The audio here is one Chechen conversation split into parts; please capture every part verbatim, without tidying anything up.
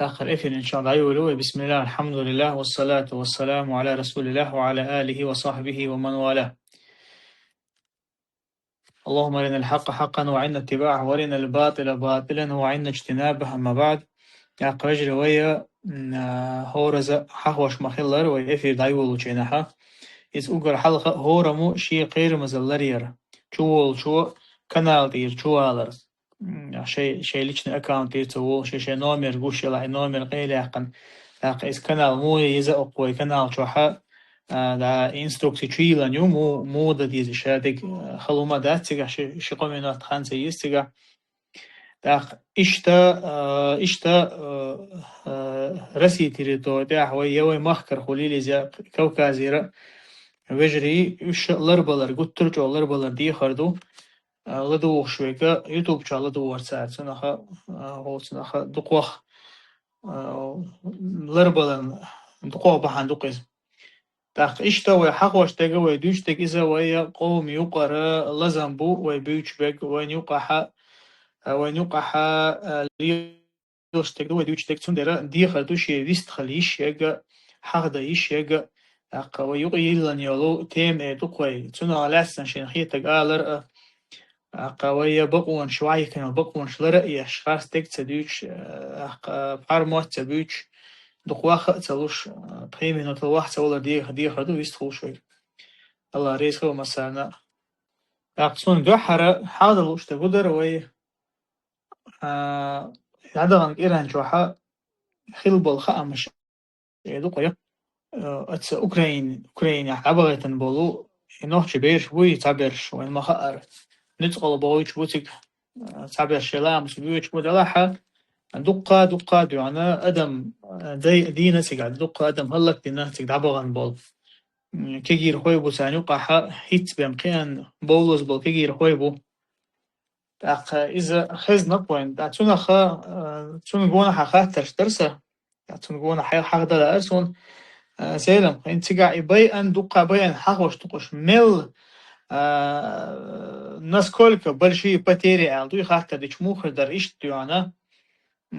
آخر إفير إن شاء الله يقولوا: بسم الله، الحمد لله، والصلاة والسلام على رسول الله وعلى آله وصحبه ومن والاه. اللهم أرنا الحق حقا وعنا اتباعه، وأرنا الباطل باطلا وعنا اجتنابه. أما بعد. يا قوجر ويا، م، آه، هورزا حخوش مخلر ويا إفير دايولو چينها. إذ أقر حلقة هورمو شي قير مزلر ير. چوول چو كانال تير چوالر. М, шей, шей личный аккаунт тӀера ца волуш, шей, шей номер гуш йолахь, и номер къайлаьккхина. ТӀаккха иза канал муха еза оккху вай канал чохьа, а, да, инструкций чуйиллан ю, му-, муха дан деза ша дерг, а, хала хӀума дац цигахь, ши, ши къаманат хан ца еза цигахь. ТӀаккха иштта, а, иштта, а, а, Россия территори тӀехь вай, я вай махкара хуьлийла иза, я Кавказера вежарий, уьш ларбалар, гуттар а чӀогӀа ларбалар дехар ду. А, ладугӀуш вега, YouTube чохь ладугӀур цара, цунаха, а, гӀо цунаха дукхох, а, ларбалан дукхох бахьана ду-кх иза. ТӀаккха иштта вай хьахош дерг, вай дуьйцу дерг иза вай къоман юкъара лазам бу, вай буьйцу берг, вайн юкъахьа, а, вайн юкъахьа, а, ле- луш дерг ду вай дуьйцу дерг, цундела дехар ду шен вистхила йиш яга, хьахда йиш яга, тӀаккха вай юкъа йиллан йолу тема э ду-кх вай. Цунах лаьцна шен хетаг алар а, тӀаккха вай я бакъонаш, вайкана бакъонаш лара а еш, харц дерг ца дуьйцуш, тӀаккха пхьар мотт ца буьйцуш, дукха ваха а ца луш, пхи минут ваха ца валар деха, дехар ду вистхуьлуш вай. Алла реза хуьлда массарна. ТӀаккха суна дуьххьара хьадала лууш дерг ду дара вай. А, дӀадахана кӀиран чохьа хила болу хаамаш э ду-кх, а, оцу Украин, Украинехь дӀабахийтина болу и нохчий бераш буй, цхьаберш, вайна ма хаара. Нуьцкъала бохуьйтуш бу цига, а, цхьаберш шайн ламаз боьдуш бу делахьа, дуккха, дуккха а дуьхьана адам, а, дай-, дийна цига, дуккха адам хӀаллакдина цига дӀабахана болу. М, кегийрхой бу царна юкъахьа, хӀинцца бен кхиъна бовлаза болу кегийрхой бу. ТӀаккха иза хезна-кх вайн. ТӀаккха цунах, а, цунна гонахьа хаттарш дара сан. ТӀаккха цунна гонахьа хьахдала ара суна, а, Селам, хӀинца цигахь и байъан, дуккха байъан хьахош ду-кх уьш. Мел, а, насколько большие потери аьлла ду и хаттар дича муха хир дара иштта дуьхьана.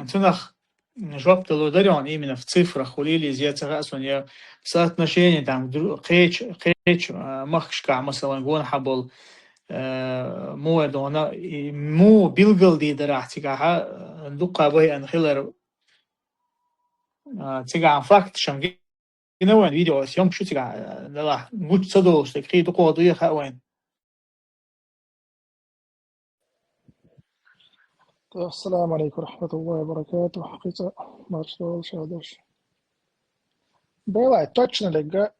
Цунах жоп дало дара хьуна именно в цифрах, хуьлийла иза, я ца хаьа суна, я соотношение там, дру-, кхечу, кхечу, а, махкашкахь, масалан, гонахьа болу, а, муха дона, и муха билгалдийр дара ахь цигахьа, а, дуккха байъан хилар, а, цигахь факташна гина вайн видео съёмкаш ю цигахь, а, делахь гучу ца долуш дерг, кхин дукха ду я хаьа вайн. Ассаламу алейкум ва рахматуллахи ва баракатух. Кхин цкъа марш долу шадерш. Делахь, точно дерг,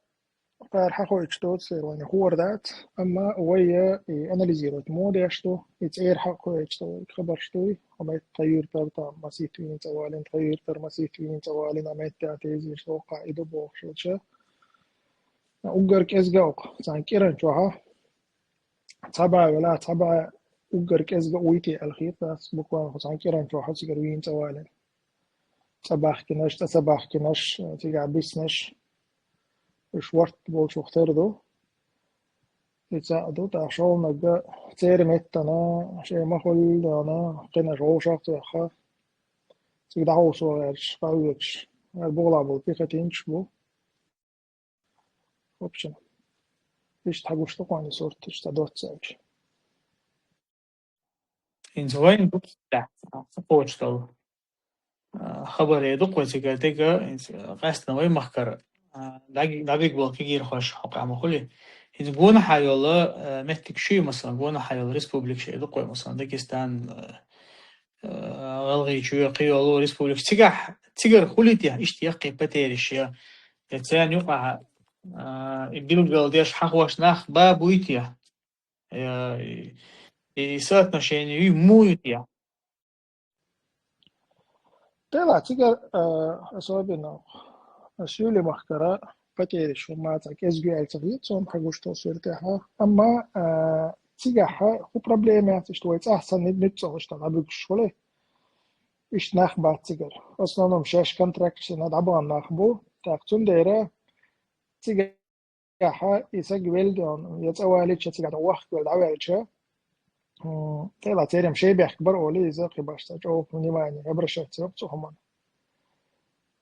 кхара хьахойтуш доцу, вайна хуур дац, амма вай и анализировать ма деш ду, и цӀера хьакхойтуш ду, хабарш дуй, хьо метта тхан юьртара там масийтта вийна цӀа валина, тхан юьртара масийтта вийна цӀа валина, а метта тезаш воккхахь и ду бохуш ша. Уггар кӀезга окху, цхьана кӀиран чохьа, цхьа бӀе велахь, цхьа бӀе уггар кӀезга уйти аьлла хета ас, буквально кху цхьана кӀиран чохь цигара вийна цӀа валина. ЦӀа баьхкинарш, цӀа ца баьхкинарш, цигахь биснарш, уьш ворхӀ болчух тера ду. И цхьаъ ду, тӀаккха шолгӀаниг церан меттана, шайн ма хуьллу дона, кхинарш вовшах а тоьхна, цига дӀахьовсо гӀерташ, къахьоьгуш, гӀер бухахь болу пехотинцаш бу. В общем, иштта хьан гуш ду кхунна сурт, иштта доцца аьлча. ХӀинца вайн бу кхочуш долу, а, хабар э ду-кх вай цигара дерг, хӀинца, а, къаьстина вай махкара, а, дӀаг-, дӀабиг болу кегийрхош хьокъехь ма хуьлий. ХӀинца гонахьа йолу, а, меттиг шуй, масалан, гонахьа йолу республика шей ду-кх вай, масалан, Дагестан, а, а, ГӀалгӀайчоь, кхин йолу республика. Цигахь, цигара хуьлий те, иштта яккхий потеряш я, я царна юкъахь, а, и билгал деш хьахош нах ба буй те? Я, и, и соотношение ю муй те? Тела цигара, а, особенно Суьйли махкара потеряш хӀума цхьа кӀезиг ю аьлла ца хета суна, хьан гуш долу суьртехь. Амма, а, цигахь хӀун проблема яц, иштта вай цӀахь санна нуьцкъала иштта дӀабуьгуш хуьлий. Иштта нах бац цигара. В основном шаьш контракташ дина дӀабахана нах бу. ТӀаккха цундела цигахь и саг велла, я цӀа валийча, цигахь вахка велла дӀаваьлча, м, тӀела церан шайн бехк бара олий, иза кхин башха цхьа чӀогӀа внимание обращать ца йоккху цу хӀуманна.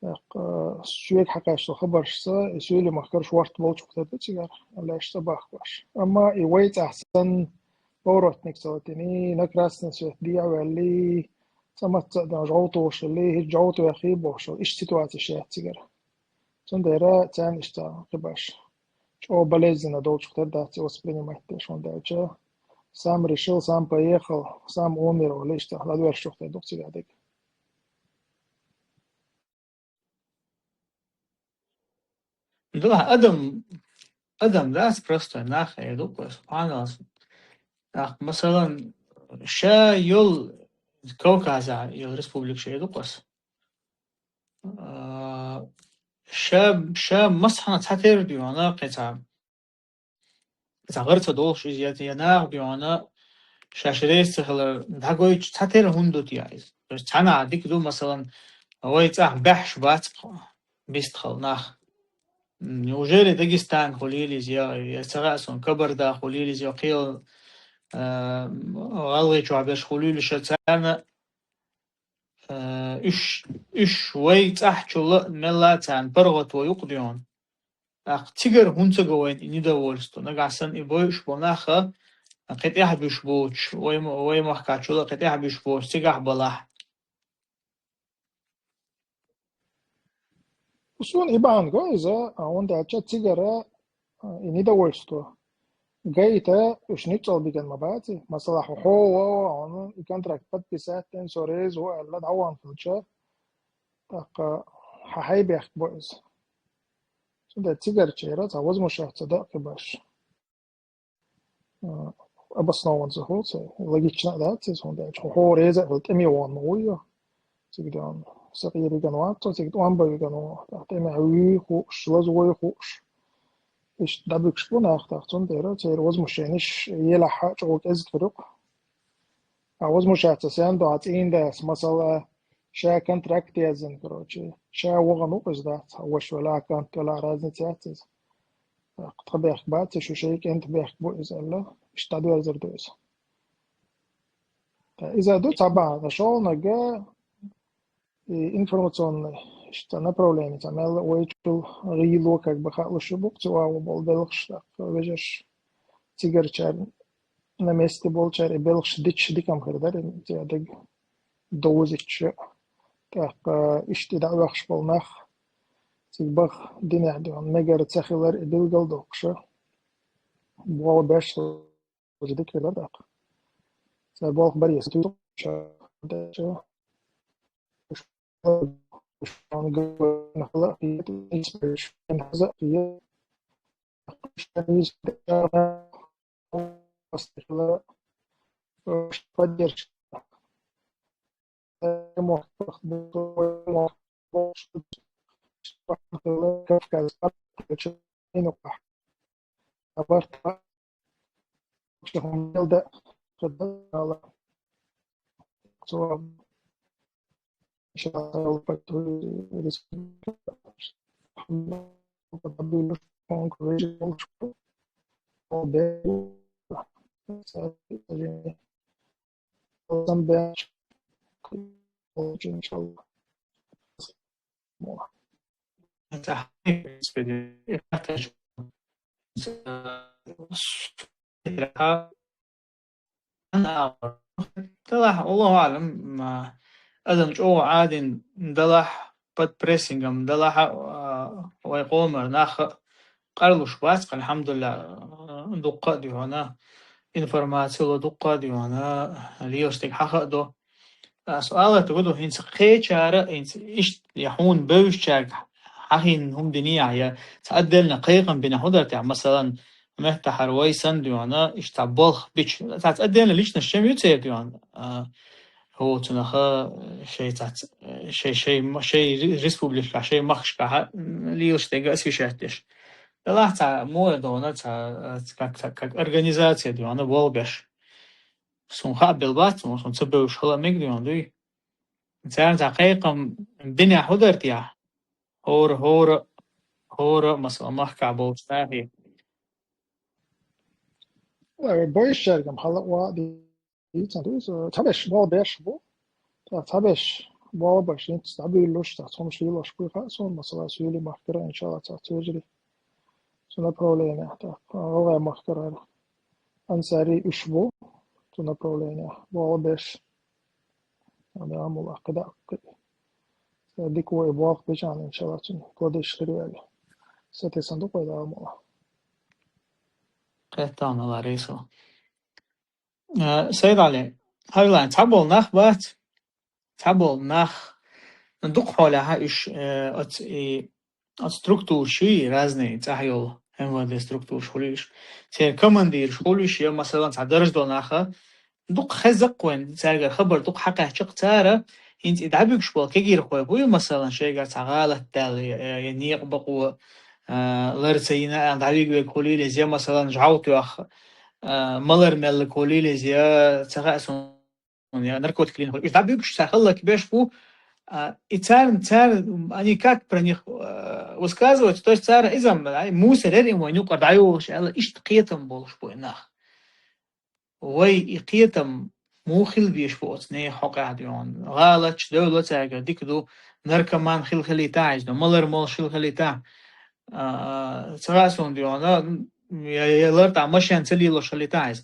ТӀаккха соьга хьакхаьчча хабаршца, и суьйле махкара шорта болчух тӀе ду цигара, аьлла, иштта бахкаш. Амма и вай цӀахь санна поворотник ца латийна, на красный свет дехьаваьлла, цӀа мацца а дан жовтуш хилла, хӀинца жовту вехий бохуш, иштта ситуацеш яц цигара. Цундела царна иштта кхибаш. ЧӀогӀа болезненно долчух тӀе дац и воспринимать деш, хӀунда аьлча сам решил, сам поехал, сам умер, вала иштта ладоьршух тӀе ду цигара дерг. Да, адам, адам дац простой нах, я думаю, субханаллах. Нах, масалан, ша йол Кавказа йол республика ша я думаю. А, ша, ша масхана цхьатерра дуьйна, кхин цхьа цхьа гӀар ца долуш иза, я, я наха дуьйна, шаьш реза ца хилар дӀагойтуш цхьатерра хӀунда ду те иза? То есть цхьанхьа дика ду, масалан, вай цӀахь баьхьаш бац-кх бистхила нах. Неужели Дагестан хуьлийла иза, я, я ца хаьа суна, Кабарда хуьлийла иза, я кхел, а, ГӀалгӀайчохь берш хуьлийла ша царна, а, уьш, уьш вай цӀахь чул а мелла а царна паргӀато юкъа дуьйна. ТӀаккха цигара хӀунда ца го вайна и недовольство? Нагахь санна и бойуш болу нах а кхин тӀаьхьа буьш боцуш, вай ма-, вай махкахь чул а кхин тӀаьхьа буьш боцуш, цигахь балахь. Суна и бахьана го иза, а, хӀунда аьлча цигара, а, и недовольство гайта уьш нуьцкъала биган ма бац и. Масала, хьо, хьо, хьо, хьуна и контракт подписать дина, со реза ву аьлла, дӀавахана хилча, тӀаккха хьан хьай бехк бо иза. Цундела цигарчера цхьа возмущаться дан а кхин баш. А, обоснованно ца хуьлу, ца логично а дац иза, хӀунда аьлча хьо, хьо реза а хила тӀеме вахана ма вуй. Цига дуьйна са къера виган вац цо, цига тӀом бан виган ву, тӀаккха тӀемехь вуй хууш, лаза вуй хууш. Иштта дӀабуьгуш бу нах, тӀаккха цундела церан возмущенеш елахь а чӀогӀа кӀезиг хир ю-кх. А возмущаться сен до, а цӀийндас, масала, ша контракт яздина, короче, ша вахана ву иза дац, а ваша велахь, кӀант велахь, разница яц иза. ТӀаккха тхан бехк бац, шу шайн кӀентан бехк бу иза аьлла, иштта дӀадоьрзур ду иза. Ткъа иза ду цхьа бахьана, шолгӀаниг и информационный иштта направление, цхьа мел вайчул гӀийло как бы хаалуш ю бу-кх цу агӀо болу белхаш, тӀаккха вежарш цигарчарна на месте болчара и белхаш дича дика-м хир дара, и цӀа дерг довзуьйтуш. ТӀаккха иштта и дӀа а вехаш болу нах цига баха динехь дуьйна мегар ца хилар и билгалдоккхуш. Болх беш дика хир дара тӀаккха. Цара болх баре ца туьйсуш. Поддержка. Кавказ, Делахь, Аллаху аӀлам, ма, адам чӀогӀа Ӏадина делахь, под прессингом делахь, а, вай къомара нах а къарлуш бац, алхьамдулиллахӀ, дуккха а дуьйна, информаци ло дуккха а дуьйна, лелаш дерг хьаха а до. Ас аларта гу ду, хӀинца кхечара, хӀинца иштта, я хьуна бевзачаьрга хьахийна хӀума динехь, я цхьа отдельно кхайкхам бинехь хӀун дара техьа, масалан, меттахьара вай санна дуьйна, иштта цхьа болх бича, цхьацца отдельно личность чем ю церан дуьйна, а, хӀо цунаха шайн цхьацца, шайн, шайн, шайн ре-, республикашкахь, шайн махкашкахь, м, лелаш дерг освещать деш. Делахь цхьа моя дона, цхьа, а, как, как, как организация дуьйна, болх беш. Суна хаа белла бац, суна ца бевзаш хила мега дуьйна дуй. Царна цхьа кхайкхам бинехь хӀун дара техьа? ХӀора, хӀора, хӀора, масала, махкахь болчу нахе. Ой, бевзачаьрга-м хала а дийцина ду иза. Цхьаберш болх беш бу. Ткъа цхьаберш Бала башинца дӀабуьйлуш, цхьа цхьа хӀумаш лелош буй хаьа суна, масала, Суьйли махкара, иншалла, цхьа цхьа вежарий цу направление, тӀаккха гӀалгӀай махкара ансари уьш бу цу направление, бала беш. Ада амула кхидӀа кхи. Ца дика вай боху бичахьана, иншалла, цуьнан кодеш хир ваьлла. Сатессан ду кхой дала мула. Кхеттана Ларисо. Э, Сайд Али, хьажлайн, цхьаболу нах бац, цхьаболу нах, ну, дукха хьолехьа уьш, э, оц-, и, оц структураш и разные, цӀахь йолу М В Д структураш хуьлийш. Церан командираш хуьлийш, я, масалан, цхьа дарж долу наха, дукха хеза-кх вайн, цаьргара хабар дукха хьакхаьчча-кх цара, хӀинца и дӀабуьгуш болу кегийрхой буй, масалан, шайгара цхьа гӀалат даьлла, я, я, я некъа бакъо, а, лар ца йина аьлла, дӀавига вега хуьлийла иза, я, масалан, жӀов тоьхна, а, малар меллиг хуьлийла иза, я, ца хаьа суна, я, наркотик лийна хуьлийла. Уьш дӀабуьгуш, цара хӀаллак беш бу, а, и царна, царна, они как про них, а, высказываются, то есть цара иза, ай, мусор яра и вайн юкъара дӀайолуш аьлла, иштта кхетам болуш бу и нах. Вай и кхетам муха хила безаш бу оцу нехан хьокъехь дуьйхьа? ГӀалаташ девлла цаьргара дика ду, наркоман хила хилийтахь иза, ду, малар молуш хила хилийтахь, а, ца хаьа суна дуьйхьа, я, я лартӀахь машен ца лелош хилийтахь иза.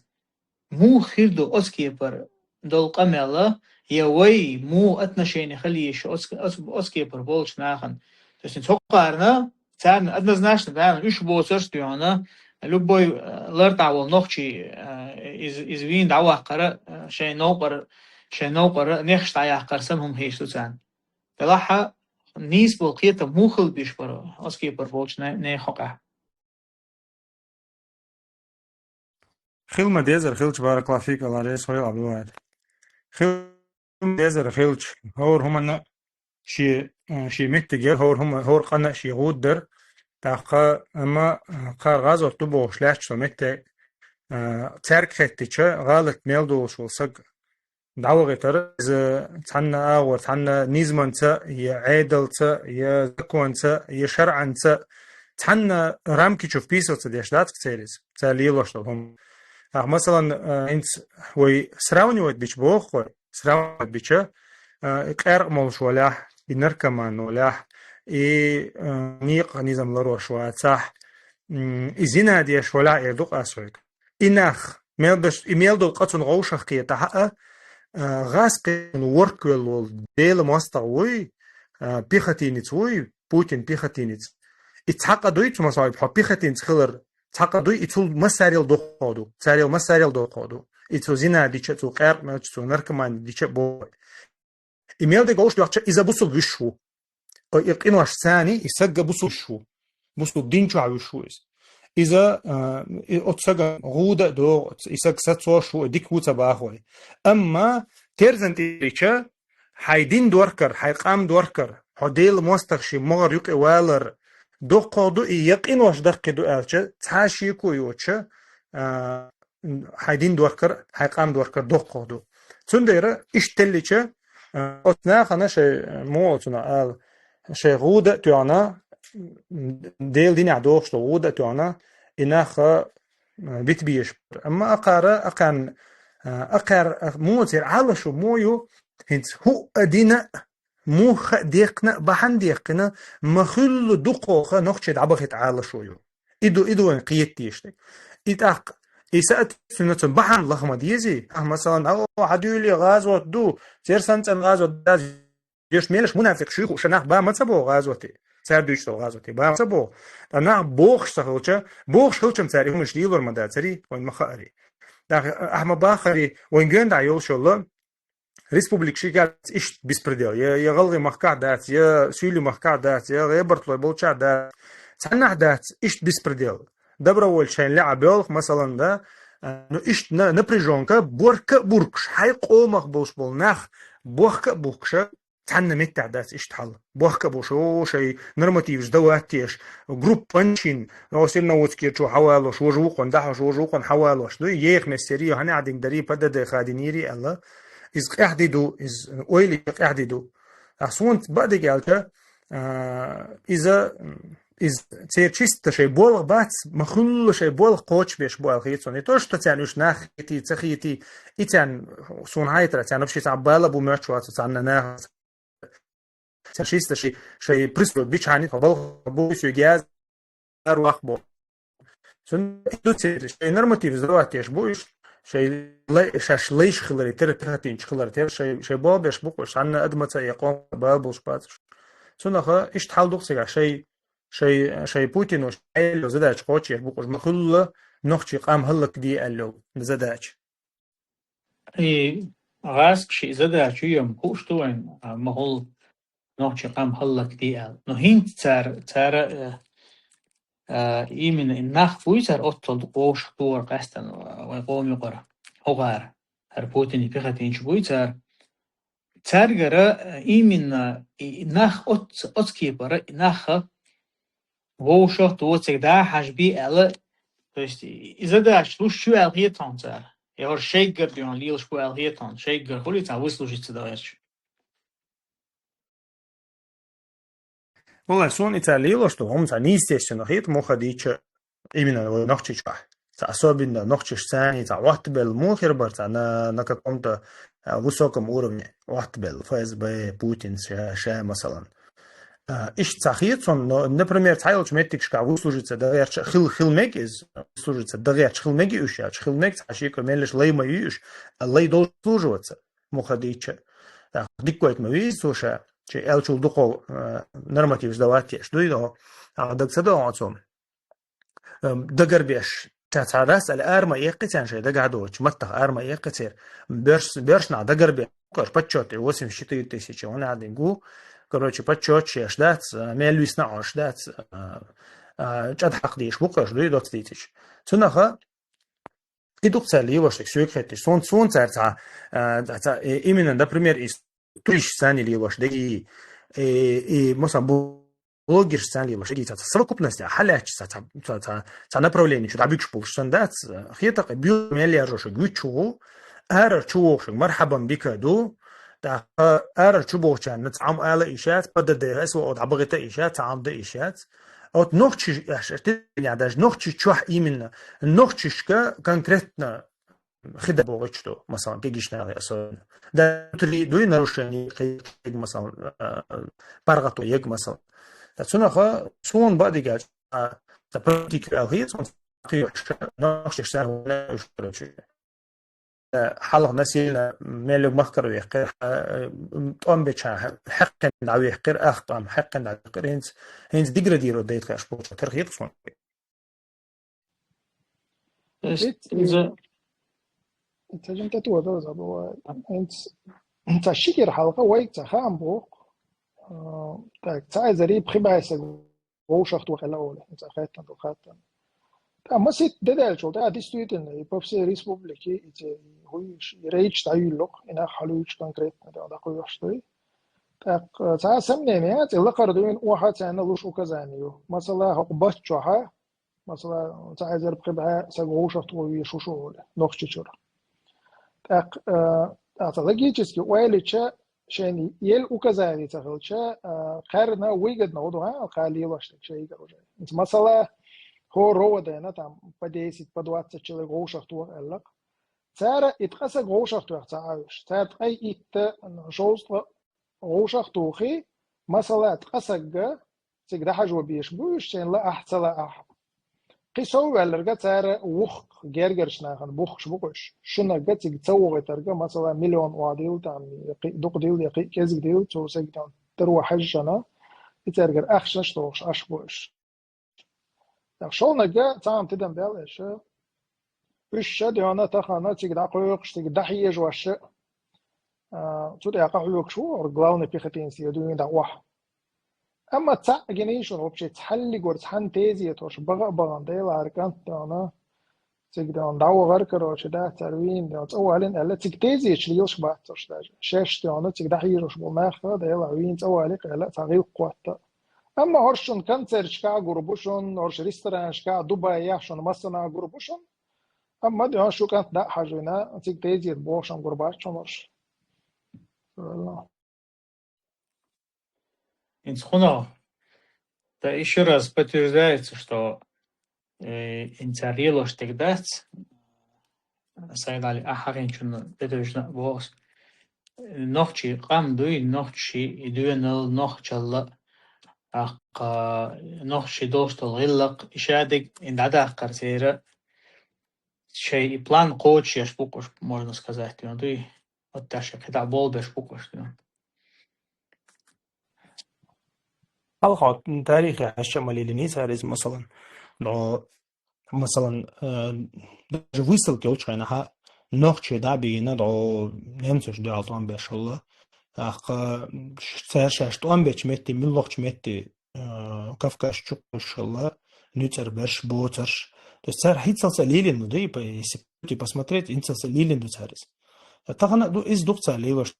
Муха хир ду оцу кепара долу къамел, я вай муха отношение хила еза оцу, оцу, оцу кепара болчу нахана? То есть цу кхарна, царна однозначно, да, уьш боцурш дуьйхьа, любой, э, лартӀахь волу нохчий, э, из-, иза вийна дӀаваккхара, э, шайн новкъара, шайн новкъара нехаш дӀаяккхара санна хӀума хеташ ду царна. Делахь а нийса болу кхетам муха хила безаш бара оцу кепара болчу не-, нехан хьокъехь? Хила ма дезара хилча, баракаллаху фик, Алла реза хуьлда, Абдулвахид. Хила ма дезара хилча, хӀора хӀуманна шен, э, шен меттиг яра, хӀора хӀума, хӀора къанна шен гӀуда дара. ТӀаккха, амма, э, кхара гӀазот ду бохуш лаьтташ со метте, э, цаьрга хеттича, гӀалат мел долуш волу саг дӀавахийтар, иза цхьанна агӀор, цхьанна низамца, я Ӏедалца, я законца, я шарӀанца, цхьанна рамки чу вписываться деш дац-кх церан иза, цара лелош долу хӀума. Ахьа, масалан, э, хӀинца вай сравнивать бича боху вай, сравнивать бича, э, къаьркъа молуш валахь, и наркоман валахь, и, э, некъа низам ларош вацахь, м, и зина деш валахь, эр ду-кх ас хьоьга. И нах, мел даш, и мел долу къа цунна вовшах кхетахь а, а, гӀазкхийн ворхӀ велла волу Делан мостагӀа вуй, а, пехотинец вуй, Путин пехотинец. И цхьа къа дуй цу масале, хьо пехотинец хилар, цхьа къа дуй, и цул массарел доккхо ду, царел массарел доккхо ду. И цу зина дича, цу къаьркъа мелча, цу наркомани дича боху. И мел дерг вовшах доьхча, иза бусулба вуьш ву. Ой, и къинош цани, и сагга бусулба вуьш ву. Бусулба дин чохь вуьш ву иза. Иза, а, и оцу сага гӀуда а догӀу, и саг сацош ву, и дика ву ца бахой. Амма терзан тӀерича, хьайн дин доркар, хьайн къам доркар, хьо Делан мостагӀа шен могӀар юкъе валар, доккхо ду и, я къинош даккхи ду аьлча, цхьа шеко йоцуша, а, хьайн дин доркар, хьайн къам доркар доккхо ду. Цундела иштта теллича, а, оцу нахана шайн, муха оцунах ала, шайн гӀуда а тоьхна, Делан динехь догӀуш долу гӀуда а тоьхна, и нах, а, бита безаш бара. Амма акхара, акхарна, а, акхар, а, муха церан Ӏалашо муха ю, хӀинца хӀуъа дина а, муха а декхна а, бахьана декхна, ма-хуьллу дукхоха нохчий дӀабахийта Ӏалашо ю. И ду, и ду вайн кхета дезаш дерг. И тӀаккха, и соответственно цунна бахьана лаха ма дезий? Ахьа, масалан, а, о, хьан дуьйле гӀазот ду, церан санна цӀена гӀазот дац, йош мелаш мунафикъ шуьйху, ша нах ба ма ца боху гӀазоте, цара дуьйцу долу гӀазоте, ба ма ца боху. Ткъа нах бохуш ца хилча, бохуш хилчам цара и хӀумаш лелор ма дацарий, вайн ма хаъарий. ТӀаккха, ахьа ма бахарий, вайн гоьна дӀа йолуш йолла, республика шигалц иштта беспредел. Я, я ГӀалгӀай махкахь дац, я Суьйли махкахь дац, я ГӀебартлой болчахь дац. Цхьаннахь дац иштта беспредел. Добровольцы шайн лаьа боьлху, масалан, да, а, ну, иштта на-, напряжёнка, борка а буркуш, хьайн къомах болуш болу нах, бохка а бухкуша, цхьанна меттехь дац иштта хьал. Бохка а бухкуш, о, шайн нормативаш дан ваттеш, группанчин, о, Серноводскерчу хьавалош, важа вукхун дахьаш, важа вукхун хьавалош. Ну, еха мессери, хьан Ӏадинг дарий, П Д Д хадинийри аьлла. Иза къаьхьди ду, иза ойли къаьхьди ду. Ахьа, суна баъдиг аьлча, а, иза, иза церан чисто шайн болх бац, ма-хуьллу шайн болх кхочушбеш бу аьлла хета суна. Не то, что царна уьш нах хетий, ца хетий, и царна суна хьайтара, царна вообще цхьа бала бу моьттуш вац царна нахаца. Цхьа шиста ши, шай присутствует бичхьани, тхо балха буй сюгяз, ар вах бо. Цун индуцир, шай норматив сдавать еш буй, шай лай-, шаш лайш хилари, тер пехотинч хилари, тер шай, шай бо беш букуш, санна адмаца я къом бал булш бацуш. Цунаха ишт хал дух сега, шай, шай, шай Путину, шай задач хочеш букуш, махулла, нохчи къам халлак ди алло, задач. И гӀаскши задача ю ям хуш ту вайн, а, махул нохчи къам халлак диал. Но хинт цар, цара, э, э, именно и нах буй цар оттол вовш тур къастан, э, вай къом юкъар, хогар, хар Путини пехотинч буй цар. Царгара, э, именно и, и нах от, от кипара, и наха вовшах туцик да хаш би ала. То есть и, и задача луш чу ал хетон цар. Я гор шейгар дион лилш бу ал хетон. Шейгар хули цар выслужиться даварч. Валлай, сон и цар лило, что гӀум ца неестественно хет, муха дича именно вай нохчича. Ца особенно нохчиш цани, ца вахтбел мухир бар, ца на, на каком-то, а, высоком уровне. Вахтбел, ФСБ, Путин, ша, ша, масалан. А, иш ца хет сон, но, например, ца йолч меттикшка выслужиться дагерч хил, хил мег из, выслужиться дагерч хил меги уш, яч хил мег, ца шико мелеш лей ма юш, а лей должен служиваться. Муха дича. Так, диккойтма виз, слушай, чи элчул духов, э, норматив сдавать еш, дуй, но, а, даг ца догӀон цун. Эм, дагар беш, ца, ца дас, али арма ехкицян шей, дага доч, маттах арма ехкицер. Берш, берш на дагар беш, кор, почёт, восемьдесят четыре тысячи, он один гу. Короче, почёт шеш дац, э, мел вис на ош дац, э, э, чад хак диш, букаш, дуй, доц дитич. Цунаха, и дух цар лилош, так, сюек хеттиш. Сон, сон цар ца, а, ца, ца, э, именно, например, из туйш сани лилош, да и, и, и, мосан бу-, блогерш сани лилош, да и ца, ца, совокупность, а, халяч, ца, ца, ца, ца, ца направление, чу дабюкш булш сан, да, ца, хетак, бю миллиард жош, гючу, ара чу вохш, мархабан бика ду, да, а, ара чу бохчан, нац ам ала ишац, ПДД, СВО, да, багыта ишац, ам да ишац. А вот нохчи, я, ш-, ты, я, даже нохчи чух именно. Нохчишка конкретно хида богочту, масалан, кегишна особенно. Да, три, дуй нарушение, кег, масалан, а, паргату ег, масалан. Да, цунаха, сун бадига, а, да, политик алхи, сон, нохчиш, короче. Э, хьалха насильно мелуг махкар вехкер, э, тӀом беча хьекхен да вехкер, ах тӀом хьекхен да вехкер, хинц, хинц деградирует дейт хаш получа, тер хир сон. То есть, Ведь, из-за э, это же это тоже забывает. Хинц, хинц шикер хьалха вайк ца хаам бок. Э, так, ца из-за рип хибайса вовшахтухь ала оле, ца хеттан, ду хаттан. Та масит дедаьлчул, та действительно, и по всей республике, и те, и хуйш, и рейч та юллук, и нах халуйч конкретно, да, да, хуйш той. Так, э, ца сомнение, те лакар дуин уха цена луш указанию. Масала, хок баччоха, масала, ца эзер бхиба, са вовшахтухь ви шушу оле, нохчичур. Так, э, а ца логически уайлича, шен ел указание ца хилча, э, харна выгодно уду, а, халилаш так шейгар уже. Масала, хо роводена там по десять, по двадцать человек вовшахтухь эллак. Цара ит къасаг вовшахтухь ца авиш. Цара ткъай итта, шовзткъа вовшахтухи, масала, ткъасагга, цига дахьажо беш буш, шен ла ахь, ца ла ахь. Кхи сов ваьлларга цара вух гергарча нахана бухкаш бу къуш. Шунага цига ца вогӀитарга, масала, миллион оа дил, там, я кхи дукха дил, я кхи кӀезиг дил, цо сагитан таро хьажжана, и царгара ахчанаш тохаш аш бу уш. Так, шолнага цхьаьна тидам бел эша. Уьш ша дена тахана цига дӀакхойкхуш, цига дӀахьежаш, а, цу тӀехьа хьоьгуш ву, ор главный пехотинец е дуьйна дӀа охьа. Амма цхьаъ гинийшун вообще цхьаллигор цхьан тезетош багӀа а багӀан Делара кӀант дена, цига дена дӀавахар, короче, да, цар вийна дена цӀа валин аьлла, цига тезеташ лелаш бацарш даже. Шеш дена цига дӀахьежаш бу нах, Дела вийна цӀа валик аьлла, цхьа гӀилкх хӀотта. Амма хӀоршун концерташка а гур бу шун, хӀорш ресторанашка а, Дубай яхшун массана а гур бу шун. Амма дена шу кӀант дӀа а хьажийна, цига тезет бохшан гур бац шун хӀорш. Правильно. Инц хуна. Да, ещё раз подтверждается, что, э, инцар лелош тег дац. Сайдали ахьаринчун бедовична бос. нохчий къам дуй, нохчий и доьнал, нохчалла, тӀаккха нохчий долуш долу гӀиллакх, и шадерг и дӀадаккхар церан шайн и план кхочушъеш бу-кх уьш, можно сказать, дуй. Вот тӀаьхьа кхидӀа болх беш бу-кх уьш, дуй. Хьалха тарихе хьаьжча а ма лелийна цара иза, масалан, дӀо, масалан, э, даже высылка йолчу хенахь нохчий дӀа а бийна, дӀо немцоша дуьхьал тӀом беш хилла. ТӀаккха цара шаьш тӀом бечу метте, муьлххачу метте, э, Кавказ чу кхуьссуш хилла, нуьцкъара берш, боцарш. То есть цара хӀинццалц а лелийна ду, и по-, если посмотреть, хӀинццалц а лелийна ду цара иза. Тахана а ду, иза ду-кх цара лелош.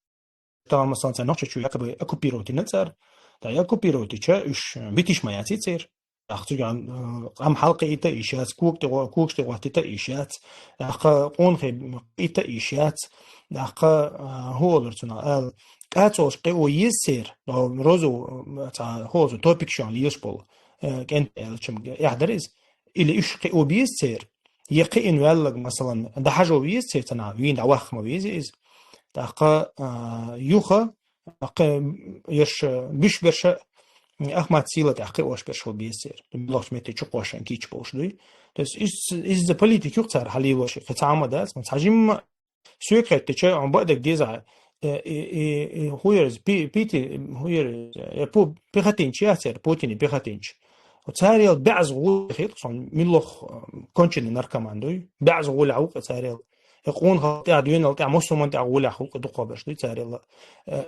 Тахана, масалан, цара Нохчийчу якобы оккупировать йина цара. ТӀаккха и оккупировать йича, уьш битиш ма яций церан. ТӀаккха цигахь, э, къам хьалакхиийта а йиш яц, кога тӀе гӀо-, когаш тӀе гӀоттийта а йиш яц. ТӀаккха къонахий кхиийта а йиш яц. ТӀаккха, э, хӀун олура цунах, ала, кӀацолш кхио еза церан, э, розу, э, цхьа хӀоза топик шен лелаш болу, э, кӀентий аьллачун эхь дара иза. Или уьш кхио беза церан, я кхиъна ваьлларг, масалан, дӀахьажо веза церан, цхьанхьа вийна дӀаваккха ма веза иза. ТӀаккха, а, юха, кхе-, ерш, буьш берш а, Ахмат сийла тӀехь кхиош берш хила беза церан. Муьлххачу метте чу кхошшийна кийча болуш дуй. То есть иза, иза политика ю-кх цара хьалелош, кхин цхьа а ма дац, ма цхьа жимма а соьга хеттича, хьуна бакъдерг деза, э, и, и, и, хӀун яра иза, Пи-, Пити-, хӀун яра иза, э, Пу-, пехотинча яц яра, Путинан пехотинча. Царел баьӀза гӀуллакх хета, сон муьлхха, э, конченый наркоман дуй. БаьӀза гӀуллакх ву-кх царел. Э, къонахалла тӀехь, доьналла тӀехь, мусулман тӀехь гӀуллакх хила дукхох берш дуй царел. Э,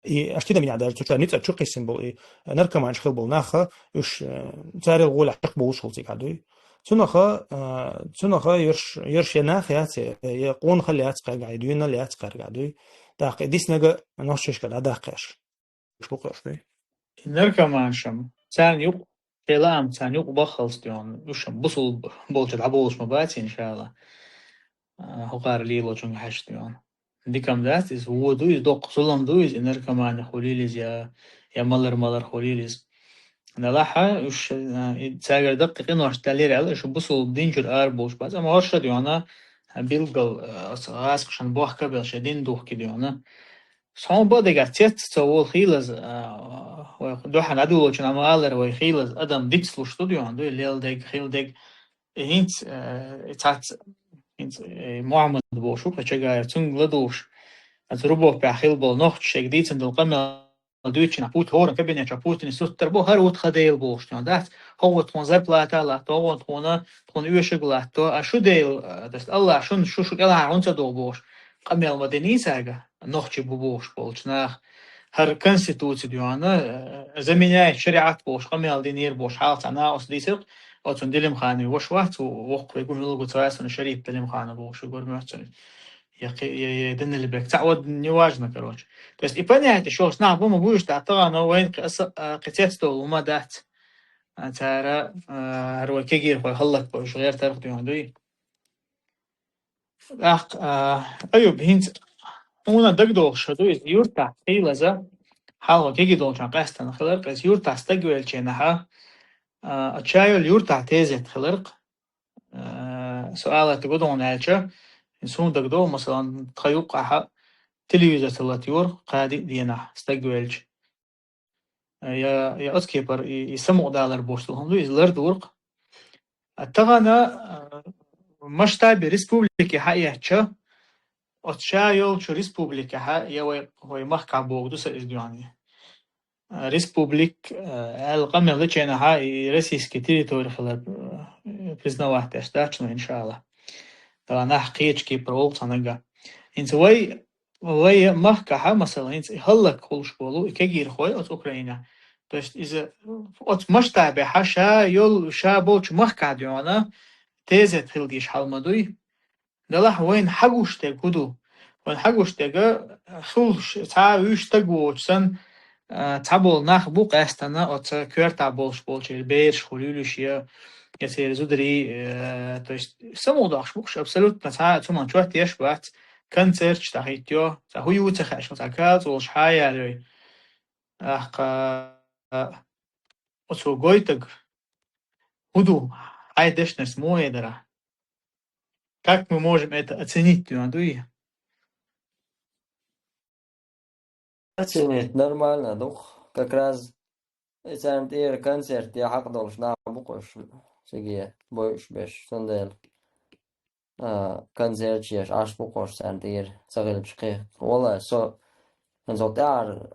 и аш тида меня даже цу чу ницкъ чу кхиссина болу, и наркоманаш хила болу нах, уьш, э, царел гӀуллакх чекхбовлуш хила цига дуй. Цунаха, э, цунаха ерш, ерш я нах яц, я, я къонахалла яц кхаьрга, я доьналла яц кхаьрга дуй. ТӀаккха и диснарг нохчашка дӀадаккха еш. Уьш бу-кх уьш дуй. И наркоманашам, царна юкъ, хила ам царна юкъ баххалц дуьйна, уьш бусул болчу дӀаболуш ма бац, иншалла. А, хӀокхара лелочунга хьаьжча дуьйна. Дика-м дац иза, вон ду иза, доккха зулам ду иза, и наркомани хуьлийла иза, я, я малар-малар хуьлийла иза. Делахь а, уьш, а, и цаьргара даккхий къинош далийра аьлла, уьш бусул дин чуьра ара болуш бац. Амма орша дуьйна, а, билггал, а, аса гӀазкхашна бохка а белла, шайн дин духкий дуьйна. Сан бакъдерг цецца ца волу хийлаза, а, вай дуьхьал дӀадолочун ма аллара, вай хийлаза адам дицлуш ду дуьйна, ду лелдерг, хилдерг. И хӀинца, э, и цац, хӀинца, э, Мухьаммад бохуш ву, кхечу агӀор цуьнга ладугӀуш, аса Рубопехь хила болу нохчаша шайга дийцина долу къамел дуьйцучу нах Пут-, хӀоранна кабинет чохь Путине суттар бу, хӀара ву тхан Дела бохуш, тхуна дац, хӀокхо тхуна зарплата а латто, хӀокхо тхуна, тхуна оьшург а латто, а шу Дела, э, то есть Аллах шун, шу, шу кӀелхьара хӀунда ца догӀу бохуш, къамел ма динийца ага, нохчий бу бохуш болчу наха. ХӀара конституци дуьйна, э, заменяет шариат бохуш, къамел динера бохуш, хьалха цхьа накъост дийцира, оцунна Делимхановн ваша вац, ву-, воккхаве гумилгу ца ваьсана Шарип Делимханов бохуш, гур моьтту цунна. Я кхи-, я, я Данилбек, цхьа вот неважно, короче. То есть и понятие, шо нах бу ма буьйш, тӀаккха тахана вайна кхи аса, а, кхи цецдолу ма дац. А, цара, а, хӀара вай кегийрхой хӀаллакбойш гӀертарх дуьйна дуй. ТӀаккха, а, Аюб, хӀинца хьуна дагадогӀуш ду, иза юьртахь хийлаза, хьалха кегий долчохь къаьстина хиларх, иза юьртахь стаг велча нахьа, а, чайолу юьртахь тезет хиларх, а, суалат гу дуьйна аьлча, суна дагадогӀу, масалан, тхан юккъахь телевизор ца латайора, кхади а денахь стаг велча. Я, я оцу кепара и, и самукъадалар бохуш долу хӀума ду, иза лардорх. А тахана, а, масштабе республике хьаэцча, оцу ша йолчу республикехьа, я вай, вай махкахь боху ду сан иза дуьйна. А, республик, а, аьлла къамел дечу хенахьа и российский территори хилар, а, признавать деш дац шуна, иншалла. Дала нах кхечу кепара волу цхьа нага. ХӀинца вай Вай махкахьа, масала, хӀинца и хӀаллакьхуьлуш болу и кегийрхой оцу Украинехь. То есть иза оцу масштабехьа ша йолу, ша болчу махкахь дуьйна тезет хила дийш хьал ма дуй. Делахь вайна хьагуш дерг хӀун ду? Вайна хьагуш дерг хуьлуш, цхьа а вуьш стаг воцуш санна, а, цхьаболу нах бу къаьстина оцу коьртахь болуш болчеран бераш хуьлийла уьш я, я церан зударий, э, то есть самукъадоккхуш бу-кх уьш абсолютно, цхьа а цунах чот еш бац, концерташ дӀахӀиттайо, цхьа хӀун ю ца хаьа шуна, цхьа калца волуш хьа а ялайой. ТӀаккха оцо гойтаг хӀун ду, хьайн дешнашца муха эр дара? Как мы можем это оценить, дуьйна дуй? оценить нормально ду-кх. Как раз и царна тӀера концерт де хьакъ долуш нах бу-кх уьш, циге бойуш беш, цундела, а, концерт еш Ӏаш бу-кх уьш царна тӀера ца хилча кхин. Валлай, со хӀинца тӀаьхьара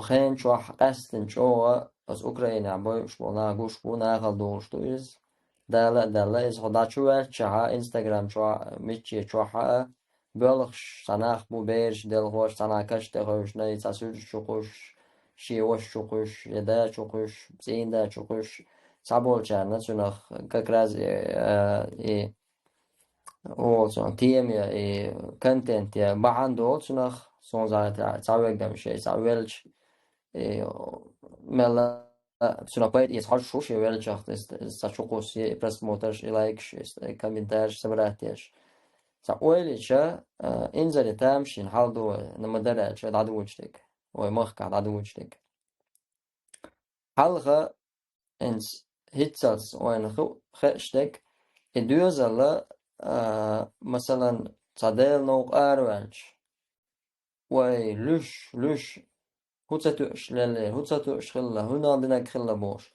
хенан чохь къаьсттина чӀогӀа оцу Украинехь бойуш болу нах гуш бу, нахала догӀуш ду иза. Дала а даьлла, иза хьо дӀа чу ваьлччахьа, Instagram чохь а, мичча чохь а, боьлхуш цхьа нах бу, бераш, делхош, цхьана каш тӀе хевшина, и цхьа суьрташ чу кхуьссуш, шен ваша чу кхуьссуш, я да чу кхуьссуш, цӀийнан да чу кхуьссуш, цхьаболчарна цунах как раз, э, и оцу тема я, и контент я бахьана долу цунах, суна зӀе цхьа веггам шайн цхьа велча, и мелла цунах пайда эца хьожуш ву шен веллачех, иза, иза цхьа чу кхуссу, и просмотраш, и лайкаш, и комментариш собрать еш. Цхьа ойла йича, а, инзаре тамашийна хьал ду вай, ма-дарра аьлча, дӀадугучу дерг. Вай махкахь дӀадугучу дерг. Хьалха, хӀинца хӀинццалц вайна ху-, хууш дерг, и доьзал, а, масалан, цхьа Делан новкъа араваьлча, вай луьш, луьш, хӀун ца тоьуш леллера, хӀун ца тоьуш хилла, хӀун динарг хилла бохуш.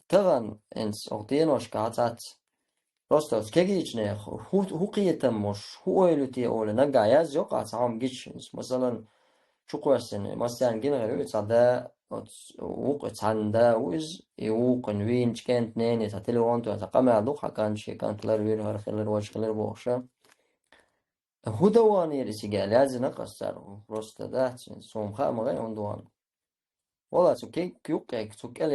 Тахана хӀинца окху деношкахь цхьацца, просто оцу кегийчу нехан хӀун, хӀун кхетам бу уьш, хӀун ойла ю те олий, наггахь язйо-кх цхьа хӀума гича, хӀинца, масалан, чу кхоьссина, массарна гина хир ю, и цхьа да, оцу вукху цхьанна да ву иза, и вукхун вийначу кӀентан нене цхьа телефон тоьхна, цхьа къамел ду-кх хьан кӀант, шен кӀант ларвира, хӀара хилира, важа хилира бохуша. ХӀун дан ваханера иза кхел, яздина-кх аса цара, просто дац, суна хаа ма гӀе хӀунда вахана. Валлай, цу кег-, юккъе, цу кӀел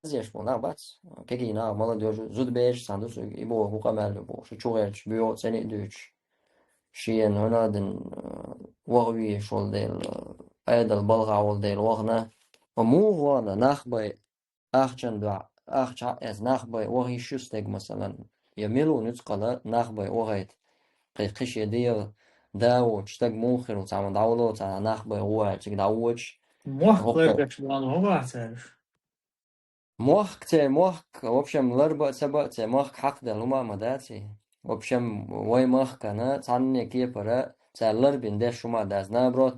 язъеш болу нах бац. Кегий нах, молодёжь, зудабераш цхьаьна ду соьга, и боху, хӀун къамел ю бохуш, чу гӀерташ, буьйгӀо цӀена а дуьйцуш. Шена хӀун а дина, ваха везаш волу дела, Ӏедал балхахь волу дела вахана. Ткъа муха вахана нах бай, ахчан дуьхьа, ахча хьаэца нах бай ваха йиш ю стеган, масалан, я мила ву нуьцкъала нах бай вахийта? Кхин, кхин шен дегӀан да воцуш стаг муха хир ву, цхьамма дӀавало, цхьа нах бай гӀо аьлла, цига дӀавоьдуш? Мохк хӀокху лардеш бахьана хӀун боху цара уьш? Мохк, церан мохк, в общем, ларба а ца баа, церан мохк хьакхаделла хӀума а ма дац и. В общем, вай махкана цхьанне кепара цара ларбина деш хӀума а дац. Наоборот,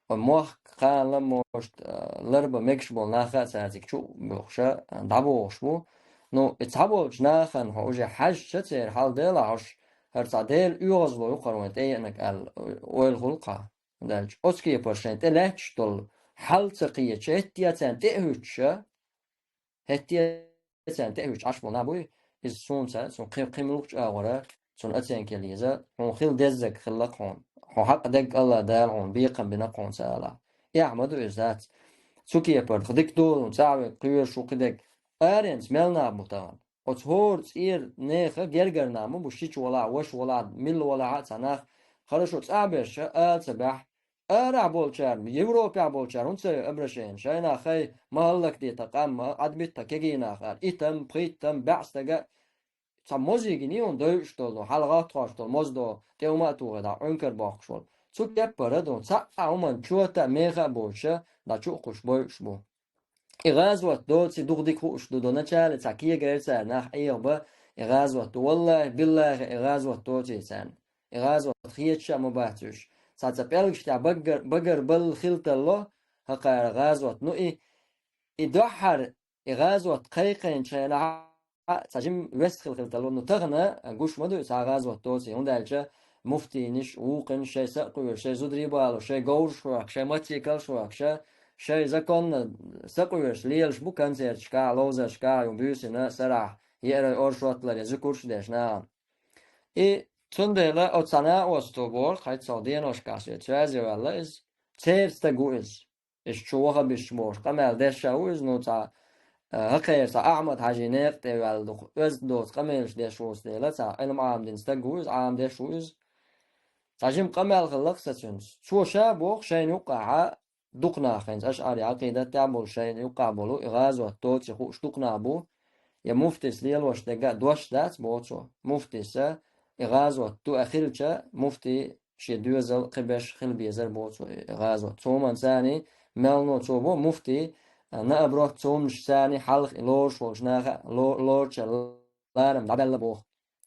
вай мохк кхана, может, а, ларба мегаш болу нах а цара цига чу а буьгуша, а, дӀабохуш бу. Ну, и цхьаболчу нахана хьо уже хьаьжча церан хьал, делахь уьш, хӀара цхьа Делан оьгӀазло ю-кх хӀара вайна тӀееанарг аьлла ойла хуьлу-кх. ХӀунда аьлча оцу кепара шайна тӀе лаьтташ долу хьал ца кхетча, хӀетте а царна тӀе а хӀуьттуша, хӀетте а царна тӀе а хӀуьттуш Ӏаш болу нах буй, иза суна ца, цунна кхин, кхин муьлххачу агӀора цунна оценка яла еза, хьуна хила деззарг хилла-кх хьуна. Хьо хьакъ дерг Аллах Дала хьуна бекхам бина-кх хьуна, ца алахь. Эхь ма ду иза, дац. Цу кепара тхан дика ду, цӀахь вега кхоьруш ву кхидерг. Аренца мел нах бу тахана? Оцу хӀора цӀера нехан гергара нах ма бу, шича валахь, ваша валахь, милла валахь а цхьа нах. Хорошо, цӀахь берш ала ца баьхьа. Арахь болчара, Европехь болчара хӀунда ца йо обращение? Шайна хай ма хӀаллакде тхан къам, ма Ӏадбита тхан кегий нах аьлла. Итам, пхийттам, бӀе стага а цхьа мозий гиний хьуна дойуш долу, хьалагӀоттахош долу, моздо, тӀе хӀума а тухий дӀа, Ӏункар боккхуш волу. Цу кеппара ду, цхьа а хӀуманна чота а, меха а боцуша, дӀа чу а кхуьссуш бойуш бу. И гӀазот доций дукха дика хууш ду, до начала цхьа кегара цара нах Ӏехабан, и гӀазот ду. Валлахи, биллахи, и гӀазот доций царна. И гӀазот хеташ а ма бац уьш. Цхьацца пӀелгаш тӀехь багар-, багарбалла хила тарло, хӀокхара гӀазот. Ну и, и дуьххьара, и гӀазот кхайкхийначу хенахь цхьа жима вест хила хила тарло. Ну тахана гуш ма ду и цхьа гӀазот доций, хӀунда аьлча муфтийнаш, вукхунаш шайн са а кхоьруш, шайн зударий балош, шайн говраш хьоькхуш, шайн мотоциклаш хьоькхуш, шайн законна са а кхоьруш лелаш бу концерташкахь, ловзаршкахь, ю буьйсанна, сарахь, еарай оршот лар я зуькарш а деш нахана. И цундела оцу цхьа накъосто боху, хӀинццалгӀа деношкахь шен цоьрза ваьлла иза, церан стаг ву иза. Иштта шу вахабисташ бохуш, къамел деш а ву иза, ну, цхьа, а, хӀокхеран цхьа Ахьмад-Хьаьжин некъа тӀе ваьлла дукха оьзда доцу къамелаш деш волу дела, цхьа Ӏилма Ӏамадина стаг ву иза, Ӏамадеш ву иза. Цхьа жима къамел хилла-кх сан цуьнца. Цо ша боху шайна юккъехьа дукха нах, хӀинца ашӀари Ӏакъидат тӀехь болу шайна юккъехь болу, и гӀазот доций хууш дукха нах бу, я муфтис лелош дерг а дош дац, боху цо. Муфтиса и гӀазот ду а хилча, муфти шен доьзал кхин беш хила безар, боху цо, и гӀазот. Цу хӀуманца царний мелло цо бо муфти, а, наоборот, цу хӀуманаш царний хьалха и лоруш волчу наха ло-, лоруча ларам дӀабаьлла боху.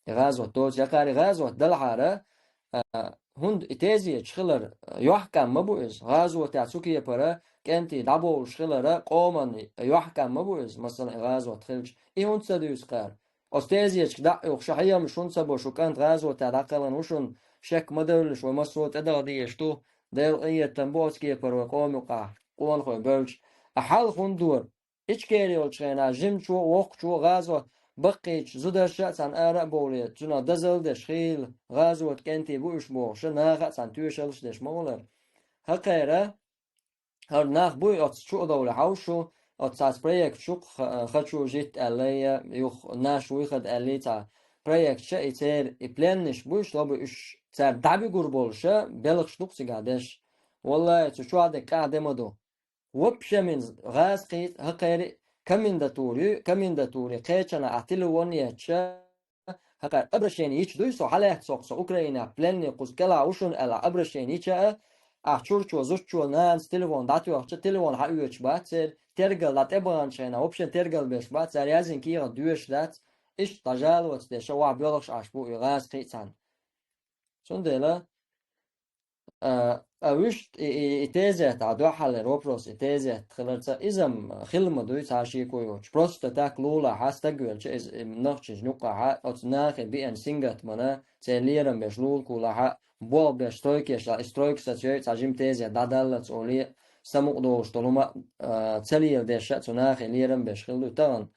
И гӀазот доций, яккхара и гӀазот далахьара, а, хӀунда и тезеташ хилар йохкам ма бу иза. ГӀазотехь цу кепара кӀентий дӀабовлуш хилара къоман йохкам ма бу иза, масала, и гӀазот хилча. И хӀунда ца дуьйцу кхара? Оцу тезеташка дӀа а юхуш, хьехамаш хӀунда ца бо, шу кӀант гӀазотехь дӀакхелхина ву шуна, шек ма девллаш, вай массо а тӀедала дезаш ду, Делан къинхетам бу оцу кепара вай къоман юкъахь, къонахой бевлча. А хьал хӀунда дора? Ичкери йолчу хенахь жимачо а, воккхачо а гӀазот баккхийчу зударша а цхьаьна ара а бовлий, цунах дозалла деш хийла, гӀазотан кӀентий бу уьш бохуш, наха а цхьаьна тоьшаллаш деш ма валара. ХӀокхара, хӀара нах буй оцу чу а довлий хьовсуш, оцу цхьацца проект шу-кх, ха-, «Хочу жить» аьлла, я юха «Наш выход» аьлла, цхьа проекташ, и церан и пленныйш буй, чтобы уьш цара дӀабуьгур болуша, белхаш ду-кх цигахь деш. Валлай, цу чохь дерг къаьхьа де ма ду. Вообще-м иза гӀазкхий, хӀокхеран комендатура ю, комендатуре кхечанхьа ахь телефон етташ, хӀокхара обращение йича дуй со, хьалаьцна со-кх, со Украинехь пленный кхуза кӀелахь ву шуна аьлла, ахь обращение йича а, ахь чурчо, зудчо, нанас телефон дӀатоьхча, телефон хьаоьцуш бац церан, тергал дӀа тӀебаханчу хенахь, вообще-м тергал беш бац, цара яздина кехат доьшуш дац, иштта дӀа жаловаться деш, охьа боьлхуш Ӏаш бу и гӀазкхий цхьаьна. Цундела, а, а вуьшта и, и, и тезет, а дуьххьарлера вопрос, и тезет хиларца, иза-м хила ма дуй цхьа шеко йоцуш. Просто так лулахь, стаг велча, иза, и нохчийн юккъахь, оцу нахе биъна сингаттамна, церан лерам беш лулахь, болх беш стройкаш, и стройка сацайой, цхьа жима тезет дӀадаллалц олий, самукъадолуш долу хӀума, а, ца леладеш, цу нахе лерам беш хила дуй тахана.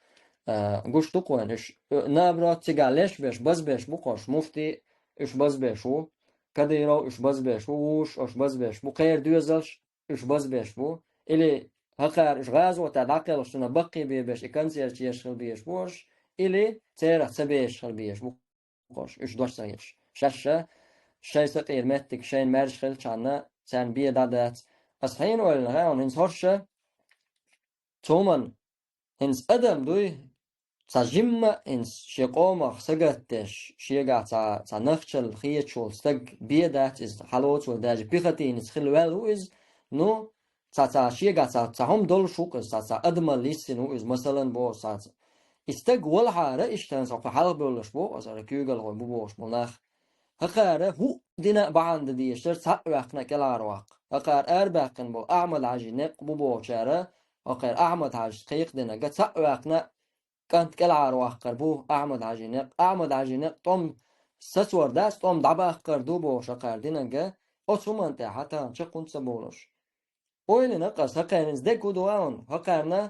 А, гуш ду-кх вайна уьш, э, наоборот, цигахь леш беш, базбеш бу-кх уьш, муфти уьш базбеш ву, Кадыров уьш базбеш ву, вуьш уьш базбеш бу, кхеран доьзалш уьш базбеш бу. Или хӀокхара уьш гӀазотехь дӀакхелхаш, цунах баккхий бен беш, и концерташ еш хила безаш бу уьш, или церах ца безаш хила безаш бу-кх уьш, уьш дош ца хилча. Шаьш а шайн сакъера меттиг шайна маьрша хилчхьана, царна бен дӀа дац. Ас хьенан ойланах аьлла, хӀинца хӀорш а цу хӀуманна, хӀинца адам дуй, цхьа жимма а хӀинца шен къомах сагатдеш, шегахь цхьа, цхьа нахчалла хеташ волу стаг бен дац иза, хьалоцо даже пехотинец хила ваьлла ву иза, ну, цхьа, цхьа шегахь цхьа, цхьа хӀума долуш ву-кх иза, цхьа, цхьа адамалла йиссина ву иза, масалан, боху цхьацца. И стаг валахьара, иштта хӀинца хьалха бевллаш боху, аса ара куьйгалхой бу бохуш болу нах. ХӀокхара хӀуъа дина а бахьана дан дезаш дара, цхьаъ а ваьккхина а кӀелхьарваккха. ХӀокхара арабаьккхина болу Ахьмад-Хьаьжин некъ бу бохучара, хӀокхара Ахьмад-Хьаьжас кхайкхадинарг а цхьаъ а ваьккхина а кӀант кӀелхьарваккхар бу Ахьмад-Хьаьжин некъ. Ахьмад-Хьаьжин некъ тӀом сацор дац, тӀом дӀабаккхар ду бохуш хӀокхара динарг а, оцу хӀуманна тӀехь тахана чекх хӀунда ца болуш. Ойла йина-кх ас, хӀокхеран иза дерг хӀун ду ван, хӀокхарна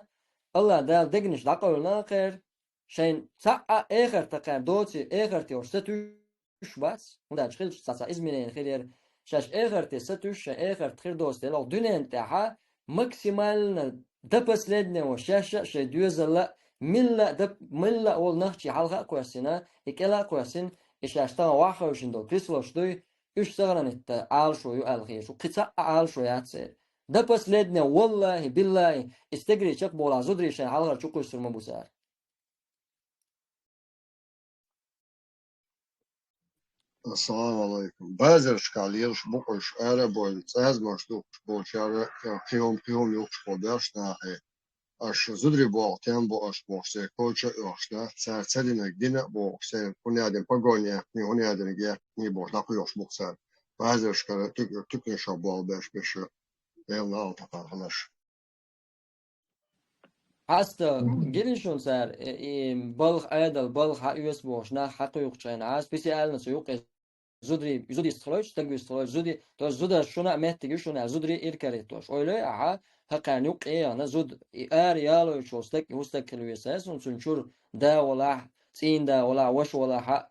АллахӀ Дала дегнаш дӀакъевлина хӀокхеран, шайна цхьаъ а эхарт хӀокхеран доций, эхарт йолуш сатуьйсуш бац, хӀунда аьлча хилча цхьа-цхьа изменение хир яра, шаьш эхарте сатуьйсуш, шайн эхарт хир доцу дела, оха дуьненна тӀехь максимально до последнего шаьш а, шайн доьзал а, милла а, до, милла а волу нахчий хьалха а кхоьссина, и кӀела а кхоьссина, и шаьш тахана охьахевшина долу креслош дуй, уьш сохранить дан Ӏалашо ю аьлла хеташ ву, кхин цхьаъ а Ӏалашо яц церан. До последнего, валлахӀи, биллахӀи, и стегарий чекхболахь, зударий шайн хьалхара чукхуьссур ма бу цара. Ассаламу алайкум. Базаршкахь лелаш бу-кх уьш, ара а бовлий, цӀазамаш духкуш болчара, кхин хӀума, кхин хӀума юхкуш болу баьрша нахе. Аша зударий боху тем бу аша бохуш, церан коча а оьхуш дац, цара ца динарг дина а бохуш, церан хӀун яздина погони яьккхиний, хӀун яздинарг яьккхиний бохуш, дӀакхоьхьуш бу-кх цара. Базаршкара туьк-, туьканашкахь болу беш, беш, Делан ала тахана хьанаш. Хьаста гирий шуна цара, и, и балха Ӏедал, балха хьаоьцу бохуш, нах хьакхуьйхучу хенахь, специально цу юккъе зударий, зуда йист хилойтуш, стаг йист хилойтуш, зуди-, то есть зударша шуна а меттиг ю шуна аьлла, зударий иракарийттош. Ойла йой ахьа, хӀокхарна юккъе а яхана, зуда, и ара ялойтуш волу стаг, и хӀун стаг хила веза, аса цуьнан чуьра да валахь, цӀийнан да валахь, ваша валахь а,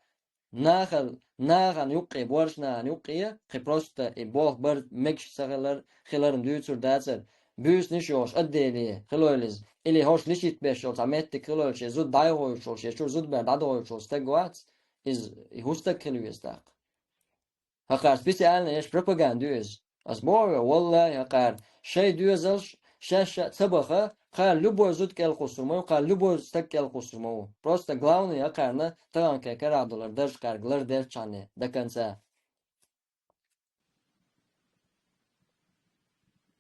нахал-, нахана юккъе, боьрша нахана юккъе, кхин просто и болх бар мегаш ца хилар, хиларна дуьйцур дацара. Буьйсанаш йолуш отделе хилойла иза, или хӀорш лечить беш йолу цхьа меттиг хилойла, шен зуда дӀайохуьйтуш волу, шен чуьра зудабер дӀадохуьйтуш волу стаг вац, иза, и хӀун стаг хила веза тӀаккха? ХӀокхара специально еш пропаганда ю иза. Ас боху ве, валлахӀи, хӀокхара шайн доьзалш шаьш а ца баха, кхара любой зуда кӀелхуссур ма ву, кхара любой стаг кӀелхуссур ма ву. Просто главное хӀокхарна таханкхетарехь долу дарж кхаьрга лардерчхьана до конца.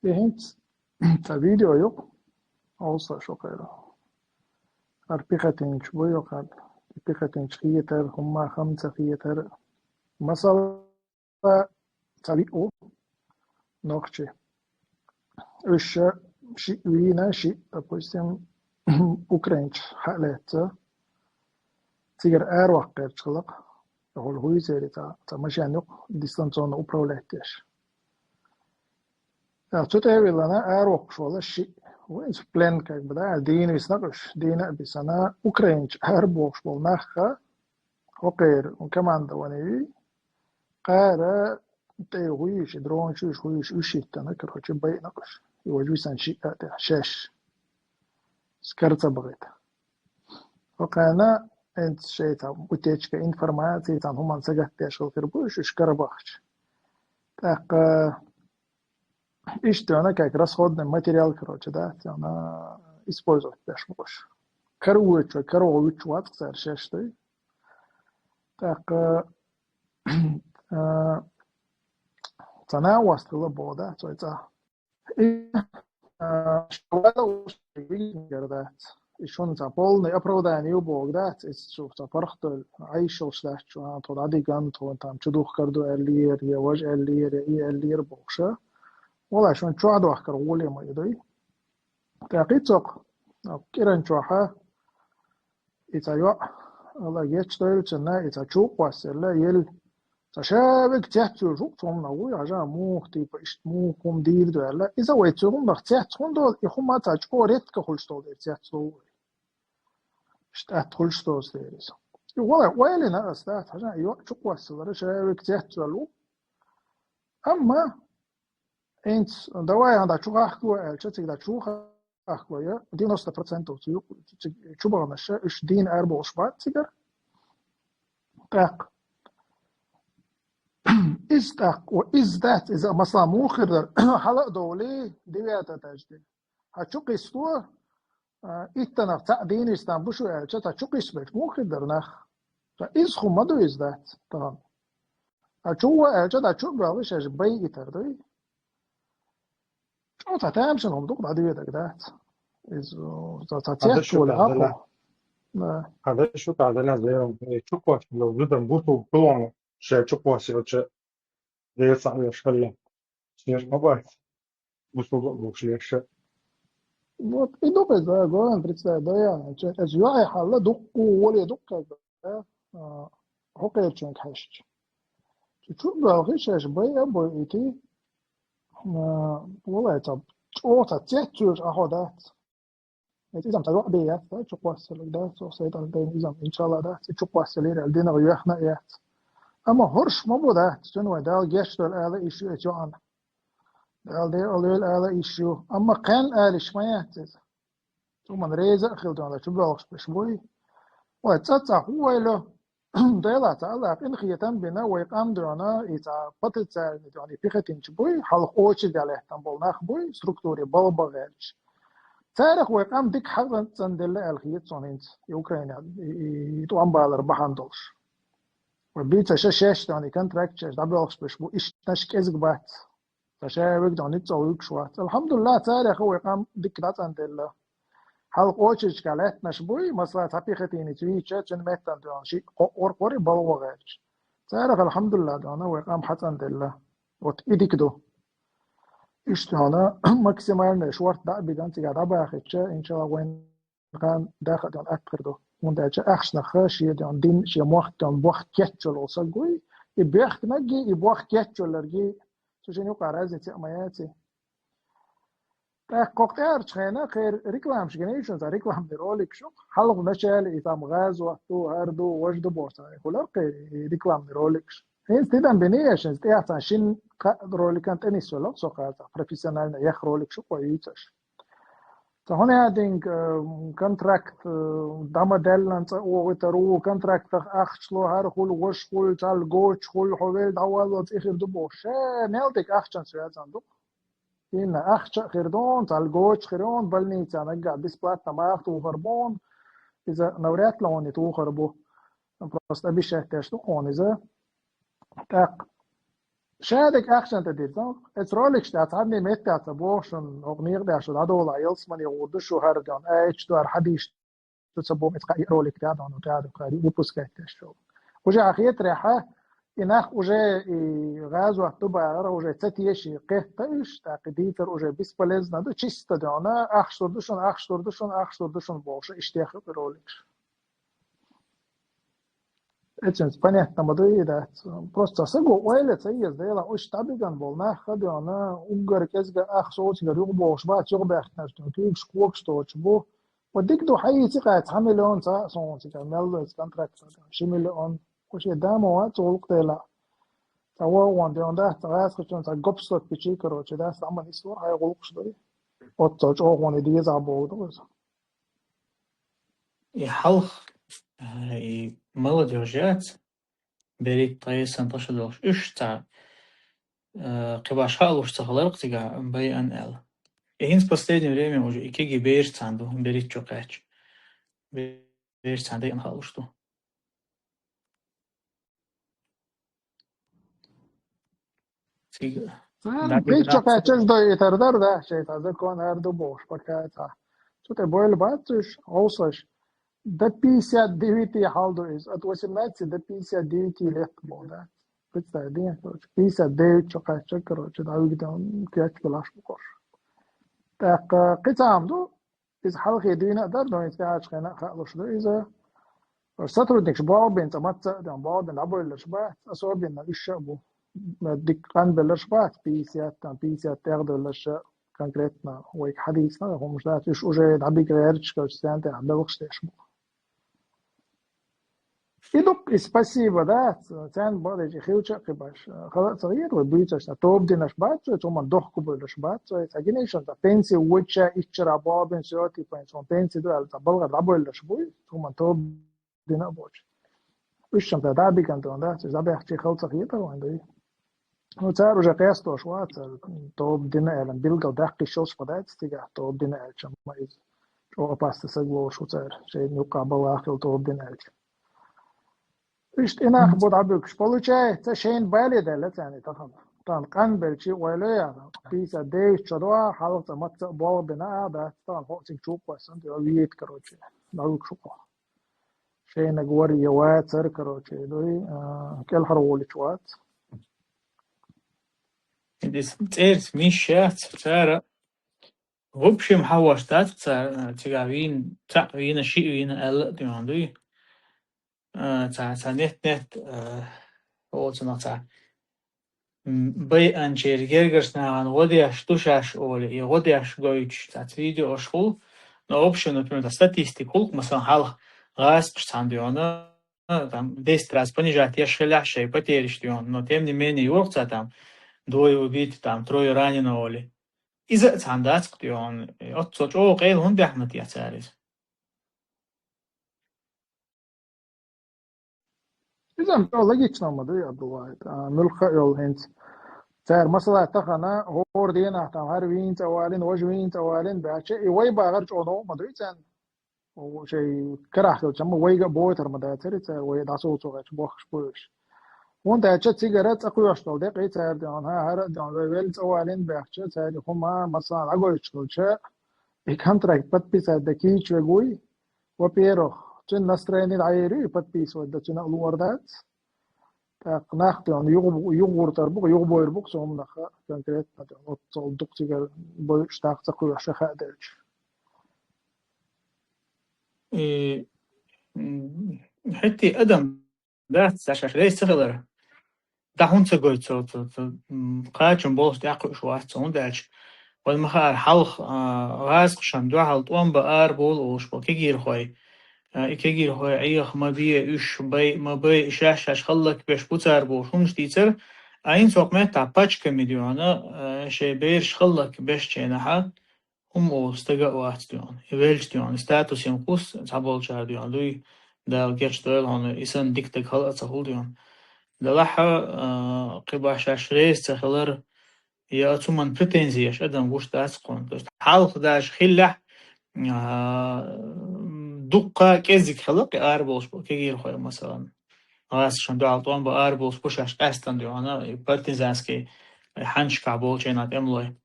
И хӀинца цхьа видео ю-кх, олуш шо кхайра. ХӀара пехотинцаш бу ю-кх хӀара. И пехотинцаш хетар, хӀумма хам ца хетар. Масала, ца виъ ву нохчий. Уьш шиъ вийна, шиъ, допустим, украинцаш хьалаьцна. Цигара араваккха гӀерташ хилла-кх. Ахула хӀуй церий цхьа, цхьа машен юкъа дистанционно управлять деш. Цу тӀе а виллина, аравоккхуш волу шиъ. Вайн в плен, как бы, да, дийна висна уьш, дийна а бисина, украинцаш арабохуш болу нах, хӀокхеран командовани, кхара тӀе хӀуй йиш, дронаш йиш, хӀуй йиш, уьш хӀиттина, короче, байина уьш. И важа висина шиъ а тӀехь, шаьш. Скар ца бахийта. ХӀокхарна хӀинца шайца утечка информации, цхьана хӀуманна сагатдеш хилла хир бу уьш, уьш карабахча. ТӀаккха иштта вена, как расходный материал, короче, да, царна использовать деш бу уьш. Каравоьдуш вай, каравоьдуш вац-кх цара шаьш дай. ТӀаккха, а, цхьа накъост хилла боху, да, цой цӀа. И, а, шо вала уьш вигнера дац. И шуна цхьа полный оправдание ю боху дац, иза шу цхьа паргӀатдевлла, Ӏайшалш дац шу, а, тхо дӀадиган, тхо там чу духкар ду аьллера, я важа аьллера, я и аьллера бохуша. Валлахь, шуна чохь дохкар гӀоле ма ю дай. ТӀаккха и цокъ, кӀиран чохьа, и цхьа йоӀ, Алла гечдойла цунна, и цхьа чу а кхоссаелла, елла, цхьа ша вега цецвуьйлуш ву-кх цхьа хӀуманах вуй, хьажа муха, типа, иштта муха хӀума дийр ду аьлла. Иза вай цу хӀуманах цецвуьйлуш хӀунда долу, и хӀума цхьа чӀогӀа ретта хуьлуш долу дера цецвуьйлуш ву вай. Иштта атта хуьлуш доцу дера иза. И валай, ойла йина ас дац, хьажа, и йоӀ чу кхоссалара, ша вега цецвуьйлуш ву. Амма хӀинца, давай, хьан дӀа чу гӀахкало аьлча, цига дӀа чу гӀахкало я, девяносто процентов цу ю-, цига чу баханаш, уьш дийна арабохуш бац цигара. ТӀаккха. Иза тӀаккха, о, иза дац, иза, масала, муха хир дара, хьала а довлий, девятый этаж де. Хьан чу кхисто, а, иттанах цхьаъ дийна вистам бу шу аьлча, цхьа чу кхиссабелча, муха хир дара нах? Ткъа иза хӀума ма ду, иза дац тахана. А чу ван аьлча, дӀа чу а боьлхуш, шаьш байитар дуй. ЧӀогӀа цхьа тамашийна хӀума ду-кх, дӀадоьдург дац. Иза, цхьа, цхьа Хьан даша цецвуьйлуш тӀехь ахьо. Дала. Да. Хьан даша тӀехь Дала, зеран, э, чу кхоссаелла зудам бусулба хиларна, ша чу кхоссаелча, Дела цхьаъ веш хилла. Шаьш ма бац. Бусулба а бохуш леша. Вот, и ду-кх иза, главное, представь, да, я, че, эс юхье хьалла дуккху, воле дуккху, да, а, хӀокхерчуьнга хьаьжча. Чу, чу а боьлхий, шаьш бай а бой ити, а, валай цхьа, чӀогӀа цхьа цецвуьйлуш ахьо дац. Эцу иза-м цхьа йоӀ бен яц, да, чу кхоссалург, да, цо сайтан дайна иза-м, иншалла, да, цу чу кхоссалийра аьлла, динах йоьхна а яц. Амма хӀорш ма бу, да, цуьнан вай Дала гечдойла ала йиш ю эцу йоӀана. Дала декъал йойла ала йиш ю. Амма кхаьнна ала йиш ма яц иза. Цу хӀуманна реза а хила дона, чу боьлхуш берш буй. Вай цӀа-цӀа хӀун вайла? Делахь цхьа Аллах къинхетам бина, вай къам дона, и цхьа потенциальный дона, и пехотинцы буй, хьалха очередь лаьттина болу нах буй, структуре балха бан гӀерташ. Царах вай къам дика хьакъ цӀанделла аьлла хета суна хӀинца, и Украина, и, и, и тӀом балар бахьана долуш. Вай бийца ша шаьш дона, и контракт шаьш дӀабоьлхуш берш бу, иштанаш кӀезиг бац. Ца ша виг дона, ницкъ а вуьгуш вац. Алхьамдулиллах, царах вай къам дика дӀацӀанделла. Хьалха очередька лаьттинарш буй, масала, цхьа пехотинец вийча, цуьнан меттана дона, шиъ кхоъ-кхоъ-кхоъ балха гӀерташ. Царах, алхьамдулиллах, дона, вай къам хьацӀанделла. Вот и дика ду. Иштта дона, максимально шорта дӀа а биган, цигахь дӀабахийтча, иншалла, вайн кхана даха а дона атта хир ду. ХӀунда аьлча ахчанах шен дона дин, шен мохк дона бохка кечвелла волу саг вуй, и бехканаргий, и бохка кечвелларгий, цу шина юкъа разница а ма яций. ТӀаккха кхокху тӀаьхьарчу хенахь кхеран рекламаш гиний шуна, цхьа рекламный роликаш ю-кх. Хьалха вначале и там гӀазот ду, хӀара ду, важа ду бохуш цхьа хуьлура кхеран и рекламный роликаш. ХӀинца тидам биний аша, хӀинца тӀехь цхьана шина кхаа роликан тӀе нисвелла-кх со кхара цхьа профессионально еха роликаш ю-кх вай юьйцуш. Цхьа хӀун яа динга, э, контракт, э, дӀа ма даьллан цӀа охуьйтур ву, контрактах ахча ло, хӀара хуьлу, важа хуьлу, цхьа льготаш хуьлу, хьо велла дӀаваллалц и хир ду бохуш. Э, мел дика ахчанца везан ду-кх. Инна ахча а хир ду хьуна, цхьа льготаш хир ю хьуна, больница наггахь бесплатно маха тухур бу хьуна. Иза навряд ли хьуна и тухур бу. Просто обещать деш ду хьуна иза. ТӀаккха ша дерг ахчана тӀе дирза. Эцу роликаш тӀехь цхьанне меттехь ца боху шуна, хӀокху некъа тӀехь шу дӀадолахь, ялсамане гӀур ду шу, хӀара дона аяташ ду, хӀара хьадисаш ду ца боху, эцу кхаа ролик тӀехь дона, тӀехь ду, кхаа выпускать деш шу. Уже хьан хетарехь, И нах уже и гӀазот ду бахара, уже ца теши кхетта уж, тӀаккха дийцар уже бесполезно ду, чисто дона, ахча лур ду шуна, ахча лур ду шуна, ахча лур ду шуна бохуш, иштех роликаш. Эцинца понятно ма ду и дац. Просто ца саго ойла ца еза, дела уж табиган бол, нах ха дона, уггар кӀезига ах социгар юха бохуш бац, юха баьхкинарш дона, куьйгаш когаш точ бу. Ва дика ду хьайийци кхаьца, хьан миллион ца сонца, мел вайца контракт, ши миллион. Кху шен дамо вац, гӀуллакх дела. Ца вогӀун дена дац, ца гӀаскхачун, ца гоп-стоп пичи, короче, дац, амма нислур, хьай гӀуллакхаш дуй. Оццо чӀогӀа вон и деза богу ду иза. И хьалха, э, и молодёжь яц, берит тайсан тӀаша долуш. Уьш ца, э, кхибаш хаалуш ца хиларх цига байан аьлла. И хӀинца последнее время уже и кеги бераш цхьаьна ду, берит чу кхаьчча. Бераш цхьаьна дайан хаалуш ду. Цига. Ца, даггара пичча кхаьччаш дой итар дар, да, шайтан закон ар ду бохуш, пока ца. Цу тӀе бойла бац уьш, гӀовсаш. До пятьдесят девяти хьал ду иза. От восемнадцати до пятьдесят девяти лет боху, да. Представь, дин, короче, пятьдесят девять чу кхаьчча, короче, да, вигдам кечка лаш бу корж. ТӀаккха кхицам ду, иза хьалхе дуьйна а дара, но иза тӀаьхьарчу хенахь а хаалуш ду иза. Сотрудникаш болх бина цӀа мацца а ден, болх бина дӀабойлларш бац, особенно уьш а бу. Дика къанбелларш бац, пятьдесят, там, пятьдесят тӀехдойлларш а конкретно вайга хьадийцина, хӀумаш дац, уьш уже дӀабига гӀерташ, короче, царна тӀехь белхаш деш бу. И дукха, и спасибо, да, царна бакъдерг хилча а кхибаш. Хала а ца хета вай буьйцашна, тоба динарш бац вай, цу хӀуманна дохко бевлларш бац вай, ца гинийшан, ца пенсия воча иччара болх бина, всё, типа, цунна пенсия ду аьлла, ца балгӀара дӀабойлларш буй, цу хӀуманна тоба дина а боцуш. Уьш шан ца дӀа биган дон, да, ца забехчи хала ца хета вайн дуй. Ну, цара уже къестош вац, цара тоба дина аьлла, билггал даккхийш йолуш ма дац цигахь, тоба дина аьлча, ма иза чӀогӀа опасный саг волуш ву цара, шайна юккъахь балла хила тоба дина аьлча. Иштта и нах бу дӀабуьгуш, получается, шайна бале даьлла царна и тахана. Тахана къанбелчи ойла яра, пятьдесят девять чу дуа, хьалха цӀа мацца а болх бина а дац, тахана хӀокху цига чу кхоьссина, вийта, короче, дӀавуьгуш ву кхо. Шайнаг вара я вацара, короче, дуй, а, кӀелхьара волуьйтуш вац. Иза цӀерца миш яц, цара в общем хьахош дац, цара, а, цигахь вийна, цхьаъ вийна, шиъ вийна аьлла а тӀе дуй. А, цхьа, цхьа нет-нет, а, оцунах цхьа. М, байанчеран гергарчу нахана гӀо деш ду шаьш олий, и гӀо деш гойтуш цхьацца видеош хуьлу. Но общем, например, цхьа статистика хуьлу, масала, хьалха гӀазкхаша цхьаьна дуьйна, там, десять раз понижать еш хилахь шайн потеряш дуьйна, но тем не менее юрх цхьа там двое убито, там, трое ранено олий. Иза а цхьаьна дац-кх дуьйна, оццо чӀогӀа къайла хӀунда даьхна те цара иза? Иза-м чӀогӀа логично ма дуй, Абдулла, а, муьлхха а йолу хӀинца. Цара, масала, тахана хӀора дийнахь там хӀара вийна цӀа валийна, важа вийна цӀа валийна баьча, и вай бахар чӀогӀа новкъа ма дуй царна. Шайн карахь хилча-м вайга а бойтар ма дацара цара, вай дӀасовцо гӀерташ бохкуш бу уьш. ХӀунда аьлча цигара цӀа кхоьхьуш долу декъий цара дуьйна, хӀара а дуьйна, вай велла цӀа валийна баьхча, цара и хӀума, масала, дӀагойтуш долча, и контракт подписать дан кийча вегуй, во-первых, цуьнан настроение дӀаер ю, и подписывать дан цуьнан а луур дац. ТӀаккха нах тӀе юха, юха гӀуртар бу-кх, юха бойр бу-кх цу хӀуманах конкретно, тӀе оццул дукха цигара бойуш нах ца кхоьхьуш хаа делча. И, м, хӀетте адам дац, цхьа шаьш реза ца хилар. ДӀа хӀунда ца гойту цо, цо, цо, м, кхачам болуш тӀекхуьуш вац цо, хӀунда аьлча вайн ма хаара хьалха, а, гӀазкхашна дуьхьал тӀом бан арабовла олуш болу кегийрхой. А, и кегийрхой Ӏеха ма бе, уьш бай а ма бай, и шаьш-шаьш хӀаллакбеш бу цара бохуш хӀуманаш дийцар. А хӀинца хӀокху меттахь пачкаме дуьйна, а, шайн бераш хӀаллакбеш ченахьа, хӀума олу стага а вац дуьйна. И велча дуьйна, и статусийн кхус цхьаболчара дуьйна дуй, Дала гечдойла хьуна, и санна дика стаг хала а ца хуьлу дуьйна. Делахь а, а, кхин бахьа шаьш реза ца хилар, я оцу хӀуманна претензи еш адам гуш дац кхунна. То есть хьалха даже хиллехь, а, дуккха кӀеззиг хила кхин арабовлуш болу кегийрхой, масалан. ГӀазкхашна дуьхьал тӀом бан арабовлуш бу шаьш къаьстина дуьйна, и партизанский, и хьаннашкахь болчу хенахь тӀемалой.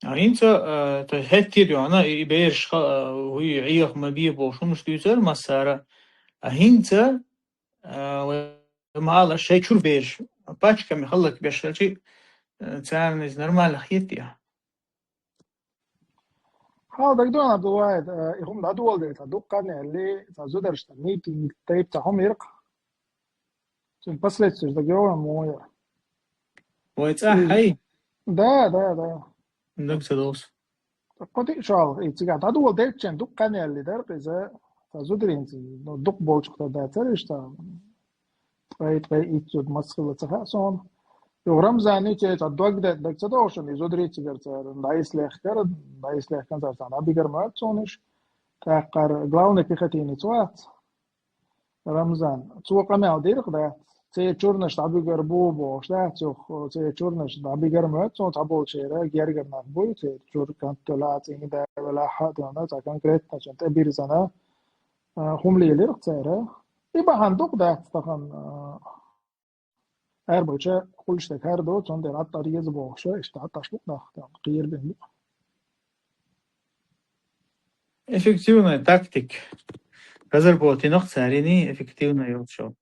А хӀинца, а, то есть хӀетте а дуьйна, и, и бераш ха-, а, хӀуй Ӏеха ма бе бохуш хӀуманаш дуьйцура массара. А хӀинца, а, вай ма аллара, шоай чура бераш, пачками хӀаллакбеш хилча, э, царна из нормально хетий? Хьал дагадоагӀа, Абдулвахьид, э, и хӀума дӀадоладелча, цхьа дукха хан аьле, цхьа зударшта митинг тайпа цхьа хӀума йир-кх. Цун последствиеш дагайоагӀий хьона? Вай цӀа хьай? Да, да, да. Дага ца доагӀа. Кхо-диъ шо хьалха, и цигахь дӀадоладелча, дукха хан аьле дар-кх иза, цхьа зударий, ну, дукха болчух тӀа дацар иштта, ткъе, ткъе итт зуда, масса хилла ца хаьа суна. Юха Рамзана цӀерца дог де-, дага ца доагӀий шуна, и зударий цигара цара дӀасалаьхкар, дӀасалаьхкар цара, царна дӀабигар моьтту суна уж. ТӀаккха хӀара главный пехотинец вац, Рамзан. Цо къамаьл дир-кх, дац? Церан чуранаша дӀабигар бу бохуш, дац, юха церан чуранаша дӀабигар моьтту суна цхьаболчеран, гергара нах буй, церан чура канталахь, цӀийнда велахь а, цхьа конкретно цунна тӀебирзина, а, хӀума лелира-кх цара. И бахьана ду-кх, дац, тахана, а, арабовлча хуьлуш дерг хӀара ду, цундела хӀаъ тӀареза бохуш, иштта хӀаъ тӀаш бу нах, кхерабина бу. Эффективная тактика. Разработанный царна эффективная йолчо.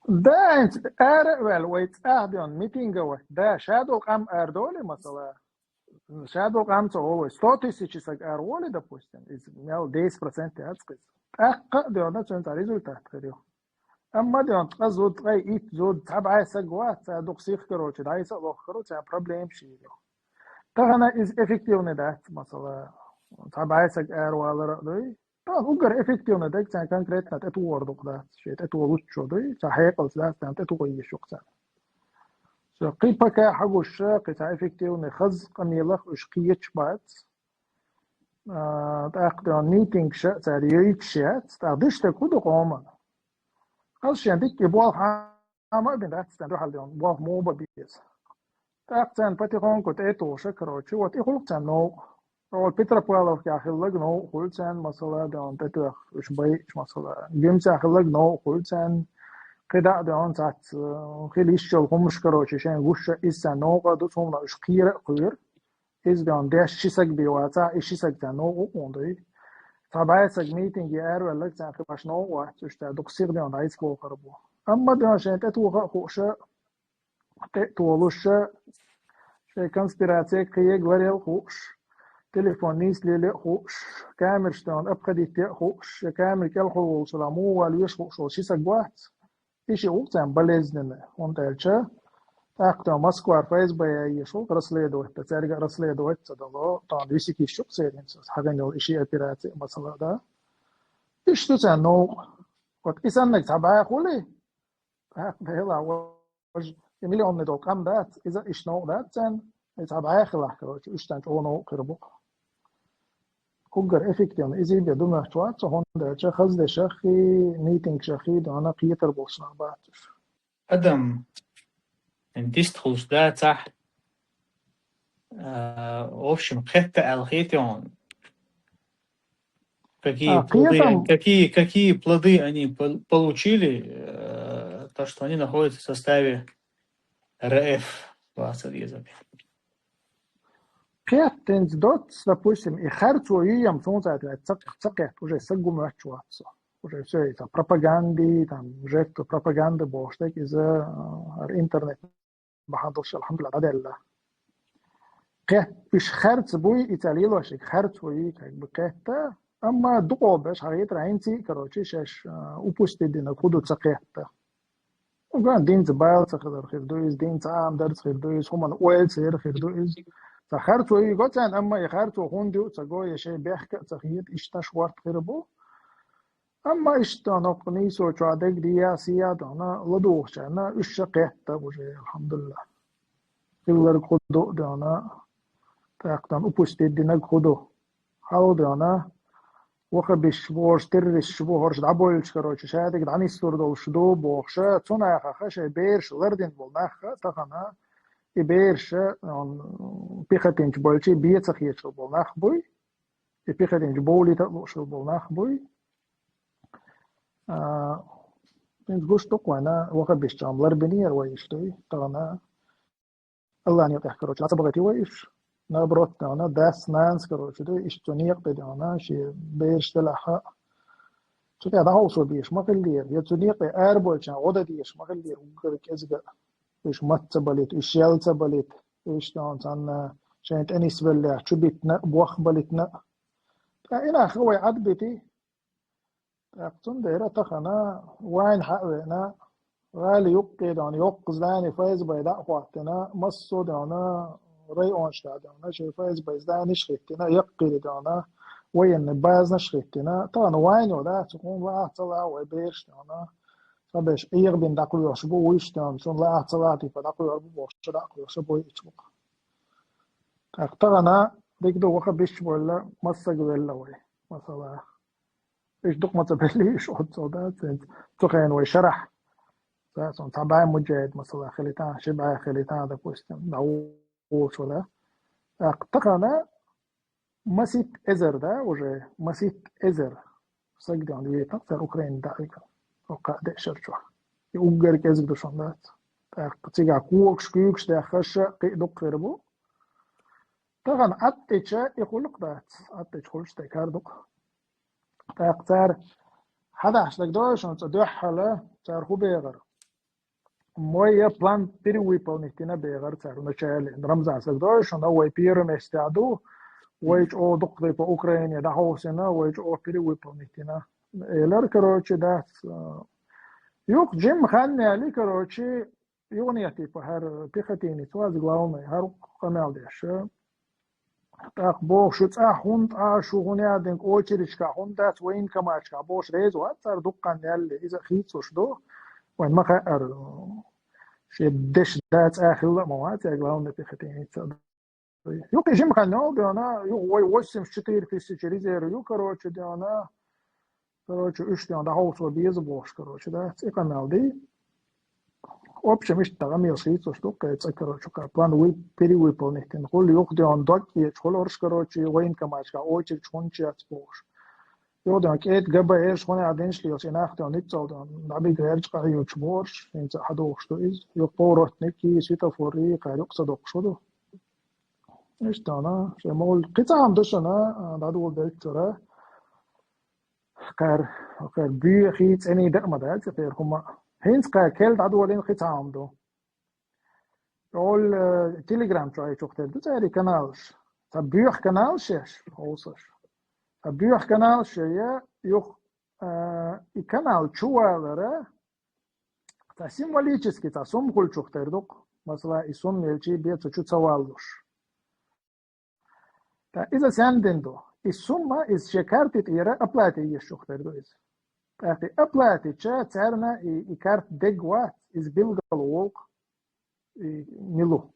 Да, хӀинца ара а ваьлла, вай цӀа а дина, митинга вай. Да, ша долу къам арадолий, масала. Ша долу къам ца волу вай. Сто тысяч саг араволий, допустим, из мел десять процентов яц-кх иза. ТӀаккха а дина, цуьнан цхьа результат хир ю. Амма дина, ткъа зуда, ткъе итт зуда, цхьа бӀе саг вац, цхьа дукха сих, короче, дӀасалохкаро, цхьа проблема шийла. Тахана иза эффективный дац, масала, цхьа бӀе саг аравалар а дуй. Тахана уггар эффективный дерг цхьа конкретно тӀетохар ду-кх, дац, шен тӀетоха луччо дуй, цхьа хьекъалца дац, цхьа тӀетоха йиш ю-кх царна. Со кхин пока хьагуш, кхин цхьа эффективный хаза къамелах уьш кхеташ бац. А, тӀаккха дина митингаш а цара йойтуш яц, тӀаккха дешдерг хӀун ду къоман? Ас шен дикка и болх хьан а бина дац, царна дуьхьал дина болх муха бан беза. ТӀаккха царна потихоньку тӀе а тухуш, короче, вот и хуьлу-кх царна новкъа. Ола Петропавловкехь хилларг новкъа хуьлу царна, масала, дина тӀетоьхна уьш байъаш, масала. Гимсехь хилларг новкъа хуьлу царна, кхидӀа а дина цхьацца, э, хила йиш йолу хӀумнаш, короче, шайна гуш а, иза царна новкъа а ду, цхьа хӀуманах уьш кхера а кхоьру. Иза дина деш ши саг бен вацахь, и ши саг царна новкъа а дуй. Цхьа бӀе саг митинге араваьлларг царна кхин баш новкъа вац, уьш цара дукха сиха дина дӀасабохур бу. Амма дина шайна тӀетоха а хууш, тӀе а толуш, шайн конспираци кхин яга ларъяла а хууш, телефон нийса лело а хууш, камераш дина обходить е а хууш, шайн камера кӀелхьара волчу муха вала везаш хууш волу ши саг вац. И шиъ ву-кх царна болезненный, хӀунда аьлча тӀаккха дина Москвара ФСБ ян езаш ву-кх расследовать дан, цаьрга а расследовать ца дало, тахана висина йиш ю-кх церан, хьахийна йолу и ши операци, масала, да. Иштта ду царна новкъа. Вот и саннарг цхьа бӀе хуьлий, тӀаккха Дела, важа, и миллионный долу къам дац, иза иштта новкъа дац царна, и цхьа бӀе хилахь, короче, уьш царна чӀогӀа новкъа хир бу. Уггар эффективно иза бен ду моьттуш вац со, хӀунда аьлча хаза дешаххий, митингашаххий дина кхетар болуш нах бац уьш. Адам дистхуьлуш дацахь, а, в общем, кхетта аьлла хетий хьуна? Какие А, плоды, кхетам- какие, какие плоды они пол-, получили, э, то, что они находятся в составе РФ двадцать две забил. Кхетта хӀинца доцца, допустим, и харцо юй-м цунца тӀе ца, ца кхетта, уже саг ву моьттуш вац со. Уже всё, и там пропаганды, там, жертва пропаганды бохуш дерг иза, э, интернет бахьана долуш, алхьамдулиллахӀ, дӀадаьлла. Кхетта, уьш харц буй, и цара лелош дерг харцо юй, как бы, кхетта, амма дукъо беш хьахетара хӀинца а, короче, шаьш, а, упустить динарг хӀун ду ца кхетта. Уган динца бала ца хилар хир ду иза, динца Ӏамадарца хир ду иза, хӀуманна ойла ца яр хир ду иза. Цхьа харцо юй го царна, амма и харцо хӀунда ю а ца го, я шайн бехк а ца хета, иштта шорта хир бу. Амма иштта дина хӀокху нийсо чохь дерг дӀа а, сий а дина ладугӀучарна уьш ша кхетта уже, алхьамдулиллахӀ. Хилларг хӀун ду а дина, тӀаккха дина упустить динарг хӀун ду. Хьал а дина, ваххабисташ бу хӀорш, террористаш бу хӀорш дӀабойлуш, короче, ша дерг дӀанислур долуш ду бохуш, цу нахаха шайн бераш лардина болу нах а тахана, и бераш, м, пехотинцаш болчий бен ца хеташ болу нах буй. И пехотинцаш бовлийта а лууш болу нах буй. А, хӀинца гуш ду-кх вайна, ваххабисташа ларбинера вай иштта дуй, тахана Аллахьан некъа тӀехь, короче, дӀа ца бахийтий вай уьш. Наоборот, дина, дас, нанас, короче, дуй, иштта цу некъа тӀе дина, шен бераш делахь а, цу тӀа дӀахьовсо безаш ма хиллера, я цу некъа арабоалачарна гӀо дан дезаш ма хиллера, уггар кӀезига уьш ма ца балийта, уьш ял ца балийта, уьш дӀа цхьанна шайна тӀенисбеллехь чу битина, бохбалитина. ТӀаккха и нах вай Ӏад битий? ТӀаккха цундела тахана вайна хьа а веана, гӀала юккъе дӀа йоккха здани ФСБ дӀа а хӀоттийна, массо а дӀа районашка дӀа шайн ФСБ зданеш хӀиттийна, яккхийра дӀа военный базанаш хӀиттийна, тахана вайна йо дац, хӀунда лаахь ца лаахь вай бераш дӀа, цхьаберш Ӏехабина дӀакхоьхьуш бу, вуйш дӀа, шуна лаахь ца лаахь типа дӀакхоьхьур бу бохуш, дӀакхоьхьуш бу ича бу. ТӀаккха тахана дика ду ваха бисча болла, массаг велла вай, масала. Уьш дукха ма ца белли, уьш оццул дац, хӀинца цу хенахь вай шарахь. Ца, сон цхьа бӀаь муджахид, масала, хилийтан, ши бӀаь хилийтан, допустим, дӀаволуш вала. ТӀаккха тахана масийтта эзар, да, уже масийтта эзар саг дӀа витар цара Украине дӀа а вигна. Оха деша шарчохь. И уггар кӀезиг ду шуна дац. ТӀаккха цигахь когаш, куьйгаш даьхкаш кхин а дукха хир бу. Тахана Ӏад дича и хуьлу-кх дац, Ӏад дича хуьлуш дерг хӀара ду-кх. ТӀаккха цара хьадахьаш дагадогӀий шуна цкъа дуьххьара цара хӀун бехар? Мой план перевыполнить дина бехар цара вначале. Рамзан, дагадогӀий шуна, вай первом месте ду, вай чӀогӀа дукха типа Украине дӀахьовсийна, вай чӀогӀа перевыполнить дина. Элира, короче, дац. Юха жимма хан яьлла, короче, юха типа хӀара пехотинец вац главный, хӀара къамел деш. ТӀаккха боху, шу цӀахь хӀунда, ткъа шу хӀунда яьдинг очередьашка хӀунда дац, военкоматашка бохуш, реза вац цара дуккха хан яьлла, иза хийцалуш ду. Вайн ма хаьара, шен деш да цӀа хилла а ма вац, я главный пехотинец. Юха жимма хан йолу дена, юха вай восемьдесят четыре тысячи резерв ю, короче, дена. Короче, уьш дена дӀахьовсо беза бохуш, короче, да, цӀе къамел ди. В общем, иштта къамелаш хийцалуш ду, кхин цкъа, короче, кхин план вы-, перевыполнить дина хуьлу, юха дена дог кеча хуьлурш, короче, военкоматашка очередь хӀунда яц бохуш. Юха дена кӀеда ГБР-ш хӀунда а динаш лелаш, и нах дена ницкъал дена дӀабига гӀерташ къахьоьгуш бохуш, хӀинца хьадохуш ду иза. Юха поворотник, светофор, кхара юкъа ца доккхуш хӀун ду. Иштта, шайн мовлид кхин цхьа хӀума ду шуна, а, дӀадоладелчуьра. Кхара, кхара боьхий, цӀений даа ма дац, кхара хӀума. ХӀинца кхара кхел дӀадолийна кхин цхьа хӀума ду. Олу, э, Telegram чохь чух тера ду цаьрий каналаш. Цхьа боьха каналаш еш, хьовсаш. Цхьа боьха каналаш я, юха, э, и канал чувалара, цхьа символически, цхьа сумма хуьлучух тера ду-кх. Масала, и сумма елчий бен цу чу ца валлуш. Ткъа иза сенден ду? И сумма, иза шен карти тӀера оплата еш чух тера ду иза. ТӀаккха и оплатича царна и, и карт дегга вац, иза билгал волу-кх, и мила ву.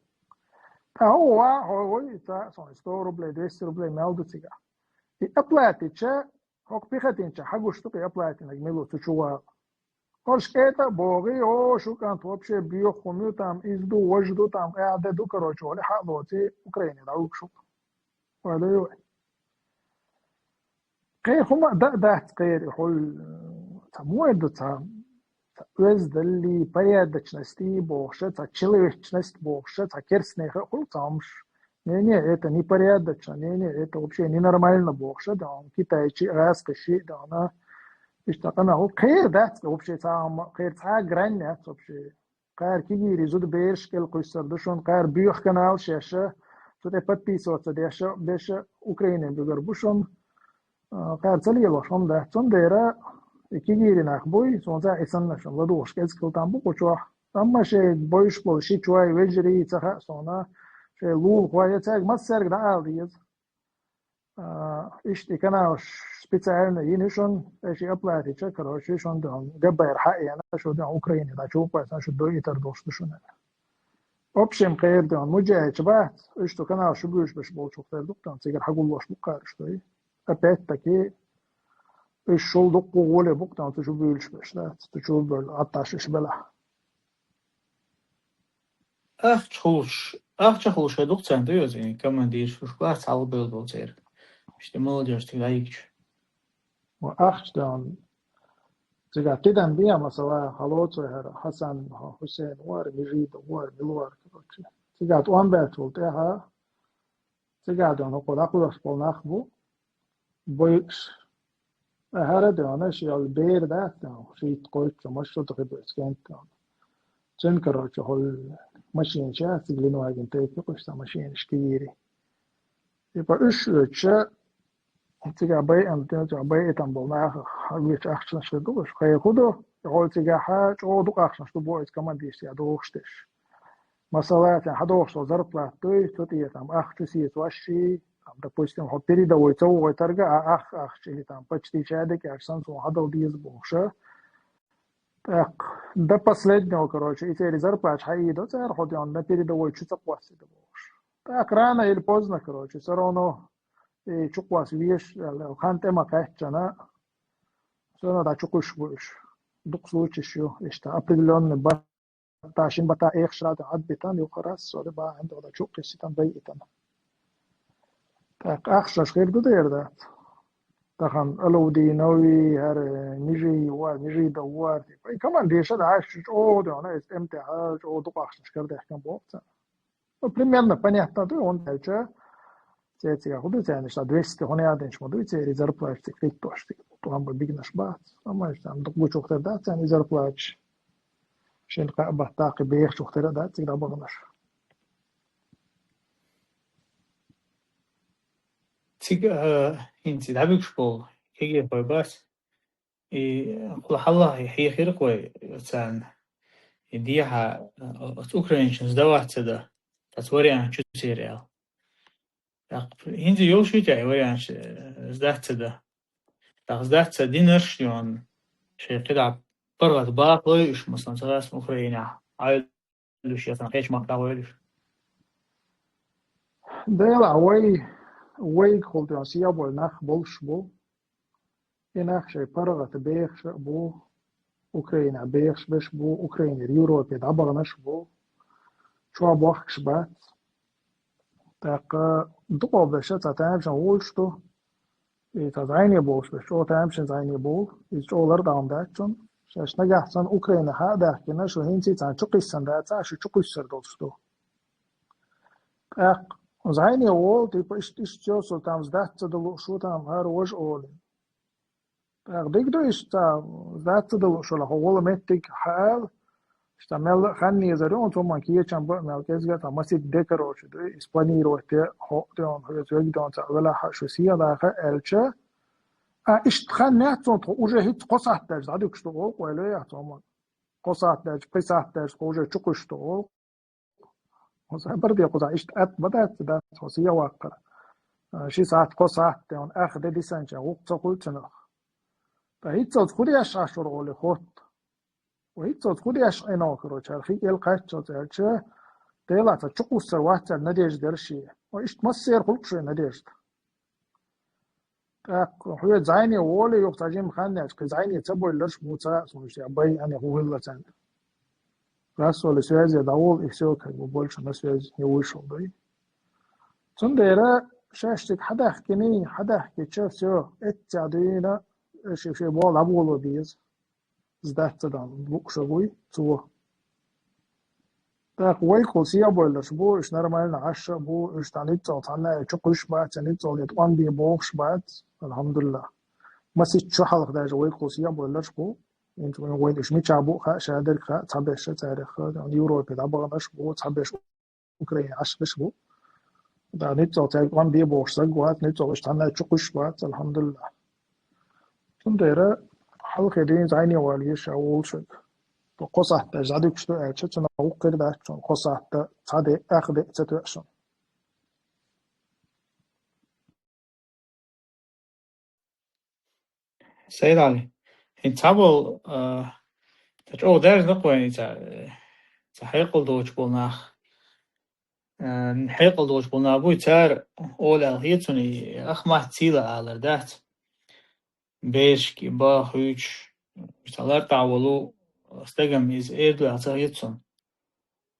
Ткъа хьо ван, хьо вай, ца, сон сто рублей, двести рублей мел ду цигахь. И оплатича, хӀокху пехотинца хьагуш ду-кх и оплатинарг мила ву, цу чу вала. Ош кӀета а богӀий, о, шу кӀант вообще боьха хӀума ю, там иза ду, важа ду, там къаьхьа де ду, короче, олий хьа а лоций, Украине дӀавуьгуш ву-кх. Ойла ю вай. Кхин хӀума а дан а дац кхеран, и хьол, ца муха ду, ца, ца оьздаллий, порядочностий бохуша, ца человечность бохуша, ца керстанеха а хуьлу ца хӀумаш. Не, не, это непорядочно, не, не, это вообще ненормально бохуша, да, китайчий, гӀазкхиший, да, иштта къамел. Кхеран дац вообще цхьа а хӀума, кхеран цхьа а грань яц вообще. Кхара кегийрий зуда бераш кӀел кхуьссур ду шуна, кхара боьха каналаш еш, цу тӀе подписываться деш, деш Украине буьгур бу шуна. А, кхара ца лелош хӀума дац. Цундела и кегийрий нах буй, суна цхьа а и санна шуна ладугӀуш кӀезиг хила там бу кху чохь. Амма шайн бойуш болу ши чой, вежарий ца хаьа суна, шайн лулахой, я цаьрга массаьрга дӀаала деза. А, иштта и каналаш специально йина шуна, аша и оплатича, короче, шуна дуьхьал ГБР хьаэна, шу дуьхьал Украине дӀачу кхойсна, шу дойтар долуш ду шуна. В общем, кхеран дуьхьал муджахидаш бац, уьш цу канал шу буьйлуш берш болчух тера ду-кх, цигара хьагуллуш бу кхара уьш дуй. Опять-таки, уьш шул дуккха гӀоле бу-кх, цу шу буьйлуш берш дац, цу чу бевлла, Ӏатташ уьш белахь. Ахча хуьлуш, ахча хуьлуш хӀе ду-кх царна, ду иза, и командирш уьш бац хьалабевлла болу церан. Иштта молодёжь цига дӀайигча. Ва ахча дан, цигахь тидам бен, масала, хьалоцу хӀара Хьасан, Хьусен вара, Межида вара, мила вара, короче. Цигахь тӀом баьллачул тӀаьхьа, цигахь дан хӀокхо дӀакхоьхьуш болу нах бу, бойуш. ХӀара дена шел бер дац, шийтта кхойтта машина хи бес кент. Цун, короче, хӀол машина час, Геленваген тайпа кхуьш цхьа машинаш кийри. Типа уьш оьцуша, цига байан, тӀе цига байитам бол нах, хьагуьч ахчанаш хир ду, уьш кхайху ду, хӀол цигахьа чӀо дукха ахчанаш ду бо оцу командирша я дохуш деш. Масала, цхьа хьадохуш со зарплат дуй, цу тӀе там ах чу сецаш ваши, там, допустим, хьо передовой ца вогӀуй тарга, а ах, ах чили там почти чадик, аш сан сон хьадал деза бохуша. Так, до последнего, короче, и церий зарплат хьаийдо, цара хьо дён, на передовой чу ца кхоссида бохуш. Так, рано или поздно, короче, всё равно и чу кхосса веш, хан тӀема кхаьччана, всё равно да чу кхуьш бу уьш. Дукха случаеш ю, иштта определённый ба- Та шин бата эхь шрата Ӏадбитан, юхарас, соли бахьан догӀда чукхисситан байитан. Так, ахчанаш хир ду дер дац. Тахан Алаудинови, хӀара, Нижи вар, Нижи да вар, типа. И командирша да аш чӀо дона, эс МТХ чӀо дукха ахчанаш кар дехкан бохца. Ну, примерно понятно ду, он дальше. Цеци худа цяни ша двести хунядинч ма ду, церий зарплатчик хиттош, тик. Туам ба бигнаш бац. Амма там дукха чухтар да, цяни зарплатч. Шин кхаъ баттахъи бехачух тера дац цига дӀабагӀанаш. Цига, а, хӀинца дӀабигаш болу, кегий хой бац. И хӀула хьаллахь хьехира вай царна. И дехьа, а, оцу украинчун сдаваться да, цац вариант чу церял. ТӀаккха хӀинца йолуш ю тӀе вариант, э, сдаться да. ТӀаккха сдаться динарш йон, шайн кхидӀа паргӀат бахалой уьш, масалан, ца гӀас Украинехь, Ӏойла уьш, я сан кхечу махкахь войла уьш. Дела, вай, вайга хӀулда йон сехьа болу нах болуш бу. И нах шайн паргӀата бехаш а бу, Украинехь бехаш берш бу, Украинера Европе дӀабаханаш а бу, чохь бохкаш бац. ТӀаккха дукхахберш цхьа тамашийна вуьйлуш ду, и цхьа зӀене болуш берш, чӀогӀа тамашийна зӀене бу, иза чӀогӀа лардалам дац шуна. Шаьш нагахь санна Украинахьа а даьхкина, шу хӀинца цхьаьна чукхиссина дац, шу чукхуьссур долуш ду. ТӀаккха зӀене волу, типа, иштта, иштта йо со там сдаться ца далуш ву, там хӀара важа олий. ТӀаккха дика ду иштта, сдаться ца далуш вала, хьо волу меттиг хьаала, иштта мелла а хан езар ю, цу ма кечам бан мел кӀезга а, там масех де, короче, ду, и спланировать де, хьо де, хьоьца вег де, цхьа велахь а шу сехьа даха аьлча, а, иштта хан яц цунна, тхо уже хӀинца кхо сахьт даьлча дӀадуьгуш ду, олу, ойла яц хьо ма. Кхо сахьт даьлча, пхи сахьт даьлча, тхо уже чукхуьссуш ду, олу. Хьо сан бар де кхузахь, иштта атта ма дац, дац хьо сехьа ваккхар. Ши сахьт, кхо сахьт де, хьуна ах де дисанча, гӀуллакх ца хуьлу цунах. Ткъа хӀинццалц хӀун деш Ӏаш вара олий хотта? Ва хӀинццалц хӀун деш Ӏино, короче, хӀара хи кӀел кхаччалц аьлча, Делахь ца чукхуссур вац аьлла надежда яра шен. Ва иштта массеран хуьлу шен надежда. ТӀаккха хьоьца зӀене волий, юха цхьа жимма хан яьлча, кхин зӀене ца бовларш бу ца а, суна иштта бай, ани хӀун хилла царна. Раз олий связе дӀаволу, и всё, как бы больше на связи не вышел, да и. Цундела шаьш цига хьадаьхкиний, хьадаьхкича, всё, эццехь дуьйна, ши-ши боху дӀаболо беза. Сдаться дан лууш вуй цо. ТӀаккха вайкхул сехьа бовларш бу, уьш нормально Ӏаш а бу, уьш тхан ницкъал цхьанна а чукхуьссуш бац, ницкъал де тӀом бе бохуш бац, алхьамдулиллахӀ. Масех чу хьалха даже вайкхул сехьа бовларш бу, хӀинца вайн вайн уьш мичахь бу а хаьа, шадерг а хаьа, цхьаберш а царех, Европе дӀабаханаш бу, цхьаберш Украине Ӏаш берш бу. Да, ницкъал цаьрга тӀом бе бохуш саг вац, ницкъал уьш тхан а чукхуьссуш бац, алхьамдулиллахӀ. Цундела хьалхе дийна зӀене вала еза ша волу шуьга. Тхо кхо сахьт даьлча дӀадуьгуш ду аьлча, цунах вукхуьра дац шуна, кхо сахьт дан цхьа де, ах де ца тоьа шуна. Сайд-Ӏали, хӀинца цхьаболу, а, ца чӀогӀа даьржина-кх вайн и ца, ца хьекъал доцуш болу нах. Э, хьекъал доцуш болу нах буй, цара олу аьлла хета суна, и Ахмат Сила алар дац. Берашка, баха хуьйцуш, цхьа лартӀахь волу стагана иза эр ду аьлла ца хета суна.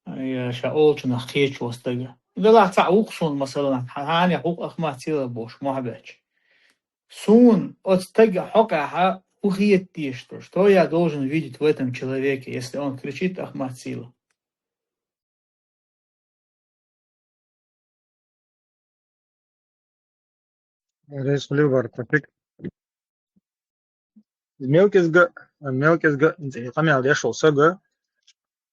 Я ша олучунах кхеташ волу стага. Делахь цхьаъ ву-кх суна, масала, хьан-, хьанех ву-кх Ахмат Сила бохуш, мохь бетташ. Суна оцу стага хьокъехь хӀун хета дезаш ду? Что я должен видеть в этом человеке, если он кричит «Ахмат Сила»? Реза хуьлда, Барт, ца фиг. Мел кӀезига, мел кӀезига, къамел деш волу сага,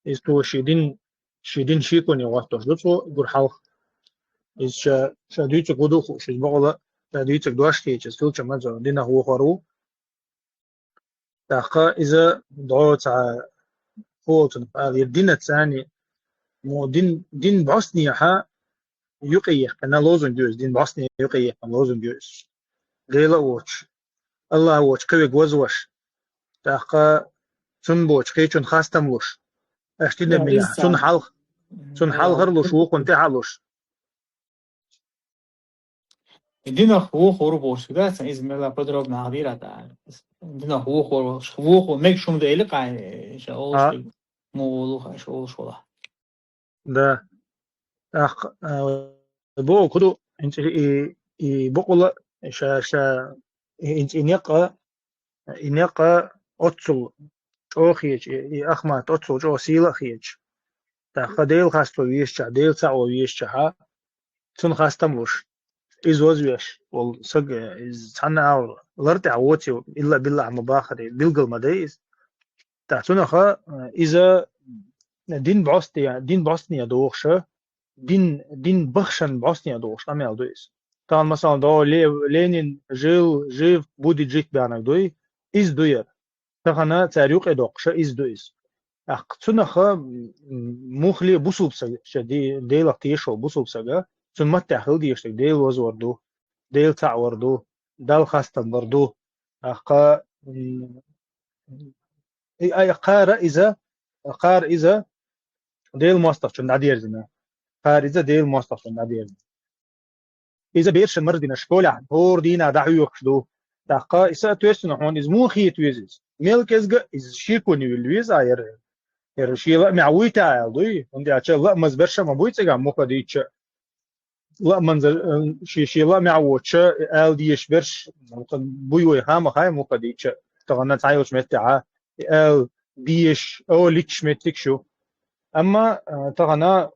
иза цо шен дин, шен дин шеконе гӀоттош ду цо, гур хьалха. Иза ша, ша дуьйцург хӀун ду хууш, иза бакъала ша дуьйцург дош хеташ, иза хилча ма цо динах вохор ву. ТӀаккха иза дӀо ца хӀу волчунах ала, иза динацани, мо дин, дин бӀостанехьа юкъе яьккхина лозунг ю иза, дин бӀостанехьа юкъе яьккхина лозунг ю иза. Дела а воцуш, АллахӀ а воцуш, кхин верг вазвеш. ТӀаккха цунна боцуш, кхечунна хастам луш. Аша тидам Да, мила, иза цунна хьалха, цунна Да. хьалхара луш, вукхунна тӀаьхьа луш. И динах вохор ву бохуш, да, сан иза мела подробно хьахдийра тӀаккха. Динах вохор волуш, вохо мегаш хӀума ду элира кхин, ша олуш А. дерг, муха волу, ша олуш волахь. Да. ТӀаккха, а, боху хӀун ду, хӀинца и, и бакъала, ша, ша, и, хӀинца и некъа, и некъа оццул чӀогӀа хеташ, и, и Ахмат оццул чӀогӀа сийла а хеташ. ТӀаккха Дела хасто везачохь, Дела цхьаъ ван везачохь, цунна хастам луш, иза вазвеш волу сага, иза цхьанна агӀор лар тӀехь воций, илла-билла ма бахаре, билгал ма дай иза. ТӀаккха цунах, э, иза дин бӀостия-, дин бӀостане дохуша, дин, дин бахшан бӀостане дохуш къамел ду иза. Тахана, масалан, догӀу Ле-, Ленин жил, жив, будет жить баьхнарг дуй, иза ду яра. Тахана цара юкъе доккхуша иза ду иза. ТӀаккха цунаха, м, муххале бусулба сага, ша де-, Делах тешо бусулба сага, цунна маттехь хила дезаш дерг Дела вазвар ду, Дела цхьаъ вар ду, Далла хастам бар ду. ТӀаккха, м, и, ай, кхара иза, кхара иза Делан мостагӀчунна дӀадерзина. Кхара иза Делан мостагӀчунна дӀадерзина. Иза бершан марздина школехь хӀора дийнахь дӀахьоьхуш ду. ТӀаккха и соответственно хьуна иза муха хета веза иза? Мел кӀезга иза шеконе вилла веза а яра. Яра шен лаамехь вуйта аьлла дуй? ХӀунда аьлча лаамаза берш а ма буй цигахь муха дийча. Лаамаза, э, шен, шен лаамехь воцуша, э, аьлла дезаш берш, буй вай хама хай муха дийча. Тахана цхьайолчу меттехьа, э, аьлла дезаш, олуш меттигаш ю. Амма, э, тахана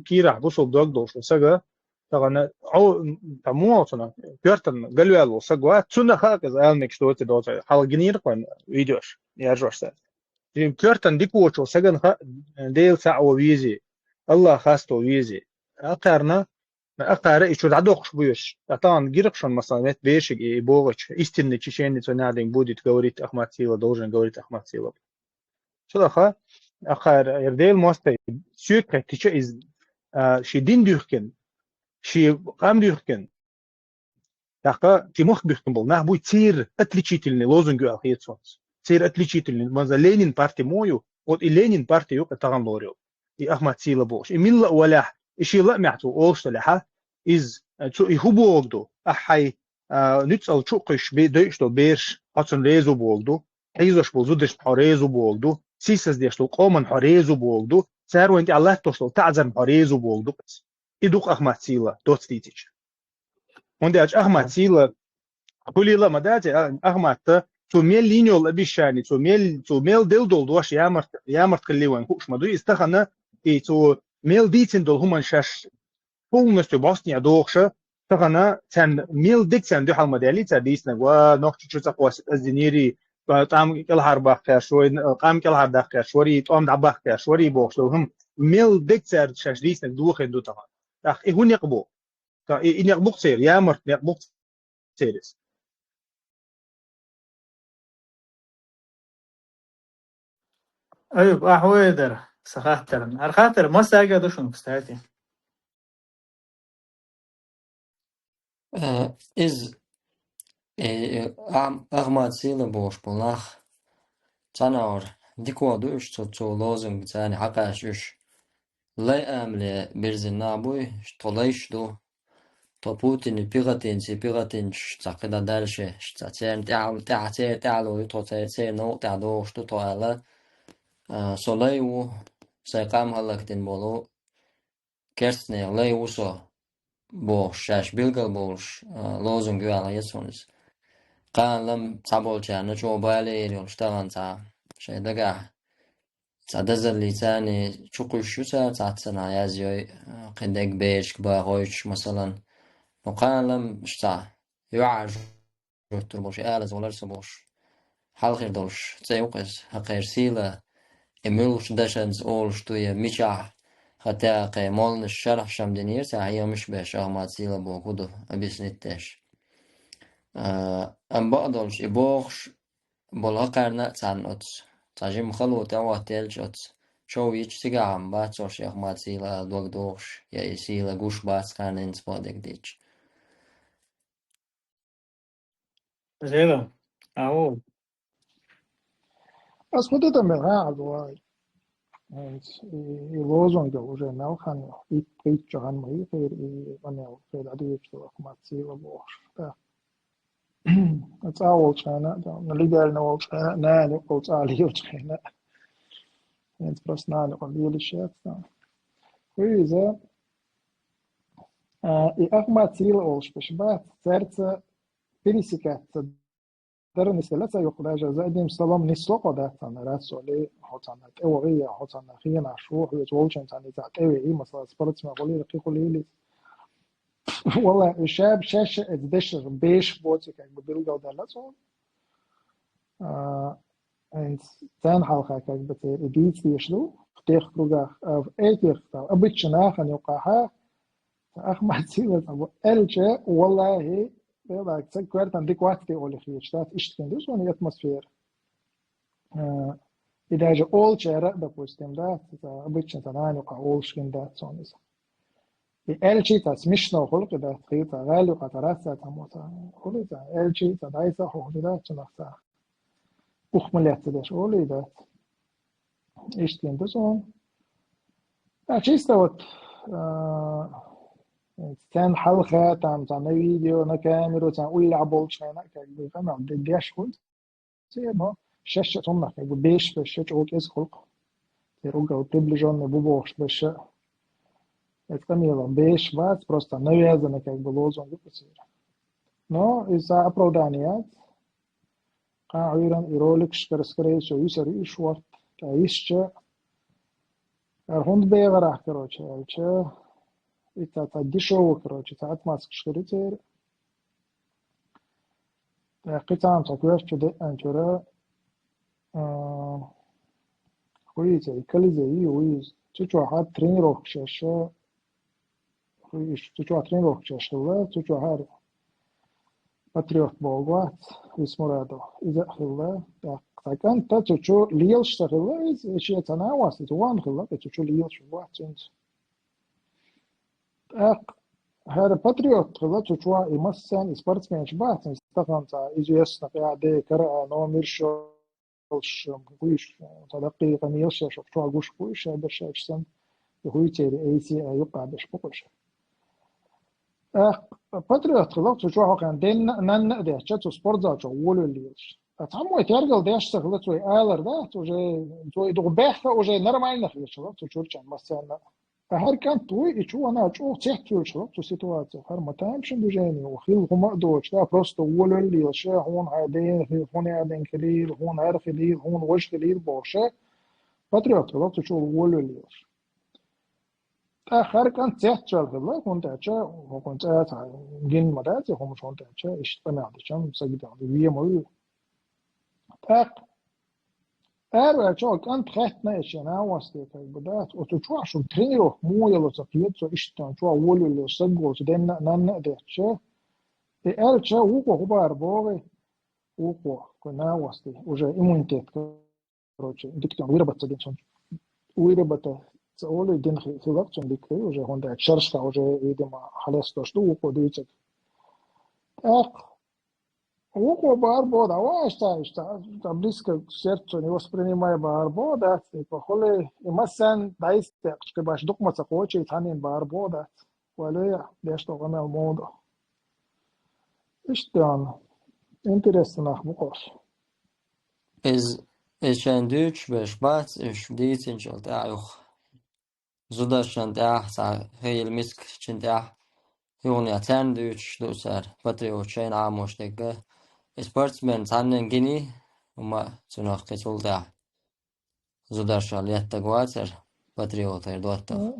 кийрахь бусулба дог долуш ву сага, тахана, Ӏо-, м, тхан муха цунах, коьртана галваьлла ву сага вац, цунах а иза ала мегаш доций доций, хьалха гинийра кхойн видеош, яржош цара. Шен коьртана дика воцу сагана хаьа, Дела цхьаъ ван везий, АллахӀ хасто везий. Акхарна, акхара и чу дӀадоккхуш буьйш. Ткъа тахана гира-кх шуна, масала, метта бешиг и, и бохучу, истинный чеченец цо надо будет говорить Ахмат Сила, должен говорить Ахмат Сила. Цудаха, акхара, яра Делан мостагӀий, соьга хеттича иза, а, шен дин дуьхкина, шен къам дуьхкина, тӀаккха шен мохк буьхкина болу нах буй, церан отличительный лозунг ю аьлла хета суна. Церан отличительный, маза Ленин парти мо ю, вот и Ленин парти ю кху тахана лору. И Ахмат Сила бохуш. И милла а валахь, и шен лаамехь цо олуш далахьа, иза, цу и хӀу боху ду, ахь хьайн а, нуьцкъала чу а кхуьйсуш бе-, дойуш долу бераш, хьо цунна реза ву боху ду, хьийзош болу зударшна хьо реза ву боху ду, сийсаздеш долу къоманна хьо реза ву боху ду, цара вайна тӀехь латтош долу таӀзарна хьо реза ву боху ду. И ду-кх Ахмат Сила, доцца дийцича. ХӀунда аьлча Ахмат Сила, хуьлийла а ма дац, а, Ахматта, цо мел йина йолу обещани, цо мел, цо мел делла долу дош ямарт, ямарт хилли вайна хууш ма ду, иза тахана, и цо мел дийцина долу хӀуманна шаьш полностью бӀостанехьа дохуша, тахана царна мел дерг царна дуьхьал ма даьллий цара дийцинарг, ва, нохчий чу ца кхоссийта ас динийрий, ва, тӀам кӀелхьарбаккха гӀерташ варий, къам кӀелхьардаккха гӀерташ варий, тӀом дӀабаккха гӀерташ варий бохуш долу хӀума. Мел дерг цара шаьш дийцинарг дохийна ду тахана. ТӀаккха и хӀун некъ бу? ТӀаккха и, и некъ бу-кх церан, ямарт некъ бу-кх церан иза. Аюб, ахьа вай дара, сан хаттарна. ХӀара хаттар массаьрга а ду шуна, кстати. Э, иза, э, э, Ам-, Ахмат Сила бохуш болу нах, цхьана агӀор дика ду уьш, цо, цо лозунг царна хьакхаьчча уьш. Лай амале бирзина нах буй, тхо лайш ду. Тхо Путинан пехотинций, пехотинцаш цхьа кхидӀа даьлла ши, цхьа церан тӀаьхьа, тӀаьхьа, церан тӀаьхьа ло ю, тхо церан, церан новкъа тӀехь догӀуш ду тхо аьлла. А, со лай ву, сайн къам хӀаллакдина болу, керстанех лай ву со, бохуш, шаьш билгал болуш, а, лозунг ю аьлла хета суна иза. Кхана лам цхьаболчарна чӀогӀа балийр йолуш тахана цхьа шайн дагахь цхьа дазаллица а чу кхуьйсуш ю цара, цхьацца нах язйой, кхин дерг берашка бахойтуш, масалан. Ну, кхана лам цхьа юьхьӀаьржа жоьттур болуш, алаза валар со бохуш. хьалхара долуш цӀе ю-кх иза, хӀокхеран сийлахь, и муьлхачу дашаца олуш ду я мичахь, хӀаьта кхин молланаш шархь-м динера цара, хьехамаш беш, Ахмат Сийлахь бохург хӀун ду, объяснить деш. А, амма бакъдолуш, и бохуш болу хӀокхарна а цхьаьна оцу, цхьа жима хало тӀехӀоттаелча оцу, шов йича цигахь-м бац хӀорш Ахмат Сийлахь ала дог дохуш, я и сийлахь гуш бац кхарнинца бакъдерг дийцча. Зела, ау. Ас хӀун ду тан мел хьан а вай? ХӀинца и, и лозунг уже мел хан ю, итт-пхийтта шо хан ма йийхира, и къамел хир Ӏадуьйцуш долу Ахмат Сийлахь бохуш. ТӀаккха цӀа волчу хенахь а, ну, легально волчу хенахь а, нана юкъахь цӀа лелачу хенахь а. ХӀинца просто нана юкъахь лелаш яц, да. ХӀун иза, а, и Ахмат Сийлахь олуш берш бац, цаьрца пересекаться дара нисделла ца юкъа, даже за одним столом нисло кхо дац царна, раз соли, хьо царна тӀевахи, я хьо царна хенаш ву, хьоьца волчун царна иза тӀевеи, масала, спортсмен хуьлийла, кхин хуьлийла иза. Валла, и ша, шаьш а эца дешнаш беш боций, как бы, билгалдаьлла цо. А, хӀинца царна хьалха, как бы, церан и дийца дезаш ду, в тех кругах, а в этих, там, обычно нахана юкъахь, Ахмат Сийлахь цхьа бу аьлча, валлахӀи, Делахь, ца коьртана дика вац те олий хеташ дац, иштта хин ду суна и атмосфера. А, и даже олучара а, допустим, да, ца, обычно ца нана юкъахь олуш хин дац суна иза. И аьлчи ца смешно хуьлу кхин дац, хи ца гӀала юкъахь ца рац ца, ца мо ца хуьлу ца, аьлчи ца дайса хӀума дац цунах ца. Ухмыляться деш олий дац. Иштта хин ду суна. А, чисто вот, а, царна хьалха, там, царна на видео, на камеру, царна уллехь болчу хенахь, как бы, къамел де-, деш хуьлу. Церан, но шаьш а цунах, как бы, беш берш а чӀогӀа кӀезиг хуьлу-кх. Церан уггар приближённый бу бохуш берш а. Эцу къамелах беш бац, просто навязанный, как бы, лозунг ю-кх церан. Но иза оправдание яц. Кхана Ӏуьйранна и роликашкара, скорее всего, йисар ю уьш ворт. Ткъа йисча, хӀара хӀунда бегӀарахь, короче, аьлча, и ца, ца дешёвый, короче, ца отмазкаш хир ю церан. ТӀаккха кхин цхьа а ца коьртачу деанчуьра, а, хӀун ю иза, и Колизей ю, хӀун ю иза. Цу чохь а тренировкаш еш, хӀун ю иза, цу чохь а тренировкаш еш хилла, цу чохь а хӀара Патриот бохург вац, Висмурадов. Иза а хилла, тӀаккха цхьа кӀант а цу чу лелаш ца хилла, иза, и шен цхьа накъост, иза вон хилла, и цу чу лелаш вац цуьнца. ТӀаккха хӀара Патриот хилла, цу чохь а и массарна, и спортсменаш бац, и стахан цхьа известно, къа де кара а, номерш йолуш, гуш, цхьа даккхий къамелаш еш, чохь гуш гуш, ша берш еш санна, и хӀуьйцеран эйсий а юккъа берш бу-кх уьш. ТӀаккха Патриот хилла, цу чохь а хӀокхуьнан денна а, нанна а детташ, цу спортзал чу волавелла лелаш. Ткъа цхьаммо тергал деш ца хилла, цо и алар дац, уже, цо и дукха бехха, уже нормально хилла, цу чуьрчан массарна а. Ткъа хӀара кӀант вуй, и чу ванах чӀогӀа цецвеллаш хилла цу ситуацехь. ХӀара ма тамашийна движение ву, хилла хӀума а доцуш, да, просто волавелла лелаш, хьуна хьайн дена хи-, хӀун аьлла хилийла, хӀуна хӀара хилийла, хӀуна важа хилийла бохуш, Патриот хилла цу чу волавелла лелаш. ТӀаккха хӀара кӀант цецвелла хилла, хӀунда аьлча хӀокхуьнан цӀа цхьа гина ма дац и хӀумаш, хӀунда аьлча иштта къамел дича-м саг вен ма вуй. ТӀаккха араваьлча кӀанта хаьттина и шен накъостий, как бы, дац, оцу чохь шуна тренировка муха яло ца кхета, со иштта чохь волавелла саг волчу денна а, нанна а детташ. И аьлча, вукхо хӀун бахара боху, вукхо, кху накъостий, уже иммунитет, короче, дика тӀе выработать ца дина цунна. Выработать ца олий, дина хи-, хилла-кх цунна дика хи, уже хӀунда аьлча шерашкахь уже, видимо, хьалаьцна долуш ду вукхо дуьйцург. ТӀаккха вукхо бахара боху, да, ва, аша ца, иштта, ца близко к сердцу не воспринимай бахара боху, да, типа, хӀули, и массарна дӀайса декъчу, кхин баш дукха ма ца кхочий, цхьаннен бахара боху, да. Вале, деш долу къамел муха ду. Иштта дан, интересно нах бу-кх уьш. Иза, иза шайна дуьйцуш берш бац, уьш дийцинчул тӀаьхьа юха. Зударшна тӀехь, цхьа хийла мискачун тӀехь, юханехь царна дуьйцуш ду цара, патриот шайна Ӏамош дерг. И спортсмен цхьаннен гиний, хӀума цунах кхин цул тӀаьхьа зударшал еттаг вацара, патриотера доттагӀа.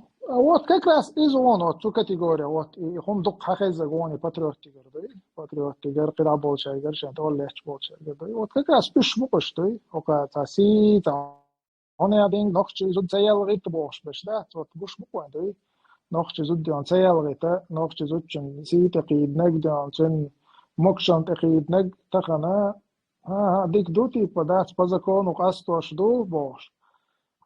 Вот как раз из он, вот цу категория, вот и хум дукха хеза гони патриотигар, да? Патриотигар, кира болчайгар, шен тол леч болчайгар, да? Вот как раз уж букаш, да? Ока та си, та он я динг, нохчи зуд цаял гит бохш беш, да? Вот гуш букван, да? Нохчи зуд дион цаял гита, нохчи зуд чин си та кид наг дион цин мокшан та кид наг тахана, ага, дик ду типа, да, по закону кастош ду бохш.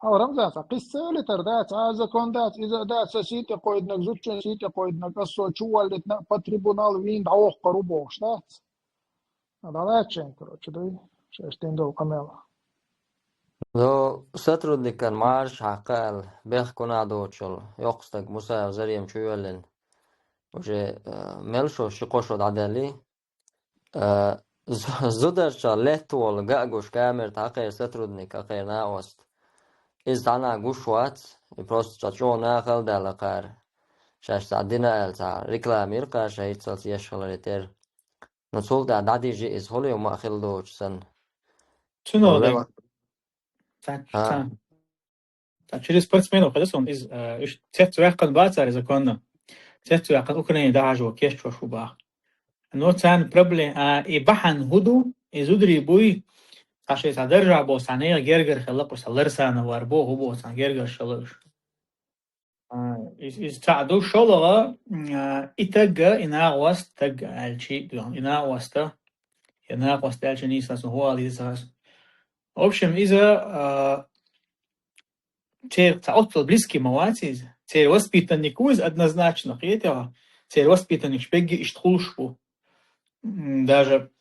Хьо, Рамзан, ца кхиссалитар дац, а закон дац, иза дац, са сите кхойднаг, зуччун сите кхойднаг, ас со чуваллитна, по трибунал вин дӀавохкар у бохуш дац. А далачен, короче, дуй. Шеш дин дол къамел. Ну, сотрудникан марш хьакъал, бех куна дочул, йокъстаг Мусаев Зарем чуйвеллин. Уже, э, мел шо, ши кхо шо дӀадели. Э, зу-, зударча леттвол гагуш камер тхьакхер сотрудник, акхер наост. Из тхьана гуш вац, и просто ча чо нахал дала кхар. Шаш ца дина ал ца рекламир кхар, ша иццалц еш халари тер. Ну, цул да дадижи из хули ма хил доч сан. Цуно Валла дем. Та, Ха. та. Та через спортсменов, когда сон из, э, иш-, цец вяхкан бацари законно. Цец вяхкан Украине дахажу, кеш чошу бах. Но цан проблем, а, и бахан худу, и зудри буй, а шей са держа бо, са не гергер хела, по са лерсана вар бо, хубо са гергер шалыш. А, из, из цаду шолова, м, а, и тагга, и на вас тагга, альчи, дуан, и на вас та, и на вас та, альчи, не са сухуал, и са. В общем, из-за, а, цер ца оттал близкий ма вац из, цер воспитанник уз однозначно, хетя, цер воспитанник шпегги ишт хулш бу. М, даже,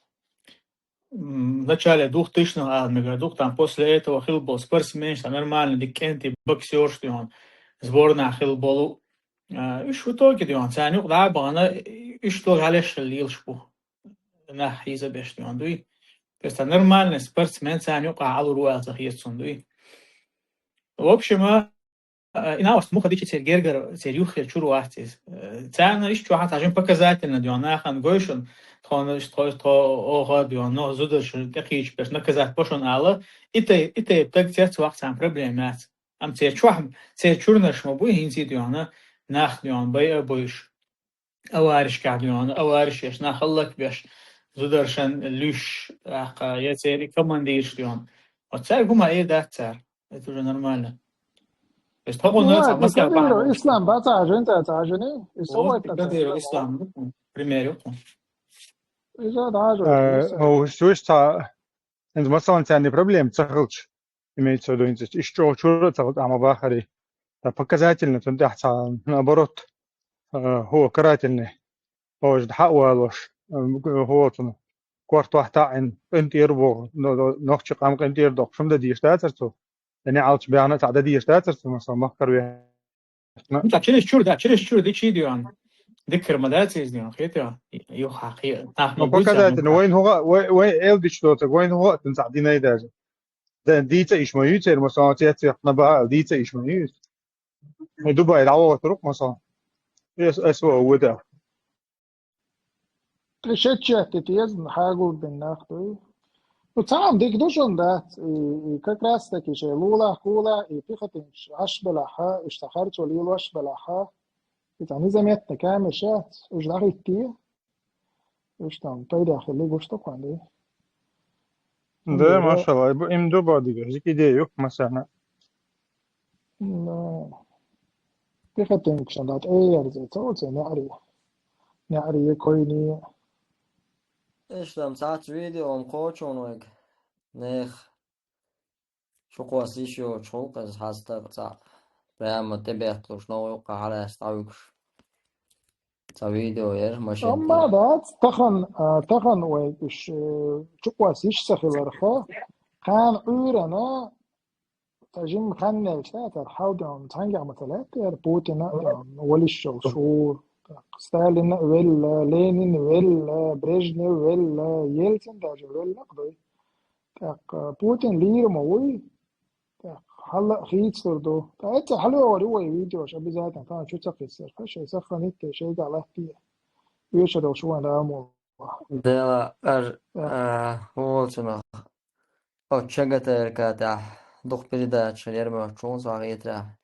м, в начале двухтысячных, а, мега дух, там после этого хил был спортсмен, что нормально, дикенти, боксер, что он сборная хил был. А, иш в итоге, да, он, цанюк, да, бана, иш то галеш лилш бу. Нах, иза беш, да, он, дуй. То есть, а, нормальный спортсмен, цанюк, а, алу руэл, захьет, дуй. В общем, а, а, и на вас муха дичи цер гергар, цер юхер чур вахтис. Э, цана иш чуха тажин показательно, да, нахан гойшун, тхон, тхо, тхо, ога, да, но зудаш, такич, пеш, наказать пошун ала, и те, и те, так цец вахт сам проблем яц. Ам цер чух, цер чурнаш ма буй хинци, да, нах, да, бай а буйш. Авариш кадион, авариш еш, нахаллак беш, зударшан луш, аха, я цери командирш дион. Вот царь гума и дат царь. Это уже нормально. То есть, хогу Ну, на это ца, масса Кадыров, баху. Ислам, ба, цажин, ца, цажин, и Вот, совой и та, Кадыров, ца, Ислам, ну, пример, вот он. Иза даже, Э, Ислам. О, слушай, ца, это масалан, ца не проблем, ца хылч. Имеется в виду, инцест. Иш чо чура ца, ама бахари. Та показательно, тун тяхца, наоборот, э, хо, карательный. Ож дха уалош, э, хо, тун, кварт вахта ин, ин тир бо, но, но, нохчи кам ин тир док, шум да диеш да церцу. Эне алч бяна та да диеш да церцу, масал махкар ве. Ну, та через чур, да, через чур, ди чи дион. Диккер ма да ци дион, хетя. Ю хахи, нах Ну, ма буй показательно, царь, вайн хуга, вай, вай, эл дич дота, вайн хуга, тун ца динай даже. Да, дица иш ма ю, цер, масал, цец, цец, на ба, дица иш ма ю. Э, Дубай, да, вот, рук, масал. Эс, эс, во, вот, да. Ты шет чет, ты тез, хагул бен нах, ты. Ну, цам дик душон, да, и, и как раз таки же лула, хула, и пехотинч, аш белаха, и штахар чоли лош белаха. И там незаметно камешат, уж да идти. Уж там, пойдя, хили гушто кванды. Да, Андыра. Машалла, бу им дуба дига, жики де юк, масана. Ну, пехотинчан дат эйерзе, цоце няри. Няри койни. Эш там цац видеом кочон вег. Нех. Шукъос иш йоцу гӀуллакхаза хьаста цхьаъ. Прямо тӀебетталуш, новкъа хьалаьцна дӀавуьгуш. Цхьа видео яра машина Амма тӀехь. Дац, тахан, а, тахан вай уьш, э, чукъос йиш ца хиларха, кхана Ӏуьйрана, ца жим хан нелча, цара хьалдеун цхьаьнгахь ма ца лаьттара, Путина, а, валиш йолуш ву, Сталина а велла, Ленина а велла, Брежнев а велла, Ельцин даже велла, кхой. ТӀаккха Путин лийра ма вуй. ТӀаккха хьала а хийцалур ду. ТӀаккха эццахь хьалавогӀур ю вай видеош, обязательно, тахана чу ца кхиссар. Ха, шайн сахханитте, шайгахь латтий. Оьшуралла шу вайн рамула. Дела, ар, а, волчунах. О, чагатарка тӀехь дукха передача лермачун сагӀетра.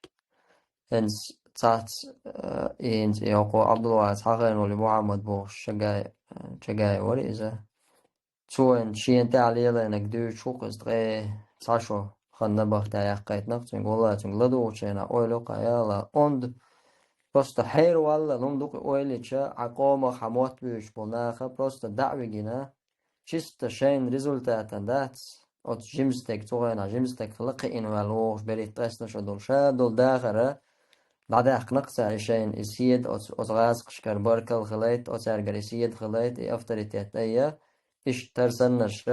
ХӀинца цац, э, инца, йокхо Абдулвац хьахайна волу Мухьаммад бохуш, Чагай, э, Чагай вара иза. Цо вайн шена тӀехь лелийнарг дуьйцуш ву-кх иза ткъе цхьа шо хан набахтехь яьккхийтинарг цуьнга, валлахӀи, цуьнга ладугӀучу хенахь ойла йоккха яла, онда просто хьераваллал хӀума ду-кх и ойла йича, хьан къомах, хьан мотт буьйцуш болу наха просто дӀа а вигина, чисто шайна результатан дац, оцу жимстаг, цу хенахь жимстаг хилла кхиъна ваьлла вогӀуш берхӀитта ткъесна шо долу, ша долу дахар дӀадаьккхина-кх цара и шайна, и седа оцу, оцу гӀазкхашкара баркалла хилийта, оцаьргара и седа хилийта, и авторитет айъа, иштта хӀара саннарш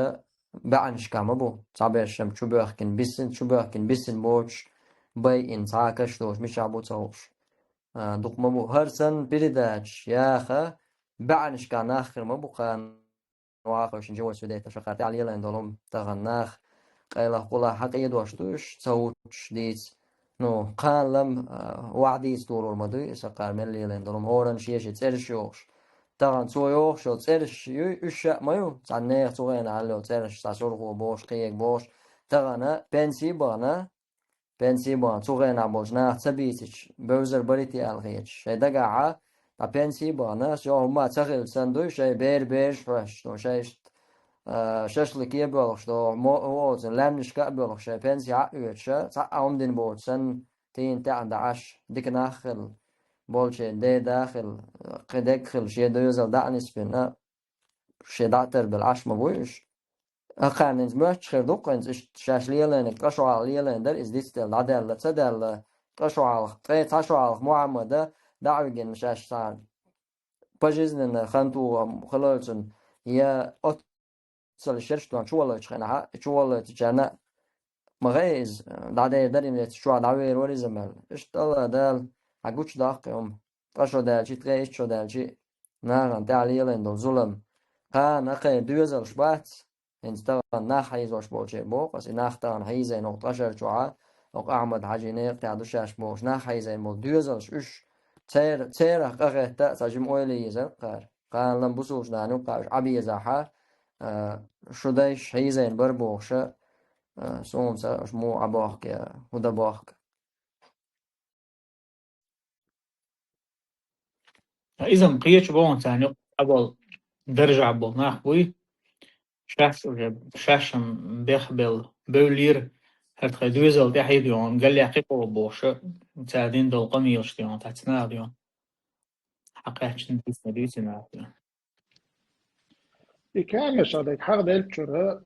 баьӀнашкахь ма бу, цхьаберш-м чубоьхкина бисина, чубоьхкина бисина боцуш, байина цхьа а каш доцуш, мичахь бу ца хууш. А, дукха ма бу. ХӀара санна передачаш яха баьӀнашкахь нах хир ма бу кхана. Вахуьйшинчу вай свидетель шакхар тӀехь лелийна долу тахана нах къайлах-къулах хьакъедош ду уьш, ца хӀуттуш дийца. Ну, кхана лам, а, вахь дийца долур ма дуй, и сакхар мел лелийна долу, хӀоранна шен-шен цӀераш йохуш. Тахана цо йохуш йолу цӀераш юй, уьш а ма ю, цхьана нехан цу хенахь хьалла йолу цӀераш, цхьа Сурхо бохуш, кхин ерг бохуш. Тахана пенсий а бахана, пенсий а бахана, цу хенахь болчу наха ца бийцича, бевзар баритий аьлла хеташ, шайн дагахь а, ткъа пенсий а бахана, ша хӀумма ца хилча санна дуй, шайн бер бераш а хьоьстуш, ну, шайн иштта, а, шашлыке а боьлхуш, до, мо-, оцу лаьмнашка а боьлхуш, шайн пенсий а оьцуш, цхьа а хӀума дина боцуш санна, тийна тӀаьхьа даӀаш, дика нах а хилла, болчийн ден да а хилла, кхин дерг а хилла, шен доьзал дӀа а нисбина, шен дӀа а тарбелла Ӏаш ма буй уьш. Акхарна хӀинца моьттуш хир ду-кх, хӀинца иштта шаьш лелийнарг ткъа шо хьалха лелийна дара, иза дицделла, дӀадаьлла, ца даьлла, ткъа шо хьалха, ткъе цхьа шо хьалха Мухьаммада дӀа а вигина шаьш цхьа пожизненно хан тухуш хилла цунна, я оццул шераш тоьхна чуваллачу хенахь, чуваллачарна а ма гӀе иза, дӀадер дара, и меттиг чохь дӀавер вара иза мел. Иштта АллахӀ Дала хьан гучудоккху и хӀума. Ткъа шо даьлчи, ткъе итт шо даьлчи, нахана тӀехь лелийна долу зулам. Кхана кхайн доьзалш бац, хӀинца тахана нах хьийзош болчеран боху ас, и нах тахана хьийзийна окху ткъа шар чохь, окху Ахьмад-Хьаьжин некъа тӀехь ду шаьш бохуш, нах хьийзийна болу доьзалш уьш, цер-, церах къахетта а цхьа жима ойла езара кхара. Кхана лам бусулбачу нана юккъахь уьш Ӏа безахь, а, шу дайша хьийзийна бара бохуша, а, суна ца, уьш муха Ӏа бохку я хӀун дан бохку. Иза-м кхечу боху царна юкъахь болу даржехь болу нах буй. Шаьш уже, шаьш-м бехбелла, бевллера, хӀара тхайн доьзал тӀаьхье а доьгӀна, галлехь кхин къо бохуша, цара дина долу къамелаш доьгӀна, цхьацца наха доьгӀна. Хьакхаьчна дийцина, дийцина нах доьгӀна. И камераш а дерг хьагӀ делчура,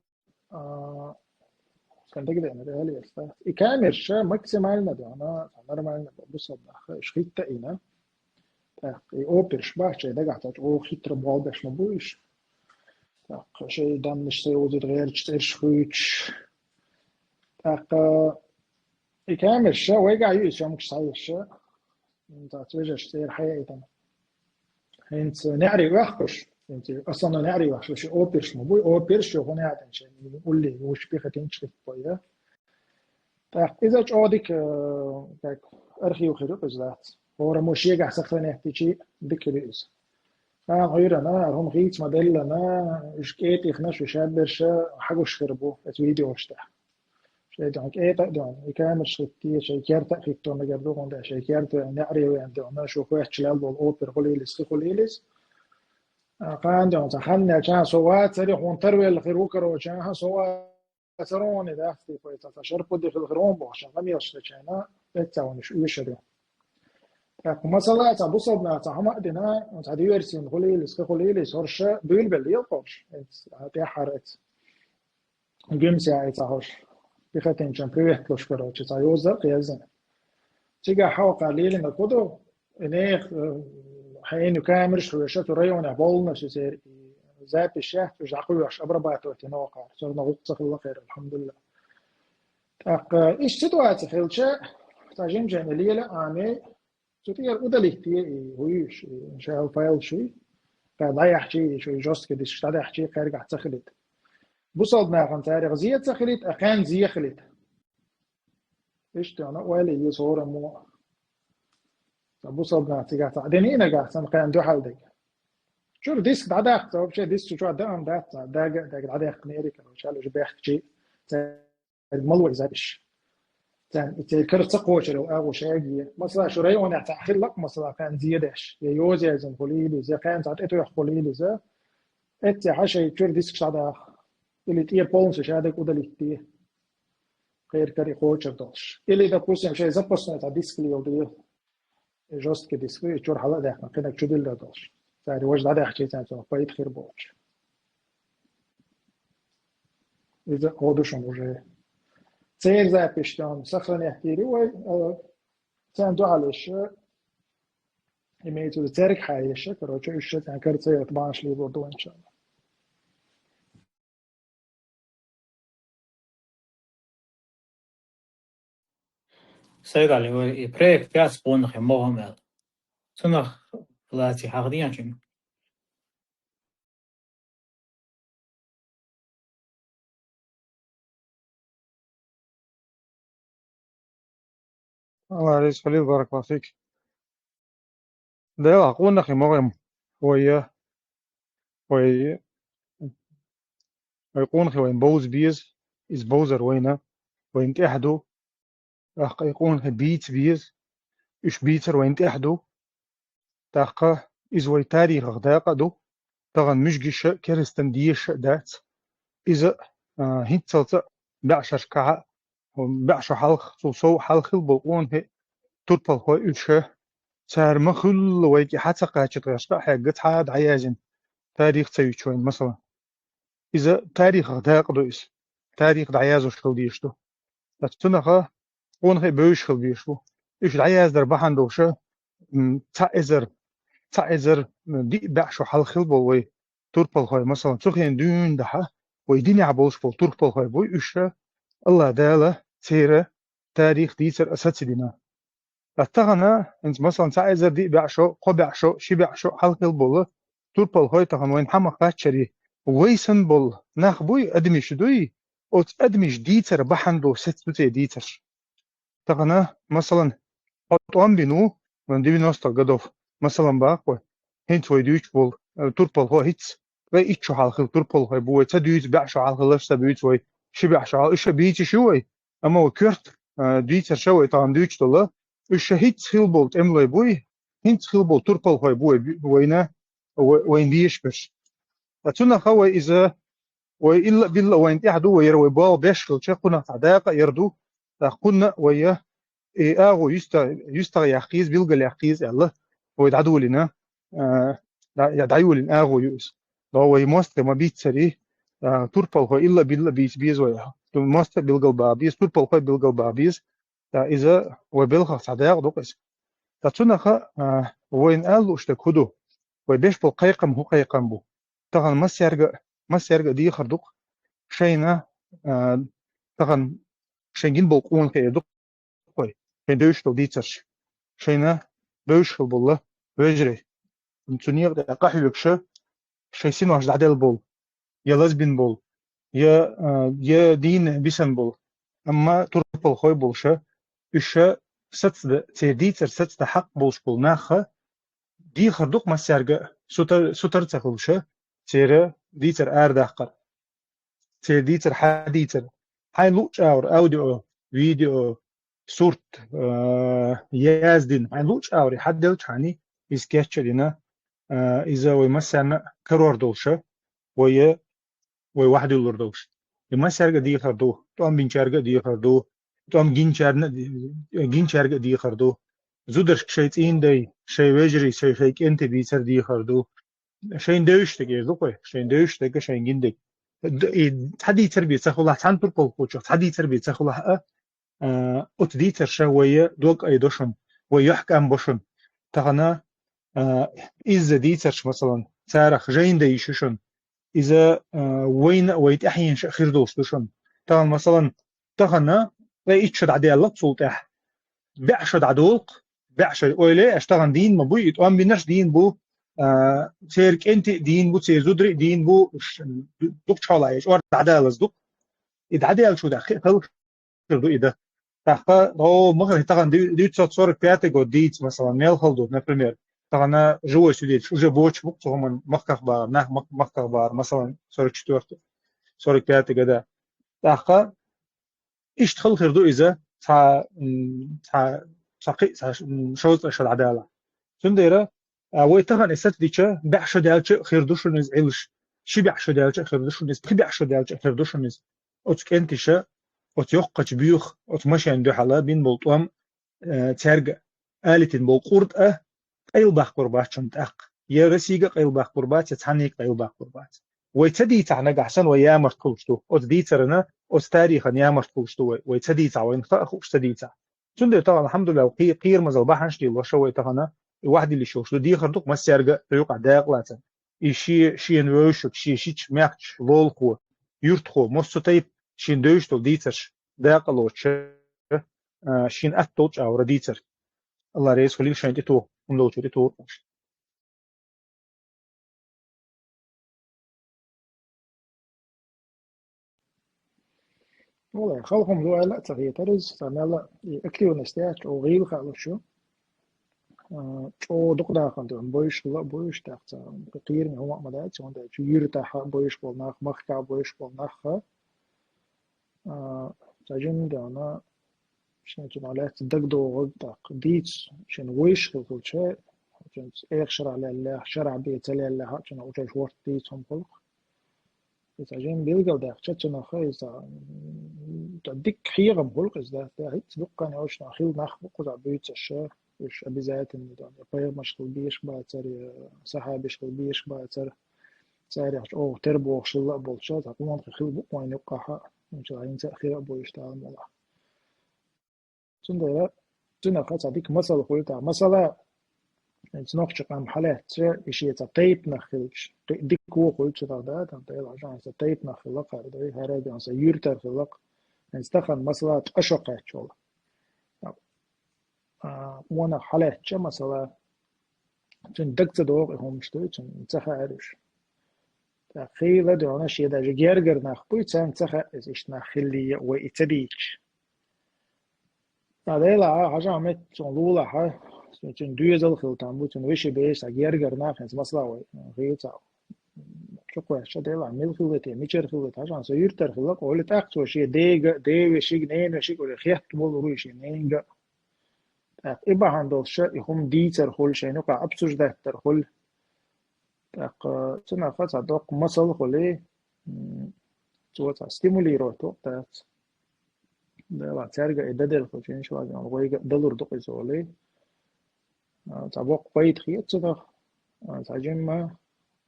а, сан дагадеана реалиста. И камераш максимально доьгӀна, нормально бу-, бусалба нах, уьш хӀитта а йина. ТӀаккха и оперш бац, шайн дагахь цхьа чӀогӀа хитра болх беш ма бу уьш. ТӀаккха шайн даннаш ца йовзийта гӀерташ, цӀераш хуьйцуш. ТӀаккха и камераш вайгахь ю иза чомгаш схьаерш. Цхьацца вежарша цӀера хьаяийтина. ХӀинца неӀаре оьхкуш, хӀинца основной неӀаре оьхкуш, ши оперш ма буй, оперш ю хӀун яьтӀина шайн, улле, вуьш пехотинцаш хӀитта бой, да? ТӀаккха иза чӀогӀа дика, э, как архив хир ю иза дац. ХӀораммо шегахь сохранить дичи дика хир ю иза. Кхана хьуьйрана, хӀара хӀума хийца ма-деллана, уьш кӀетӀехнаш, уьш шадерш хьагуш хир бу, эцу видеош тӀехь. Шайн дегӀан кӀетӀа а доьгӀна, и камераш хӀитте, шайн керта а хӀиттор мегар ду, хӀунда аьлча шайн керта неӀаре веана доьгӀна, шу хоьттуш лелла болу опер хуьлийла иза, кхин хуьлийла иза. А, кхана доьгӀна, цхьа хан яьлча, со вацара, хьуна тарвелла хир ву, короче, аха, со вацара, хьуна дац, типа, и цхьа, цхьа шарпа де хила хир ву бохуш, къамелаш дечайна, эццахь вуьш уьйшур ю. ТӀаккха масала, цхьа бусалба наха цхьа хӀума а дина, цхьа диверсина хуьлийла иза, кхин хуьлийла иза, хӀорш буьйлабелла лела кхорш, эц, а, тӀаьххьара эц. Гуьмса яьй цхьа хӀорш. Пехотинцашна привет луш, короче, цхьа йоза а кхеъзина. Цигахь хьокхар лелийнарг хӀун ду? И нехан, э, хьенан камераш хьоьжуш, цу районехь боллунаш ю церан, и запись яц, уьш дӀакхоьхьуш, обрабатывать йина хӀокхара. Царна гӀуллакх ца хилла кхеран, алхьамдулиллахӀ. ТӀаккха, э, иштта ситуаци хилча, цхьа жимченна лела а Ӏамий, цу тӀера удалить е и, вуьйш, и, шайн файл шуй, кхаьрга дӀаяхьчий, и шуй жёсткий диск дӀадаьхьчий, кхаьргахь ца хилийта. Бусалба нахана царех зе ца хилийта, а кхаьрна зе хилийта. Иштта йоьна ойла еза хӀораммо. Сан бусалба нах цигахь цхьаъ дина нагахь санна кхаьрна дуьхьал дерг. Чуьра диск дӀадаккха, вообще диск чу чохь даам дац, дага а дага дӀадаьккхинера, короче, аьлла уьш бехкачий, цаьрга мало и запись. Царна и церкара ца кхочарал агӀо шаги. Масала, шу районехь цхьа хиллакх, масала, кхаьн зедеш, я йозаязин хуьлийла иза, я кхаьн цхьа тӀетоьхна хуьлийла иза. Эццехьа шайн чуьра дискаш дӀадаха. Или тӀе полностью шадерг удалить де. Кхеркари кхочар долуш. Или, допустим, шайн запасной цхьа диск леладе. Жесткий диск, и чуьра хьала а даьккхина, кхинаг чу дилла долуш. Цара важа дӀадаьхчий царна цунах пайда хир боцуш. Иза кхо ду шуна уже. Церан запись там сохранять йийр ю вай, э, царна дуьхьал еш, имеется в виду, церга хьаеш, короче, уьш ша царна кара ца ялта бахьанаш лелор ду вайн, иншалла. Сайгали, вай и проект яц къонахий могӀам аьлла. Цунах лаций хьахдийначун. Алла реза хуьлийла, баракаллаху фик. Дела, къонахий могӀам вай, вай, вай къонахий вайна бовза беза, иза бовзар вайна, вайна тӀехь ду, тӀаккха и къонахий бийца беза, уьш бийцар вайна тӀехь ду, тӀаккха иза вай тарихах дакъа а ду, тахана муьжгиша а, керстан деша а дац. Иза, а, хӀинццалца а бӀешерашкахьа а, бӀе шо хьалха, цул сов хьалха хилла болу къонахий, турпалхой уьш, цара ма-хуьллу вай кӀе хьа ца кхача тхешка а хьегга цхьа а дӀаяздина тарих ца юьтуш вайна, масала. Иза тарихах дакъа ду иза. Тарих дӀаязъеш хила дезаш ду. Ткъа цунаха къонахий бевзаш хила безаш бу. Уьш дӀаяздар бахьана долуша, м, цхьа эзар, цхьа эзар, м, диъ бӀе шо хьалха хилла болу вай турпалхой, масала, цу хенахь дуьйна дахьа, вай динехь болуш болу турпалхой буй уьш, Алла Дала церан тарих дийцар а сацийдина. Ткъа тахана, хӀинца, масалан, цхьа эзар диъ бӀе шо, кхо бӀе шо, ши бӀе шо хьалха хилла болу турпалхой тахана вайна хьа ма-кхаччара, вай санна болу нах буй, адамаш дуй, оцу адамаш дийцар бахьана долу сецна ду церан дийцарш. Тахана, масалан, хьо тӀом бина ву, вайн девяностых годов, масалан, баккхой, хӀинца вай дуьйцуш болу, э, турпалхо хӀинца, вай итт шо хьалха хилла турпалхой бу вай, ца дуьйцу бӀе шо хьалха хилларш, ца буьйцу вай, ши бӀе шо хьалха, уьш а бийцаш ю вай, амма вай коьрта, э, дийцарша вай тахана дуьйцуш долу, уьш ша хӀинца хилла болу тӀемалой буй, хӀинца хилла болу турпалхой бу вай, вайна, вай-, вайна дезаш берш. Ткъа цунаха вай иза, вай илла а билла а вайна тӀехь ду, вай яра вай боху беш хилча, кхунах цхьа дакъа а яр ду, тӀаккха кхунна а вай я, и агӀо юьста-, юьстах яккхийза, билгал яккхийза аьлла, вай дӀадолийна, а, дӀа-, я дӀайолийна агӀо ю иза. Догу вай мостагӀий ма-бийццарий, а, турпалхой илла а билла а бийца беза вай. Ту мостагӀий билгал баха беза, турпалхой билгал баха беза. Ткъа иза вай белхах цхьа дакъа ду-кх иза. Ткъа цунаха, а, вайна ала лууш дерг хӀун ду? Вай беш болу кхайкхам хӀун кхайкхам бу? Тахана массаьрга а, массаьрга а дехар ду-кх шайна, а, тахана шайн гина болу къонахий ду-кх вай, шайн девзаш долу дийцарш. Шайна бевзаш хила болу вежарий. Цу некъа тӀе къахьоьгуша, шайн синош дӀаделла болу, я лазбина болу, я, а, я дийна бисина болу, амма турпалхой болуша, уьш ша сацда, церан дийцар сацда хьакъ болуш болу наха, дехар ду-кх массаьрга а, сутар-, сутар ца хуьлуша, церан дийцар арадаккхар. Церан дийцар, хьан дийцар, хьайн луъучу агӀор аудио, видео, сурт, а, яздина, хьайн луъучу агӀор хьаделлачхьана, иза кечъян дина, а, иза вай массарна а карор долуша, вай, вай вахьадуьллур долуш. И массаьрга а дехар ду, тӀом бинчаьрга а дехар ду, тӀом гинчарна а ди-, гинчаьрга а дехар ду. Зударшка шайн цӀийнан дай, шайн вежарий, шайн, шайн кӀентий бийцар дехар ду. Шайн девзаш дерг эр ду-кх вай, шайн девзаш дерг а, шайн гина дерг. Д-, и цхьа дийцар бен ца хуьлахь, цхьана турпалхочух цхьа дийцар бен ца хуьлахь а, а, оцу дийцарша вай дог айдо шуна, вай юьхькӀам бо шуна. Тахана, а, изза дийцарш, масалан, царах жайна дан йиш ю шуна. Иза, а, вайна а, вай тӀаьхьенаш а хир долуш ду шуна. Тахана, масалан, тахана, вай итт шо дӀадаьлла-кх цул тӀаьхьа. БӀе шо дӀадолу-кх, бӀе шо ойла е, аша тахана дийна ма буй, и тӀом бинарш дийна бу, а, церан кӀентий а дийна бу, церан зударий а дийна бу, ш-, дукхачу хьолахь еш, ор дӀадалаза ду-кх. И дӀадаьллачул тӀаьхьа кхин а хала хир ду и дан. ТӀаккха, о, ма хала, тахана ди-, девятьсот сорок пятый год дийца, масалан, мел хала ду, например, тахана живой свидетель уже боцуш бу-кх цу хӀуманна махках бахар, нах мах-, махках бахар, масалан, сорок четвёртый, сорок пятый года. ТӀаккха иштта хала хир ду иза, цхьа, м, цхьа, цхьа кхин а, цхьа ш-, м, шовзткъа шо дӀадалахь. Цундела, а, вай тахана и саца дича, бӀе шо даьлча а хир ду шуна иза Ӏилла. Ши бӀе шо даьлча а хир ду шуна иза, пхи бӀе шо даьлча а хир ду шуна иза. Оцу кӀенташа, оцу йоккхача боьха, оцу машенна дуьхьала бина болу тӀом, э, цаьрга алийтина болу къурд а къайлабаккхар бац шуна тӀаккха. Я Россига къайлабаккхар бац, я цхьаннега къайлабаккхар бац. Вай ца дийцахь нагахь санна вай ямарт хуьлуш ду. Оцу дийцарна, оцу тарихана ямарт хуьлуш ду вай. Вай ца дийцахь, вайна хаа хууш ца дийцахь. Цундела тахана, алхьамдулиллахӀ, кхе-, кхерамазалла бахьанаш лелош вай тахана, и вахь дилла йиш йолуш ду. Дехар ду-кх массаьрга а цу юкъахь дакъалацар. И шен, шена вевзаш, шен шича мехкаш, лулахо, юьртахо, массо а тайпа шена девзаш долу дийцарш дакъалоцуш, а, шена атта долчу агӀора дийцар. АллахӀ реза хуьлийла шайна тӀетуху, хӀума долчу тӀетуху. Валлай, халхам ду аьлла а ца хетара иза, цхьа мелла а и активность яц, чӀогӀа гӀийла хаалуш ю. А, чӀогӀа дукха дахана тӀе бойуш хилла а бойуш, тӀаккха цхьа кхераме хӀума а ма дац, хӀунда аьлча юьртахь а бойуш болу нах, махкахь а бойуш болу нах а, а, цхьа жимма а даьлла, шен цунах лаьцна дагадогӀург, тӀаккха дийца шена вуьйш хилла хилча, цуьнца эха шарахь леллехь, шарахь бен ца леллехь а, цунах учуьра хӀорта дийца хӀума хуьлу-кх. Иза жимма билгалдаьккхича, цунах иза, м, дика хьехам хуьлу-кх иза, да, да, хӀинца дуккха а йолчу нах хилла нах бу кхузахь буьйцуш, уьш обязательно, да, я пайхамарш хила безаш бацара, я сахьабаш хила безаш бацара, царех чӀогӀа тера бохуш хилла а болчу, цхьа къонахий хилла бу вайна юккъахь а, хӀинца а хир а бу уьш, Дала мукъ лахь. Цундела цуьнах цхьа дика масал хуьлу тӀаккха. Масала, хӀинца нохчийн къам хьалаьцча, и шен цхьа тайпанах хилча, кхин дика вон хуьлу цуьнах, да, там, Дела хьажахь, хӀинца тайпанах хилла кхара, да, хӀара а дан сан юьртара хилла-кх. ХӀинца тахана, масала, ткъа шо кхаьчча волу. А, къонах хьалаьцча, масала, цуьнан дага ца догӀу и хӀуманаш дуй, цунна ца хаьара уьш. ТӀаккха хийла а дуьйна, шен даже гергара нах буй, царна ца хаьа иза иштта нах хиллий а, вай и ца дийцча. Ткъа Дела хьажахь, метта цунна лулахь, цуьнан доьзал хилла там бу, цуьнан вешин бераш, цхьа гергара нах, хӀинца масала вай, хийла цхьа чукхоьссича, Дела, мила хилла те, мичара хилла те, хьажахь, сан юьртара хилла-кх олий, тӀаккха цо шен дега, ден вешига, ненан вешига олий, хетта волур вуй шен ненга. ТӀаккха и бахьана долуш и хӀума дийцар хуьлу, шайна юкъахь обсуждать дар хуьлу. ТӀаккха цунах цхьа доккха масал хуьлий, м, цо цхьа стимулировать воккху дац. Дела, цаьрга и дан делла хуьлчу, иншалла, вайга а далур ду-кх иза олий. А, цхьа боккха пайда хета цунах, а, цхьа жимма,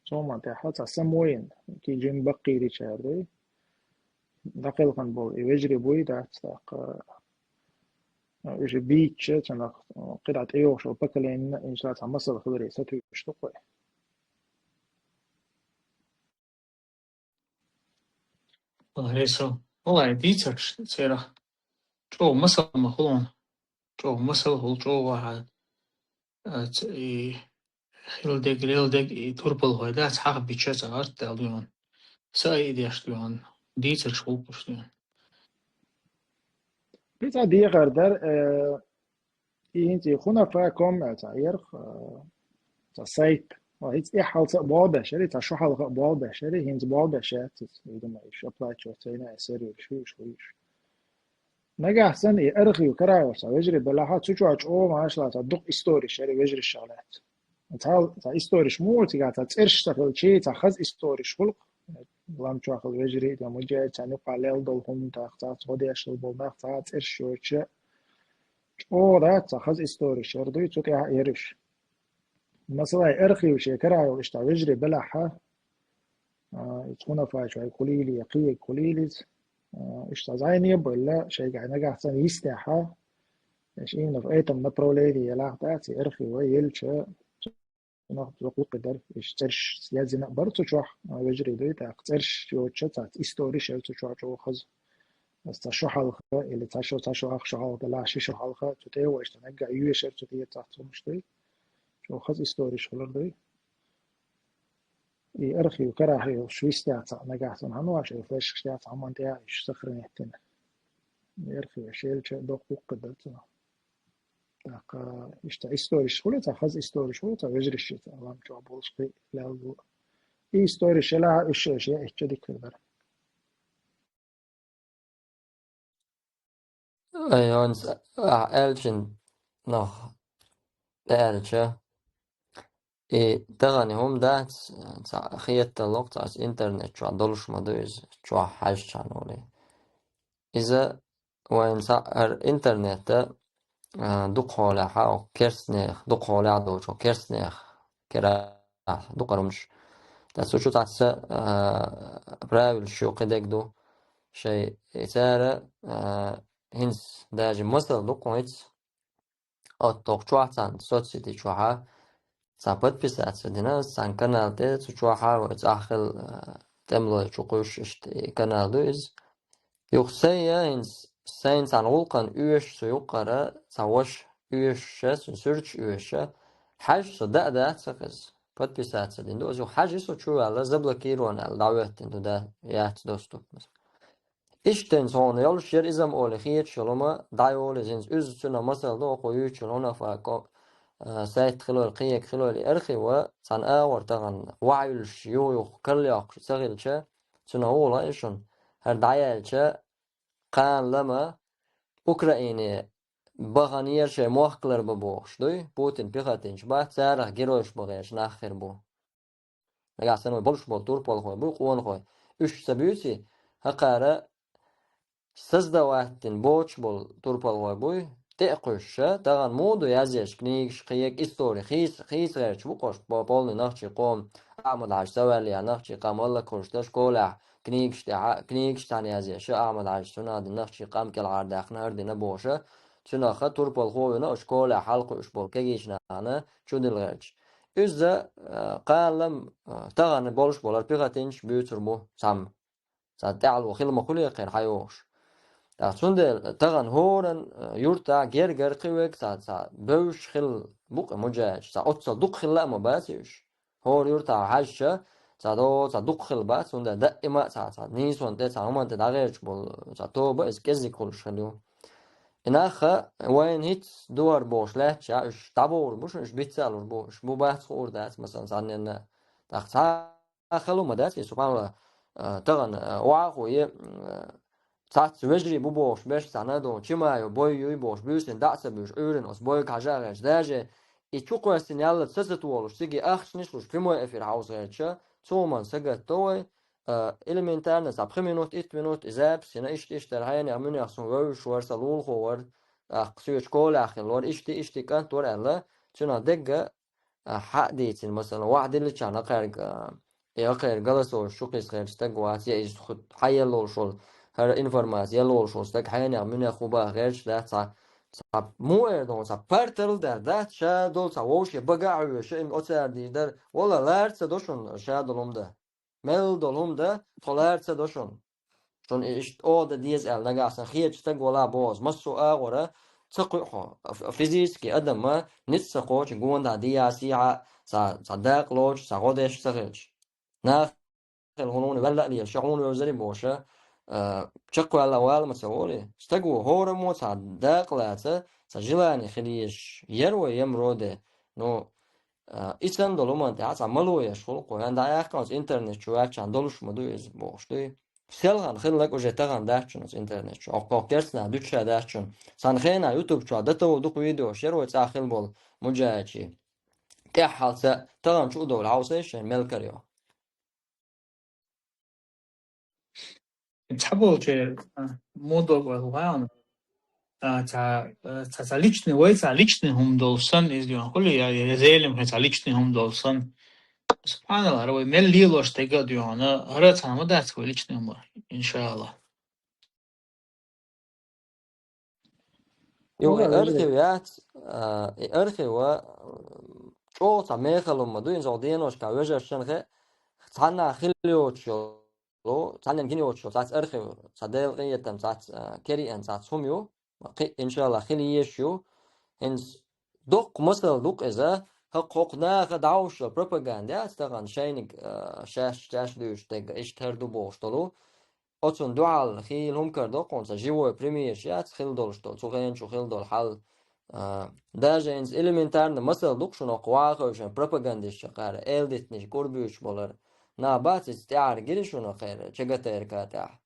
цоман тӀехь цхьа самоин, кхин жимма баккхийричара дуй. ДӀакхелхина болу и вежарий буй дац, тӀаккха, а, уьш бийцча, цунах, а, кхидӀа тӀейогӀуш йолу поколениена, иншалла, цхьа масал хиларе сатуьйсуш ду-кх вай. Валлай, Рейсо, валлай, дийцарш церах чӀогӀа масал ма хуьлу хьуна. ЧӀогӀа масал хуьлу, чӀогӀа хьан, а, ц-, и хила дерг, лела дерг, и турпалхой дац, хьаха бича ца гӀарт даьлла дуьйна. Са а и деш дуьйна. Дийцарш гӀуллакхаш дуьйна. Кхин цхьа дехар дара, э, и хӀинца и Хунафа ком аьлла цхьа ярх, э, цхьа сайт. Ва хӀинца тӀехь хьалца а болх беш яра, цхьа шо хьалха а болх беш яра, хӀинца болх беш яц иза. И ду ма уьш оплачивать ца йина, сервер шу, шу, шу. Нагахь санна и архив карайолуш цхьа вежарий белахь, цу чохь чӀогӀа машалла цхьа дукха историш яра вежаршах лаьцна. Цхьа, цхьа историш муха цигахь цхьа цӀерш ца хилчий, цхьа хаза историш хуьлу-кх. Лам чохь хила вежарий, я муджахӀид, царна юккъахь лелла долу хӀума, тӀаккха цхьацца гӀо деш хила болу нах, цхьа цӀерш йоцуш, чӀогӀа дац, цхьа хаза историш яра дуй, цу тӀехь а яра уьш. Масала, и архив шен карайолуш цхьа вежарий белахь, а, иза Хунафа чуьра хуьлийла, я кхиерг хуьлийла иза, а, уьш цхьа зӀене а бевлла, шайгахь нагахь санна йистехь, уьш именно в этом направлении елахь дац, и архив елча, цунах дукха лакхе дара, уьш цӀерш яздина а бара цу чохь, а, вежарий дуй, тӀаккха цӀерш йоцуш цхьацца историш яра цу чохь чӀогӀа хаза. Аса цхьа шо хьалха, или цхьа шо, цхьа шо ах шо хьалха делахь, ши шо хьалха, цу тӀе а вайша наггахь йоьшура цу тӀера цхьацца хӀуманаш дуй. ЧӀогӀа хаза историш хилар дуй. И архив карахь йолуш вистехь цхьа нагахь санна хьан ваша, и флешкаш тӀехь цхьа хӀуманна тӀехь уьш сохранить дина. И архив шелча доккха гӀуллакх дара цунах. ТӀаккха иштта историш хуьлу, цхьа хаза историш хуьлу, цхьа вежаршца лам чохь болуш кхин лелла. И историш елахь, уьш шаьш яа ичча дика хир дара. Ай, онц, а, аьлча, нах, аьлча. И тахана хӀума дац, ца хеталло, ца интернет чохь долуш ма ду иза, чохь хьаьжча волий. Иза вайн цхьа хӀара интернета, а, дукхахьолехь а, керстанех, дукхахьолехь а долчу керстанех кира дукха хӀуманаш. Ткъа цу чу цхьацца, а, правилаш ю, кхидерг ду. Шайн и цара, а, хӀинца даже масал ду кхуьнца. Оттокх чохь царна соцсети чохьа цхьа подписаться дина, царна канал тӀе, цу чохьа вай цӀахь хила, а, тӀемалой чу кхуьйсуш иштта и канал ду иза. Юха сайн я хӀинца, сайн цхьана гӀуллакхана оьшуш цу юккъара, цхьа ваша оьшуша, цуьнан суьрташ оьшуша, хьаьжча со даа дац ца хеза. Подписаться дина ду. Аса юха хьаьжча со чу ваьлла, заблокирован аьлла, дӀахӀоьттина ду, да, яц доступ. Иштта хьуна йолуш яра иза-м олий хеташ йолу ма, дӀайолу иза хӀинца. Уьзза цуьнан масал ду, оха юьйцучун хӀуна фа ко-, а, сайт хилойла, кхиега хилойла, и архив цхьана агӀор тахана ваьхьа юьллуш, юха-юха карла йоккхуш ца хилча, цуьнан гӀула и шуна. ХӀара дӀаяьлча, кхана лама Украине баханера шайн мохк ларбан бохуш дуй, Путин пехотинчу бац, царах геройш бан гӀерташ нах хир бу. Нагахь санна вай болуш болу турпалхой буй, къонахой. Уьш ца буьйций, хӀокхара создавать дина боцуш болу турпалхой буй, тӀе а кхуьссуша, тахана муха ду язъеш книгаш, кхиега истори, хийца, хийца гӀерташ бу кхуш, по-, полный нохчийн къоман, Ахьмад-Хьаьжа ца ваьлла, нохчийн къам хӀаллак хуьлуш дара школехь, книгаш тӀехь, книгаш цхьаьна язъеш, Ахьмад-Хьаьжа цунах дина нохчийн къам кӀелхьардаккхина, хӀара дина бохуша, цунах турпалхо а вина, оцу школехь хьалакхуьуш болу кегийчу нахана чудилла гӀерташ. Иза, а, кхана лама, а, тахана болуш болу хӀара пехотинчаш буьйцур бу цхьамма. Цхьа тӀаьхьало хила ма хуьлу кхеран хьайогӀуш. ТӀаккха цундела тахана хӀоранна, а, юьртахь гергара кхин верг цхьа, цхьа бевзаш хилла бу-кх и муджахӀидаш, цхьа оццул дукха хилла а ма бац уьш. ХӀора юьртахь хьаьжча, цхьа до-, цхьа дукха хилла бац, хӀунда даима а цхьа, цхьа нийсонна тӀе, цхьа хӀуманна тӀе дӀагӀерташ болу цхьа тоба иза кӀеззиг хуьлуш хилла ю. И нах вайна хӀинцца ду хӀара бохуш лаьтташ, уьш дӀабовр бу шуна, уьш бицца а лур бу, уьш бу бац хуур дац, масалан, цхьанненна. ТӀаккха цхьа а хала ма дац, и, субханаллах, а, тахана, а, охьахуе, а, цхьацца вежарий бу бохуш берш цхьаьна а ду, Чимаев бой юй бохуш, буьйсанна дӀа а ца буьйш, Ӏуьйранна оцу бойга хьажа а гӀерташ. Даже и чукхоьссина яллалц ца, ца толуш, цига ахчанаш луш, прямой эфир хьовса гӀерташ, цо ма сагатдо вай, а, элементарно, цхьа пхи минут, итт минут и запись йина, иштта, иштта, хьенех, муьнех суна вевзаш вара, сан лулахо вара, тӀаккха соьца школехь хилла вара, иштта, иштта кӀант вара аьлла, цуьнан дегга а, хьа а дийцина, масала, ваьхьа дилличхьана кхаьрга, а, и кхаьрга голосовой чу кхийса гӀерташ стаг вац, я иза хӀу-, хьан елла волуш волу, хӀара информаци елла волуш волу стаг хьенех, муьнех хӀун баха гӀерташ дац цхьа, цхьа муха эр ду, цхьа партал а дар дац, ша долу цхьа вовше бага а хьоьжуш, и оцара дийр дара, валла, лара ца до шуна ша долу хӀума дан. Мел долу хӀума дан, тхо лара ца до шуна. Шуна и иштта оха дан деза аьлла, нагахь санна хеташ стаг вала боху, массо а агӀора ца кхуьу хьо, ф-, физически адамна ницкъ ца кхочу, гонахьа дехьа-сехьа, цхьа, цхьа дакъа лоцуш, цхьа гӀо деш ца хилча. Нахана хӀуна ваьлла а лела, ша хьуна вевзарий бохуша, а, чекхваьлла вала ма ца волий. Стаго хӀораммо цхьа дакъа лаца, цхьа желание хила езаш яра вай, я вроде, ну, А, и санна долу хӀуманна тӀехь цхьа мало еш хуьлу кху, хӀан дӀаяьккхина оцу интернет чу ваьччахьана долуш ма ду иза бохуш дуй. Селхана хилларг уже тахана дац шуна оцу интернет чу. Оккхо керстанах дуьтуш а дац шуна. Цхьана хенахь YouTube чохь датов дукха видеош яра вай цӀахь хила болу муджахӀидийн. ТӀаьххьалца тахана чу а довлу хьовсийша шайн мел карайо. Цхьаболчеран, а, муха дог ваьлла ваьлла. А, цхьа, а, цхьа, цхьа личный, вай цхьа личный хӀума долуш санна, иза дуьйна хуьлу, я, я, я Зелимхин цхьа личный хӀума долуш санна. Субханалла, хӀара вай мел лелош дерг а дуьйна, хӀара цхьа ма дац вай личный хӀума, иншаалла. Юха и архив яц, а, и архив, а, чӀогӀа цхьа мехала хӀума ду, иза оха деношкахь вежаршна хе, цхьанна хила йоцуш йолу, цхьаннен гина йоцуш йолу, цхьацца архив, цхьа Делан къинхетам, цхьацца, а, кериан, цхьацца хӀума ю, кхин, иншалла, хила езаш ю. ХӀинца доккха масал ду-кх иза, хӀокху, хӀокху наха дӀахьуш йолу пропаганда яц тахана шайниг, а, шаьш, шаьш дуьйцуш дерг, иштта хӀара ду бохуш долу. Оцунна дуьхьал хийла хӀума карадо кхунца, живой примерш яц хила долуш долу, цу хенан чу хила долу хьал. А, даже хӀинца элементарно масал ду-кх шуна, хӀокху вахавшан пропагандисташ кхара, элдитниш, кӀурбуьйцуш болар. Нах бац иза тӀаьхьара гира шуна кхера, ЧГТРК тӀехь.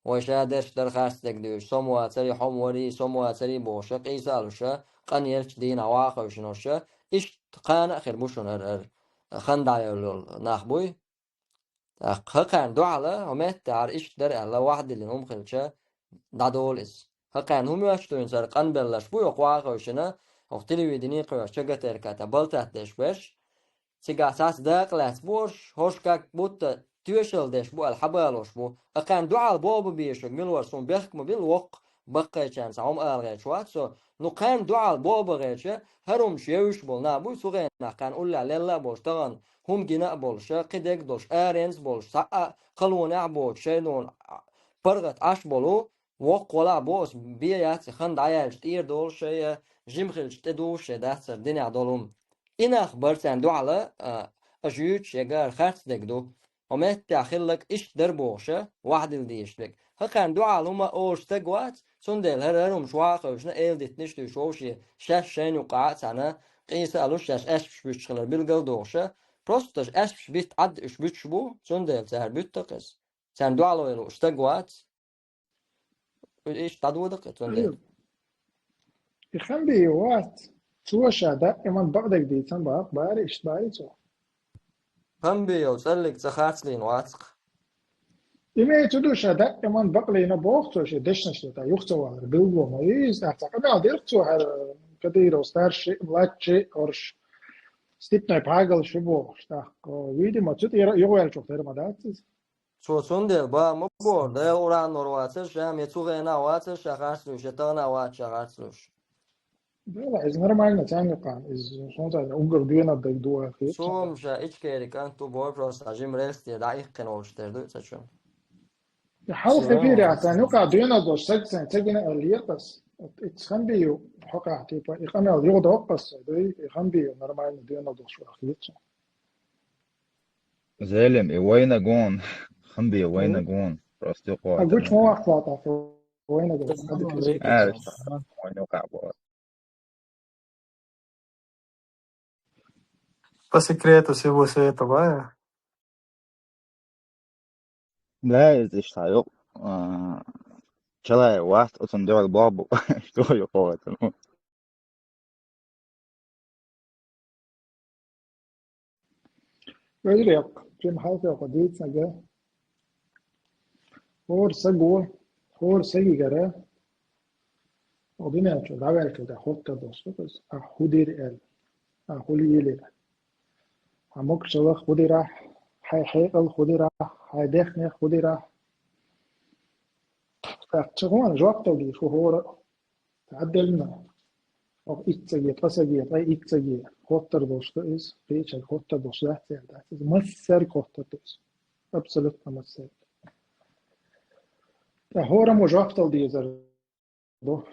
вай ша дерш дар харцдерг дуьйш, со ма вацари, хьо ма вари, со ма вацари бохуша, къийса а луша, къан елча дийнахь ваха хевшиноша, иштта кхана а хир бу шуна ара-ара хан дӀайоллал нах буй. ТӀаккха хӀокхарна дуьхьала, хӀо меттехьара иштта дара аьлла, вахдиллина хӀума хилча, дӀадолу иза. ХӀокхарна хӀума оьшуш дуьйна цара къанбелларш бу, йокху ваха хевшина, хӀокху телевидение кхоьхьуш, ЧГТРК тӀа балтат деш берш, цигахь цхьацца дакъа лаьцна бу хӀорш, хӀорш как будто тоьшалла деш бу аьлла хьабалош бу. ХӀокхарна дуьхьал боху безаш верг мила вара, суна бехк ма билла, воккха баккхайчарна цхьа хӀума ала гӀерташ вац со. Ну, кхарна дуьхьал боху бан гӀерташ, хӀара хӀумаш евзаш болу нах буй, цу хенахь кхарна уллехь лелла а болуш, тахана хӀума гина а болуша, кхидерг а долуш, аренца а болуш, цхьа а халонехь а боцуш, шайна паргӀат Ӏаш болу, воккха валахь боху аса, бен яц и хан дӀаяьлча, тӀера долуш шайна, жима хилча тӀедугӀуш шайн дац хӀара динехь долу хӀума. И нах бара царна дуьхьала, а, аша юьйцуш ерг хӀара харцдерг ду. Хьо меттехь хилларг иштта дара бохуша, вахдилла дезаш дерг. ХӀокхарна дуьхьал хӀума олуш стаг вац, цундела хӀара хӀара хӀумаш ваха хевшина, эладитанаш дуьйш вовшийн, шаьш шайна юккъахь а цхьаьна, къийса а луш, шаьш аьшпаш буьттуш хилар билгал а дохуша, просто аша аьшпаш битта Ӏад уьш буьттуш бу, цундела цара буьтту-кх иза. Царна дуьхьало лууш стаг вац. Иштта дӀадода-кх и цундела. И Хамбиев вац. Цо ша даиман бакъдерг дийцина боху, бара иштта бара цо. Хамбиев цӀаллиг цӀа харцлийна вац-кх. Имеется в виду, ша даиман бакълийна боху цо шен дешнаш тӀе, юха ца валар билгало ма ву иза, тӀаккха цхьа къамел дира цо хӀара Кадыров старший, младший, хӀорш степной пхьагал шу бохуш, тӀаккха, видимо, цу тӀера юхаваьллачух тера ма дац иза. Цо цундела бан ма боху, Делан Къуръанор вацара ша, я цу хенахь вацара ша харц луьйш, я тахана вац ша харц луьйш. Дела, иза нормально, царна юкъахь, иза, сон царна уггар доьналла дерг ду аьлла хета. Суна ша Ичкери кӀант ву боху, просто жима рельс тӀера дӀаиккхина волуш тера ду и цхьа чу. И хьалха эфире царна юкъахь доьналла долуш стаг сайн ца гина аьлла летас. Вот и Хамбиев хьокъахь, типа, и къамел юхадоккху аса, дуй, и Хамбиев нормально доьналла долуш ваха хета. Зелим, и вайна гон, Хамбиев вайна гон, просто юкъа. А гуча ма вахталахь, вайна гон. А, вайна юкъа боху. По секрету всего света, бая? Да, иза иштта йо. А, Чалаев вац, оцунна дуьхьал боху бу, что юкъа вацану. Вежарий, кхин хьалха кху дийцинарг, хӀора саго, хӀора сагигара, оха дуьнен чу дӀаваьллачул тӀаьхьа хоттар долуш ду иза, ахь хӀун дира аьлла, ахь хӀун лелира. Хьан могушаллах хӀун дира ахь, хьайн хьекъалах хӀун дира ахь, хьайн даьхнех хӀун дира ахь. ТӀаккха чу гӀона жоп дала дезаш ву хӀора а. Ца Ӏадделла, оха итт саге, ткъа саге, ткъе итт саге хоттар долуш ду иза, кхечаьрга хоттар долуш дац аьлла дац иза. Массаьрга хоттар ду иза. Абсолютно массаьрга. ТӀаккха хӀораммо жоп дала дезар ду.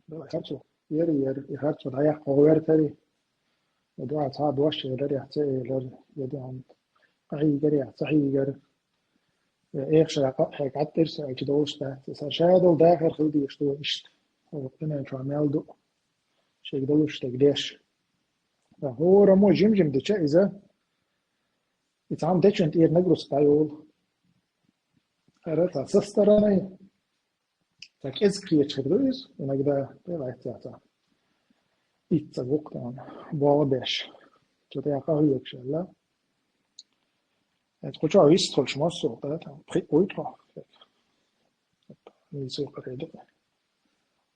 Дала харцо. Яра, яра, и харцо дӀаяккха хьо гӀертари. Я дуьхьа цхьа а дош элира, я ца элира, я дуьхьа къахьийгара, я ца хьийгара. Я эха шарахь къа хьега гӀаттира со аьлча долуш дац. Сан ша долу дахар хила дезаш ду иштта. ХӀокху дуьнен чохь мел ду шега долуш дерг деш. Ткъа хӀораммо жим-жим дича иза, и цхьамма дечун тӀера нагрузка дӀайолу. ХӀара цхьа со стороны, цхьа кӀезиг кхеташ хир ду иза, иногда, тӀе лайца цхьа. Итт ца гукъ тахана, богӀу беш. Цу тӀехь къахьоьгуш аьлла. Эцу кху чохь вистхуьлуш массо а, да, там, пхиъ вуй тхо. Нийса юкъара ду.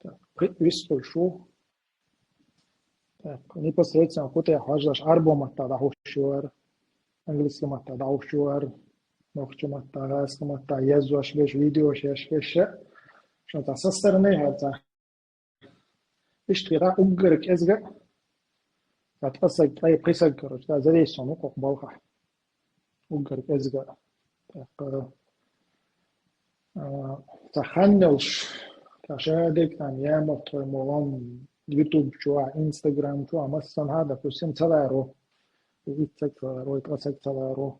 Так, пхиъ вистхуьлуш ву. Так, непосредственно кху тӀехь хьожуш, Ӏарбо маттахь дӀахьуш ю хӀара, английский маттахь дӀахьуш ю хӀара, нохчи маттахь, гӀазкхи маттахь езош берш, видеош еш берш, шуна цхьа со стороны хӀара цхьа. Иштта хета уггар кӀезга, ткъа саг, ткъе пхи саг, короче, да, зависит сон ву кху балхахь. Уггар кӀезга. ТӀаккха, а, цхьа хан йолуш, цхьа шадерг там ямарт хой мо ван YouTube чохь, Instagram чохь, массанхьа, допустим, ца ларо. И итт саг ца ларо, и ткъа саг ца ларо.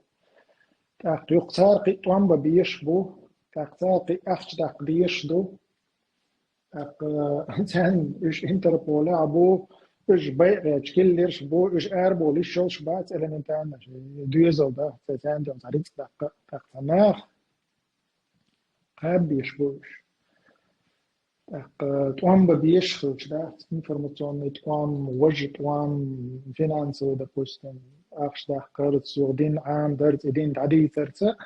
ТӀаккха юха цара кхин а тӀом бан безаш бу, тӀаккха цара кхин а ахча даккха дезаш ду. ТӀаккха царна уьш Интерполехь а бу, уьш байъа гӀерташ киллерш а бу, уьш арабовла йиш йолуш бац элементарно, доьзал дан, царна цхьа рицкъ даккха, тӀаккха цхьа наха. хьабеш бу уж. ТӀаккха тӀом бан безаш хилча, да, информационный тӀом, важа тӀом, финансовый, допустим, ахча даккхарца, юха дин Ӏамадарца, и дин дӀадийцарца,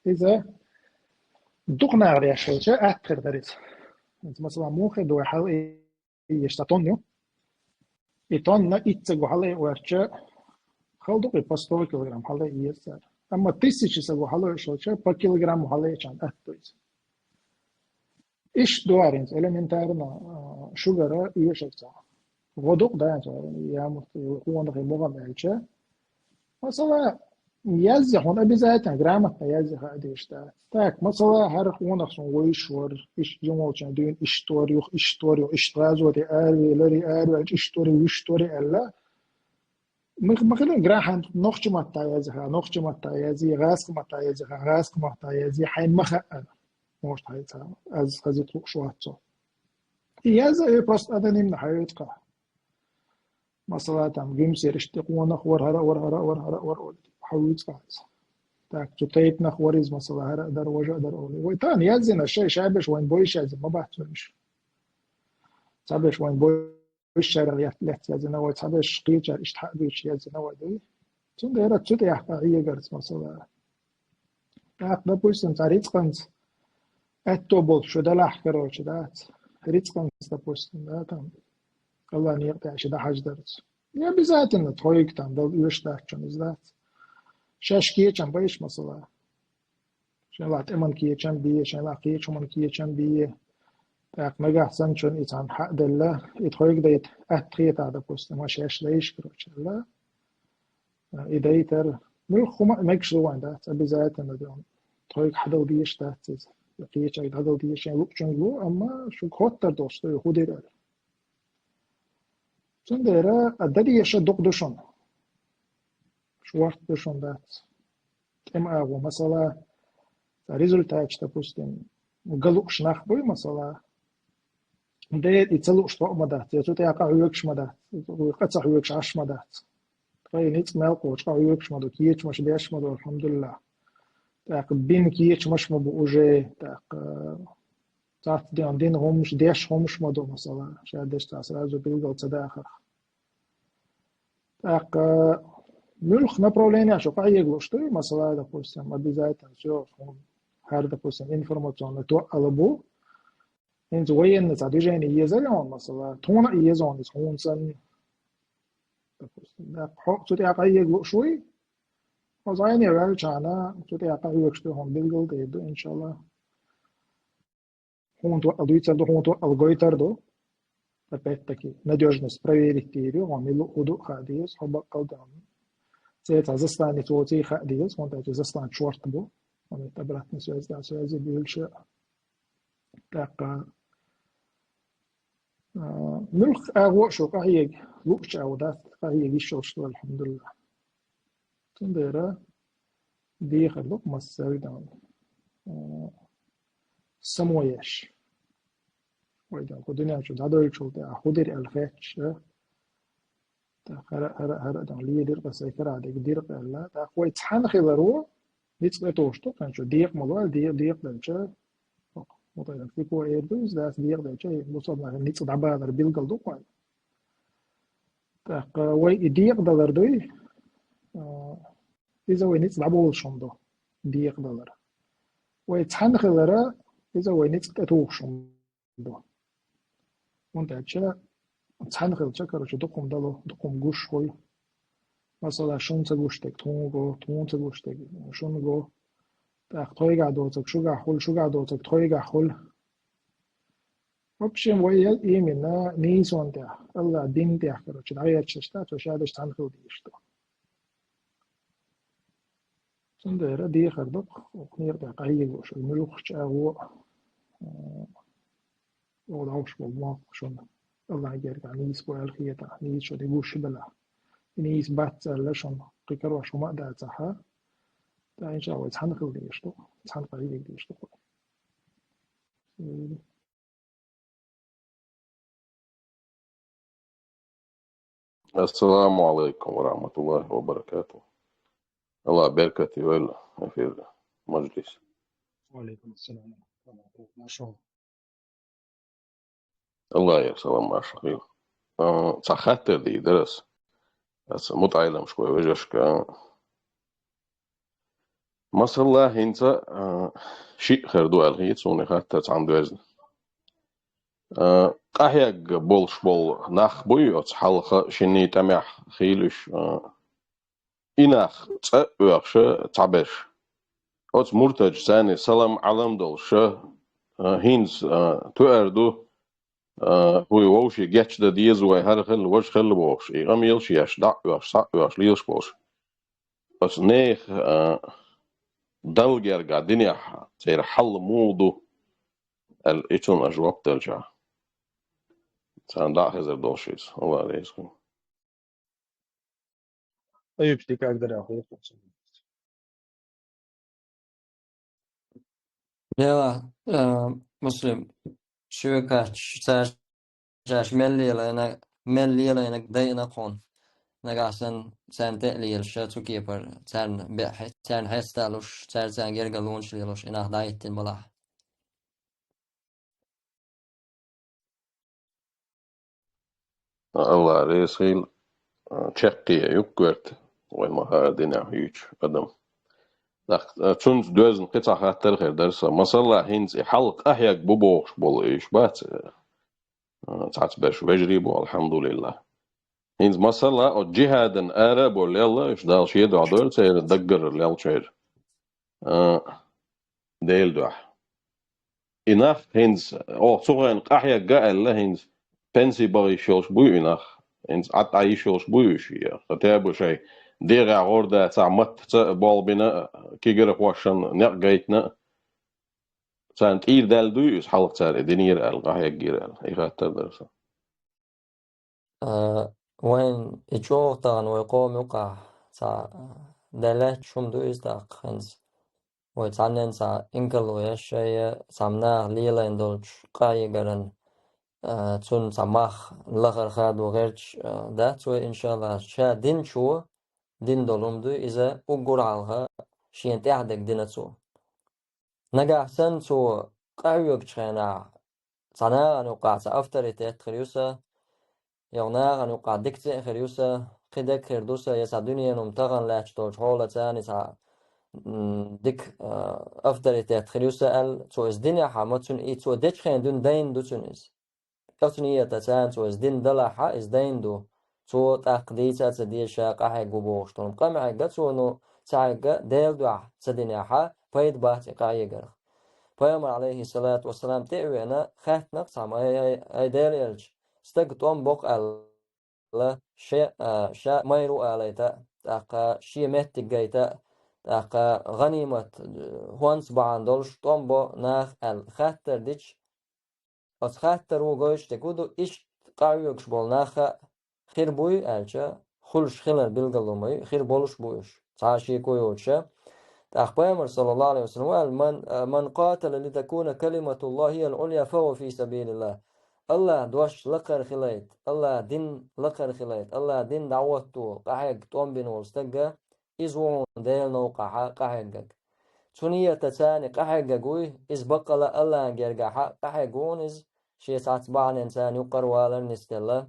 иза дукха наха деш хилча, атта хир дара иза. Иза, масала, муха ду вай хьал еш цхьа тонна ю. И тонна итт саго хьалаайча, хала ду-кх и по сто килограмм хьалаайча. Амма тысяча саго хьалаайча, по килограмму хьалаайча атта ду иза. Иштта ду хӀара хӀинца элементарно, а, шугара оьшурца. ГӀо ду-кх, да, хӀинца, ямурт, къонахий мугӀам аьлча. Масала, язъе хьона обязательно, грамотно язъе хаа дезаш дац. Так, масала, хӀара къонах сона вуйш вар, иштта жимолчун дуьйна иштта вар, юха иштта вар, юха иштта гӀазоте аравелар, араваьлча иштта вар, вуьшта вар аьлла. Ма, ма хилла грамотно нохча матта язъе хаа, нохча матта язъе, гӀазкхий матта язъе хаа, гӀазкхий матта язъе, хьайна ма хаъара. Может, хьайца, аз хазит лууш вац цо. И язъе, э, просто анонимно хьайойту-кх. Масала, там, Гуьмсера иштта къонах вар, хӀара, вар, хӀара, вар, хӀара, вар, олий, хьавуьйцу-кх аз. Так, цу тайпанах вар иза, масала, хӀара а дар, важа а дар, олий. Вай тахана язйина, шоай, шоай беш вайна бовш язйина ма бац уж. Цхьаберш вайна бовшшарах лаьц-, лаьцна язйина вай, цхьаберш кхечара иштта хьа а буьйцуш язйина вай, дуй. Цундела цу тӀехь къахьегарца, масала. ТӀаккха, допустим, цхьа рицкъанца аьтто болча шу далахь, короче, дац. Рицкъанца, допустим, да, там, Аллахьа некъа тӀехь ши дӀахьаждарца. Не обязательно тхоайга там дала оьшуш дац шоана, иза дац. Шаьш кечам байш, масала. Шайла тӀеман кечам бе, шайла кхеча хӀуман кечам бе. ТӀаккха нагахь санна шоана и цхьанна хьа а делла, и тхоайга дайта атта хетахь, допустим, ма шаьш дайш, короче, аьлла. И дайтар, муьлхха хӀума а мегаш ду вайн, дац, обязательно ду. Тхоайга хьадала дезаш дац иза. Кхечарга дӀадала дезаш шайн луучунга лу, амма шуга хоттар долуш ду, хӀун дира аьлла. Цундела а дан дезаш дукха ду шуна. Шорта ду шуна, дац. ТӀема агӀо, масала, цхьа результаташ, допустим, ган лууш нах буй, масала, дера и ца лууш тхо а ма дац, я цу тӀехь къахьоьгуш ма дац, къа ца хьоьгуш Ӏаш ма дац. Тхайн ницкъ мел кхочу, къахьоьгуш ма ду, кечамаш беш ма ду, алхьамдулиллахӀ. ТӀаккха бина кечамаш ма бу уже, тӀаккха цхьацца ден дина хӀумаш, деш хӀумаш ма ду, масала, ша деш цхьа сразу билгал ца дахарх. ТӀаккха муьлхха направлениехь шу къахьега лууш дуй, масала, допустим, обязательно, всё, хӀара, допустим, информационный тоъал бу, хӀинца военный цхьа движение езар хьуна, масала, тхуна а еза хьуна иза, хьуна санна. Допустим, да, хьо цу тӀехь къахьега лууш вуй, хьо зӀене ваьлчахьана, цу тӀехь къахьоьгуш ду хьуна, билгал дер ду, иншаллахӀ. Хьуна тоъал дуьйцур ду, хьуна тоъал гойтур ду. Опять-таки, надёжность проверить дийр ю, хьо мила ву, хӀун ду а хаа деза, хьо баккъал дан. Цецахь засланец воций хаа деза, хьуна тӀехь засланец шорта бу. Хьуна обратный связь, да, связи буьйлуш. ТӀаккха, а, муьлхха агӀо а шу къахьега луучу агӀо дац, къахьега йиш йолуш ду, алхьамдулиллахӀ. Цундела дехар ду-кх массаьрга дан, а, само еш. Вай дан кху дуьнен чу дӀадойлучул тӀаьхьа хӀун дира аьлла хетча, а? ТӀаккха хӀара, хӀара, хӀара а дан лелира-кх, сайн карахь дерг дира-кх аьлла. ТӀаккха вай цхьаьна хиларо ницкъ тӀетухуш ду, кхин чу декъа ма ло, де-, декъа делча, хӀокху муталлакъ фикъо эр ду, иза дац, декъа делча, бусалба нахана ницкъ дӀабалар билгал ду-кх вайн. ТӀаккха вай и декъадалар дуй, а, иза вай ницкъ дӀаболуш хӀума ду, декъадалар. Вай цхьаьна хилара, иза вай ницкъ тӀетухуш хӀума ду. ХӀунда аьлча цхьаьна хилча, короче, дукха хӀума дало, дукха хӀума гуш хуй. Масала, шуна ца гуш дерг тхуна го, тхуна ца гуш дерг шуна го. ТӀаккха тхойгахь доцург шугахь хуьлу, шугахь доцург тхойгахь хуьлу. В общем, вай именно нийсонан тӀехь, Аллахьан дин тӀехь, короче, дӀагӀерташ дац, вай ша дерш цхьаьна хила дезаш ду. Цундела дехар ду-кх, хӀокху некъа тӀехь къахьега лууш, муьлххачу агӀо, а, оха дӀовш болу мохк шуна Аллахьан гергахь нийса бу аьлла хетахь, нийса шуна и гуш хилахь. И нийса бац аьлла шуна кхин карош хӀума а дацахь, тӀаккха, иншаллахӀ, вай цхьаьна хила дезаш ду, цхьаьна къахьега дезаш ду-кх вай. Ассаламу алейкум ва рахматуллахи ва баракату. Аллах беркате йойла эфир, мажлис. وعليكم السلام ورحمة الله وبركاته. Марша. Аллах яр, салам, марша хила. А, цхьа хаттар дийр дара ас. Ас мутаӀеламашка, вежарашка. Масала, хӀинца, а, шиъ хир ду аьлла хета суна хаттар цхьана доьзна. А, къахьегна болуш болу нах буй оцу хьалха шинний тӀамехь хийла уьш, а, и нах цӀа а оьхуш цхьаберш. Оцу муртадашца салам-Ӏалам долуш, а, хӀинца, а, тоьар ду, а, хӀуй вовшийн гечдан деза вай, хӀара хилла, важа хилла бохуш, и къамелаш еш, дӀа а оьхуш, схьа а оьхуш лелаш болуш. Оцу нехан, а, Далла гергахь динехь церан хьал муха ду аьлла, и цунна жоп делчахь, царна дӀа а хезар долуш иза. Аллах реза хуьлда. Аюб, ты как дара хӀокху? Дела, а, Муслим, шуьга кхаьчча, цара шаьш мел лелайна, мел лелайнарг дайина кхунна. Нагахь санна царна тӀе а лелаш, цу кепара царна беа хье-, царна хьеста а луш, цара царна гергарлонаш лелош, и нах дӀахӀиттина балахь. Аллах реза хуьлда, чаккхе ю-кх коьрта вайн ма-, а, динехь юьйцуш адам. ТӀаккха, а, цуьнца доьзна кхин цхьа хаттар хир дара сан. Масала, хӀинца и хьалха къахьегна бу бохуш болу уьш бац, а, цхьацца берш вежарий бу, алхьамдулиллахӀ. ХӀинца масала, оцу джихӀадан ара а бо лелла уьш, Дала шен дуьхьа дойла церан даггара леллачеран, а, Делан дуьхьа. И нах хӀинца, оха цу хенахь къахьегна аьлла, хӀинца пенси баха йиш йолуш буй и нах? ХӀинца Ӏад Ӏа йиш йолуш буй уьш? Я, ха, тӀе а бу шайн дегӀехь гӀор дацахь, маттаца а болх бина а, кегийрхошна некъ гайтина а. Царна тӀера даьлла дуй иза, хьалха цара и динера аьлла, къахьегнера аьлла? И хаттар дара сан. А, вайн и чӀогӀа тахана вай къоман юкъахь цхьа, а, даьллачу хӀума ду иза тӀаккха хӀинца. Вай цхьаннен цхьа инкарло еш шайга, цхьа наха лелийна долчу къахьегаран, а, цунна цхьа мах лахара хадо гӀерташ, а, дац вай, иншаллахӀ. Ша динчо дина долу хӀума ду иза, уггар хьалха шена тӀаьхьа дерг дина цо. Нагахь санна цо къахьоьгучу хенахь, цхьа нахана юкъахь цхьа авторитет хир ю сан, я нахана юкъахь дика цӀе а хир ю сан, кхин дерг хир ду сан, я цхьа дуьненан хӀума тахана лаьтташ долчу хьолаца цхьа, м, дика, а, авторитет хир ю сан аьлла, цо иза динехь а ма цунна и цо дечу хенахь дуьйна дайна ду цунна иза. Оцу нийятаца цо иза дина далахь а, иза дайна ду. Цо тӀаккха дийца а ца деза ша къахьегна ву бохуш долу. Къа ма хьегна цо, ну, ца хьегна, Делан дуьхьа ца динехь а, пайда бац и къахьегарх. Пайхамар, Ӏалайхиссалату вассалам, тӀе а веана, хаьттина-кх цхьамма: «Ай, ай, ай, Делан элча, стаг тӀом бо-кх аьлла, ше, а, ша майра ву алийта, тӀаккха шен меттиг гайта, тӀаккха гӀанимат, хӀонц бахьана долуш тӀом бо наха», аьлла, хаттар дича, оцу хаттаро гойтуш дерг хӀун ду, иштта къахьоьгуш болу нах а хир буй аьлча, хуьлуш хилар билгало ма ю, хир болуш бу уьш, цхьа а шеко йоцуша. ТӀаккха Пайхамар, саллаллаху Ӏалайхи ва саллам, аьлла: «Ман, а, ман къатала литакуна калиматуллахи хӀия аль-Ӏулья, фахӀува фи сабилиллах». АллахӀан дош лакхара хилийта, АллахӀан дин лакхара хилийта, АллахӀан дин дӀахӀотто къахьегна тӀом бина волу стаг а, иза ву хьуна Делан новкъахь къахьегнарг. Цу нийятаца цхьаьна къахьегнарг вуй, иза баккъала АллахӀан гергахь къахьегна ву хьуна иза, шен цхьацца бахьаненца цхьаьна юккъара валар нисделла,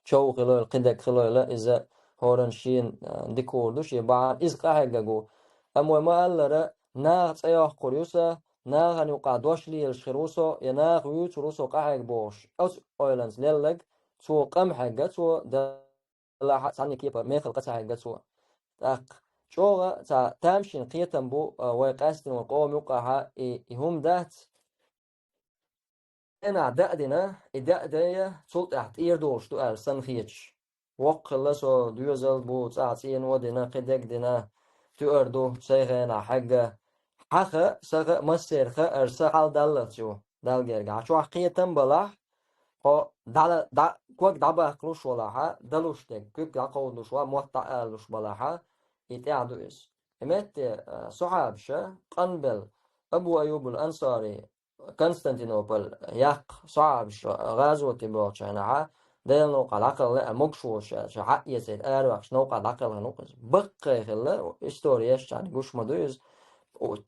чов хилойла, кхидерг хилойла, иза хӀоранна шена, а, дика хуур ду шен бахьана, иза къахьегнарг ву. Амма вай ма-аллара, наха цӀе йоккхур ю сан, нахана юкъахь дош лелаш хир ву со, я наха вуьйцур ву со къахьегна бохуш, оцу ойланца лелларг, цо къа ма хьегна, цо делахь а цхьанна кепара мехала къа ца хьегна цо. ТӀаккха чӀогӀа цхьа тамашийна кхетам бу, а, вай къаьстина вайн къоман юкъахь и, и хӀума дац. Хенахь даа дина, и даа дайа, цул тӀаьхьа тӀера долуш ду аьлла санна хеташ. Воккха хилла со, доьзал бу, цӀахь цӀено а дина, кхидерг а дина, туьар ду, сайн хенахь хьегна. Хьан хаа, сан хаа, массеран хаа, аса сан хьал даллалц ю, Далла гергахь. Хьан чохь кхетам балахь, хьо дӀала-, дӀа-, ког дӀабаккхалуш валахь, далуш дерг, куьг дӀакховдалуш валахь, мотт дӀаалалуш балахь, и тӀаьхьа ду иза. И метте, а, сахьабаша, къанбелла, Абу Айюбул Ансари, Константинополь яккха сахьабаш гӀазоте боьлхучу хенахь, Делан новкъахь дӀакхалхале а могуш волуш, ша хьаэцийта араваьккхича новкъахь дӀакхалхина ву-кх иза. Баккхий хилла, истори ешчарна гуш ма ду иза.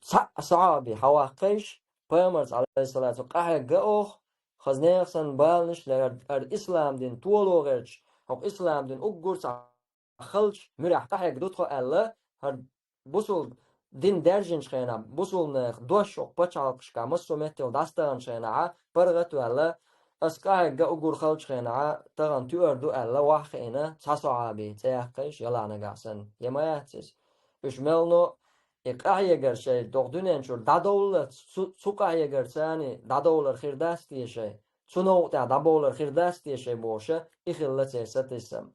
цхьаъ сахьаби хьаваккхийша, пайхамарца, Ӏалайхиссалату, къахьегна оха, хаза нехан санна баланаш лер, ар ислам дин толо гӀерташ, хӀокху ислам дин уггар цхьа халча муьрехь къахьегна ду тхо аьлла, хӀара бусул дин даьржинчу хенахь, бусулнех дош оха пачхьалкхашка массо а меттехула дӀасатагӀанчу хенахьа, паргӀат а ваьлла, ас къахьегна уггар халчу хенахьа, тахана туьар ду аьлла, ваххиъна цхьа сахьаби цӀе яьккхийша, ялахь нагахь санна, я ма яц иза. Уьш мелло, и къахьегар шайн доху дуьнен чуьра дӀадовллалц, цу, цу къахьегарца дӀадовлар хир дац те шайн, цу новкъа тӀехь дӀабовлар хир дац те шайн бохуша, и хилла церан сатийсам.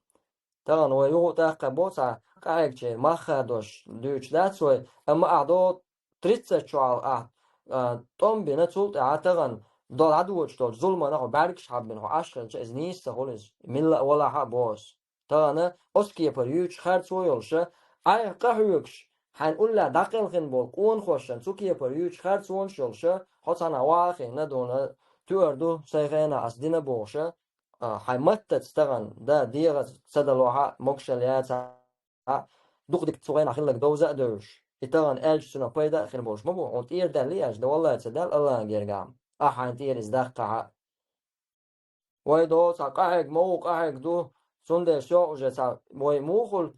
Тахана вай юха а тӀаккха бо цхьа къахьегчийн мах а дош дуьйцуш дац вай, амма ахь до тридцать чохь ахь, а, тӀом бина, цул тӀаьхьа тахана до дӀадоьдуш долчу зуламана хьо бӀаьргаш хьаббина хьо Ӏаш хилча, иза нийса ца хуьлу иза, милла а валахьа а боху ас. Тахана оцу кепара юьйцуш харц ву йолуша, айхьа къахьоьгуш, хьайна уллехь дӀакъелхина болу къонахошна цу кепара юьйцуш харц вонаш йолуша, хьо цхьанхьа ваххиъна дуна, туьар ду сайн хенахь ас дина бохуша, а, хьайн маттаца тахана, да, дегӀаца ца далохьа, могушалла яцахьа, дукха дика цу хенахь хилларг довза а девзаш, и тахана аьлча цунах пайда а хир болуш ма бу, хьуна тӀера даьлла аьлча, да валлай ца даьлла, Аллахьан гергахь, ахьа хьайна тӀера иза даккхахьа. Вай до, цхьа къахьега ма ву, къахьега ду, цундела всё уже цхьа вай мухула,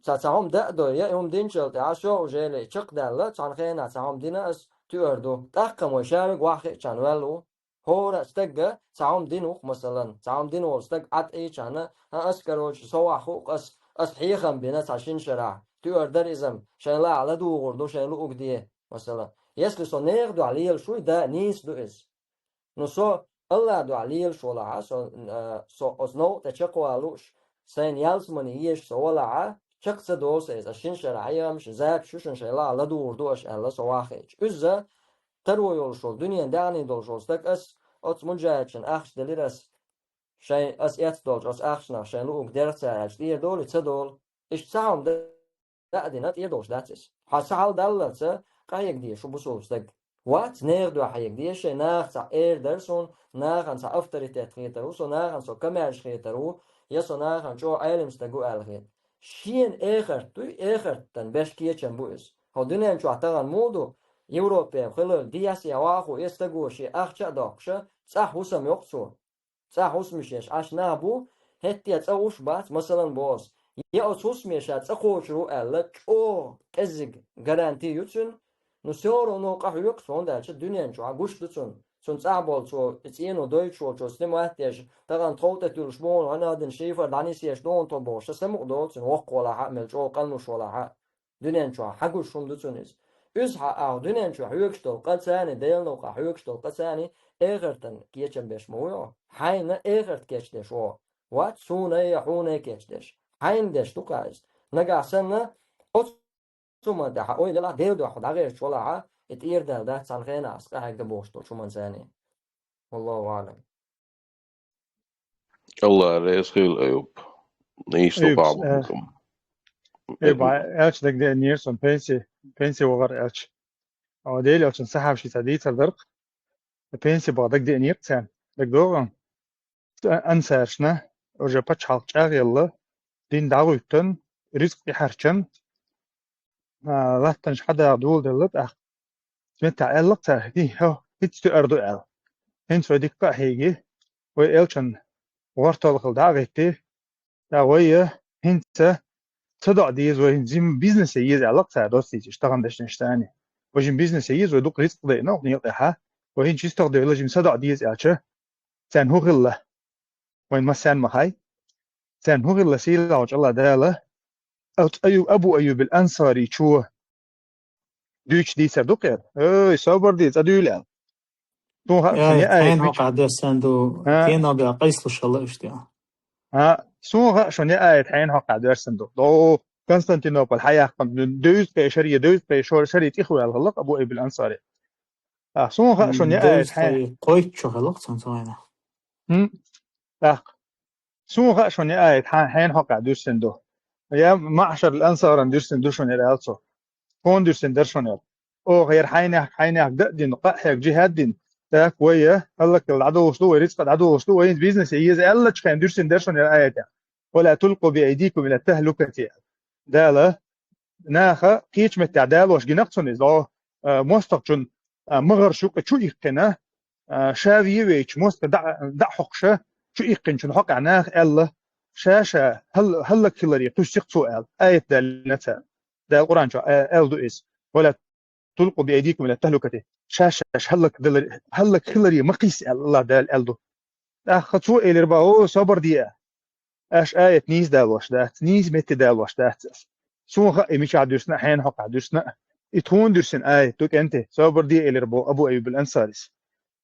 цхьа, цхьа хӀума даа дой, я и хӀума динчул тӀаьхьа всё уже чекхдаьлла, цхьана хенахь цхьа хӀума дина ас, туьар ду. ТӀаккха вай шаверг ваххиъчарна ваьлла ву. ХӀора стагга цхьа хӀума дина ву-кх, масалан, цхьа хӀума дина волу стаг Ӏад Ӏийчарна, хьан ас, короче, со вахху-кх ас, ас хьехам бина цхьа шина шарахь, туьар дара иза-м, шайн лахьа ладугӀур ду шайн луъуг де, масалан. Если со нехан дуьхьа лелаш вуй, да, нийса ду иза. Ну, со Аллахь дуьхьа лелаш валахьа, со, а, со оцу новкъа тӀе чекхвала лууш, сайна ялсамане езаш со валахьа, чекх ца долу сан иза, ас шина шарахь хьехамаш, запись ю шуна, шайн лахьа ладугӀур ду аша аьлла, со ваххиъча. Иза таро йолуш волу, дуьненан даьхни долуш волу стаг ас, оцу муджахӀидашна ахча делира ас, шайн, ас эцна долчу оцу ахчанах шайн луъург дерг цара аьлча, тӀера долий, ца долу? Иштта цхьа хӀума даа дина, тӀера долуш дац иза. Хьан сан хьал даллалца къахьега деза шу бусулба стаг. Вац, нехан дуьхьа хьега деза шайн, нахаца эр дара суна, нахана цхьа авторитет хетар ву со, нахана со комаьрша хетар ву, я со нахана чӀогӀа Ӏелам стаг ву аьлла хета. Шена эхарт дуй, эхартан беш кечам бу иза. Хьо дуьнен чохь тахана муха ду, Европе хилар, дехьа-сехьа вахо, и стаго шен ахча а доккхуша, цӀахь хӀусам йоккху цо. ЦӀахь хӀусамаш еш Ӏаш нах бу, хӀетте цӀа гӀуш бац, масалан, боху ас. Я оцу хӀусамеша цӀа кхочур ву аьлла, чӀогӀа кӀеззиг гаранти ю цуьнан, ну, всё равно къахьоьгуш, хӀунда аьлча дуьнен чохь гуш ду цунна. Цунна цӀахь болу цо и цӀено дойтуш волчо снимать деш, тахана тхов тӀе туьллуш бу хьуна, хьуна дина шифер дӀанисъеш ду хьуна тхо бохуш, сан мукъа доцу цуьнан воккха валахьа а, мел чӀогӀа къанлуш валахьа а. Дуьнен чохь хьан гуш хӀума ду цунна иза? Иза хьан агӀо дуьнен чохь хьоьгуш долу къа царний, Делан новкъахь хьоьгуш долу къа царний, эхартан кечам беш ма ву хьо. Хьайна эхарт кечдеш ву хьо. Вац, суна я хьуна кечдеш. Хьайна деш ду-кх иза. Нагахь санна, оцу хӀуманна тӀехь ойла елахь, Делан дуьхьа дӀагӀерташ валахьа, и тӀера даьлла дац цхьана хенахь ас къахьегна бохуш долчу хӀуманца царний. Валлаху аӀлам. Алла реза хуьлда, Аюб. Нийса ду Аюб, бахьа э, бакъам. Аюб, аьлча дагадеанера сан пенси, пенси вахар аьлча. О, Дела аьлча, сахьабашица дийцар дара-кх. Пенси бахьа дагадеанера царна. ДагадогӀу? Ансаршна, уже пачхьалкх чӀагӀъелла, дин дӀагӀуьттан, рицкъ тӀехьарчан, а, латтанаш хьадаха доладелла тӀаккха. Меттахь аьлла-кх цара: «ХӀи, хьо, хӀинца туьар ду», — аьлла. «ХӀинца вай дикка а хьийги, вай элчан гӀортол хила дӀа а гӀетти, тӀаккха вай хӀинца садоӀа деза, вай хӀинца жима бизнесе еза», — аьлла-кх цара, доссийчаш, тахана дешнаш царний. «Вай жима бизнесе еза, вай дукха рицкъ дайна оха некъа тӀехьа, вай хӀинца чистагӀа девлла жима садоӀа деза», — аьлча, царна хӀун хилла? Вайн массарна ма хаьа. Царна хӀун хилла, сийлахьчу Алла Дала оцу Аю-, Абу Айюбил Ансаричо дуьйцуш дийцар ду-кх иза. «Ой, собар де, цӀа дуьйла», — аьлла. Суна хаьа, шуна я аят хьайна хьокъехь доьссина ду, а, кенога къийсалуш хилла уьш тӀе. А, суна хаьа, шуна я аят хьайна хьокъехь доьссина ду. До Константинополь хьаяккхина, девзткъе шаре, девзткъе шо-, шаре тӀехваьлла хилла-кх Абу Айюбил Ансари. А, суна хаьа, шуна я аят хьайна. Девзткъе кхойтта шо хилла-кх цунна цу хенахь. ХӀм. ТӀаккха. Суна хаьа, шуна я аят хьан-, хьайна хьокъехь дуьссина ду. Я маӀшарал ансаран дуьссина ду шуна яра, аьлла цо. Кхунна дуьссина дара шуна яра. Оха яра хьайнех, хьайнех га а дина, къа а хьегна, жихӀад а дина. ТӀаккха вай хӀаллакьхила дӀадолуш ду, вай рицкъа дӀадолуш ду, вай бизнесе еза аьллачу хенахь дуьссина дара шуна яра аят. «Ва ла тулкъу би айдикум иля тахлукати». Дала наха кхечу меттехь далош гина-кх цунна иза. О, а, мостагӀчун, а, магӀарш юкъе чу иккхина, а, ша ве вейча мостагӀа дӀа, дӀа хьокхуш, чу иккхинчун хьокъехь наха аьлла, ша-ша хӀал-, хӀаллакьхиларе кхуьссу-кх цо аьлла, аят далийна цара. Дала Къуръан чохь а-, аьлла ду иза: «Ва ла тулкъу би айдикум иля тахлукати». Ша-шаьш хӀаллакьдалар-, хӀаллакьхиларе ма кхийса аьлла, АллахӀ Дала аьлла ду. ТӀаккха цо элира бах: «О, собар де, аша аят нийса далош дац, нийса метте далош дац ас. Суна хаьа и мичахь дуьрсина а, хьенан хьокъехь дуьрсина а. И тхуна дуьрсина аят ду, кӀентий, собар де», — элира бах Абу Айюб ал-Ансарис.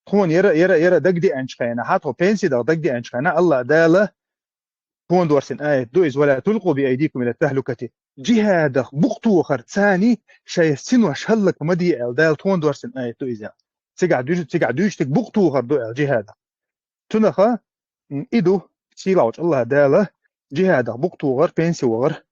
Тхуна яра, яра, яра дагадеанчу хенахь, тхо пенси даха дагадеанчу хенахь, АллахӀ Дала тхуна доссийна аят ду иза: «Ва ла тулкъу би айдикум иля тахлукати». Джихадах букъ тохар царний шайн синош хӀаллак ма де аьлла, Дала тхуна доссийна аят ду иза. Цигахь дуьйцу, цигахь дуьйцу дерг букъ тохар ду аьлла джихадах. Цунаха, м, и ду, сийлахьчу АллахӀ Дала джихадах букъ тохар, пенси вахар,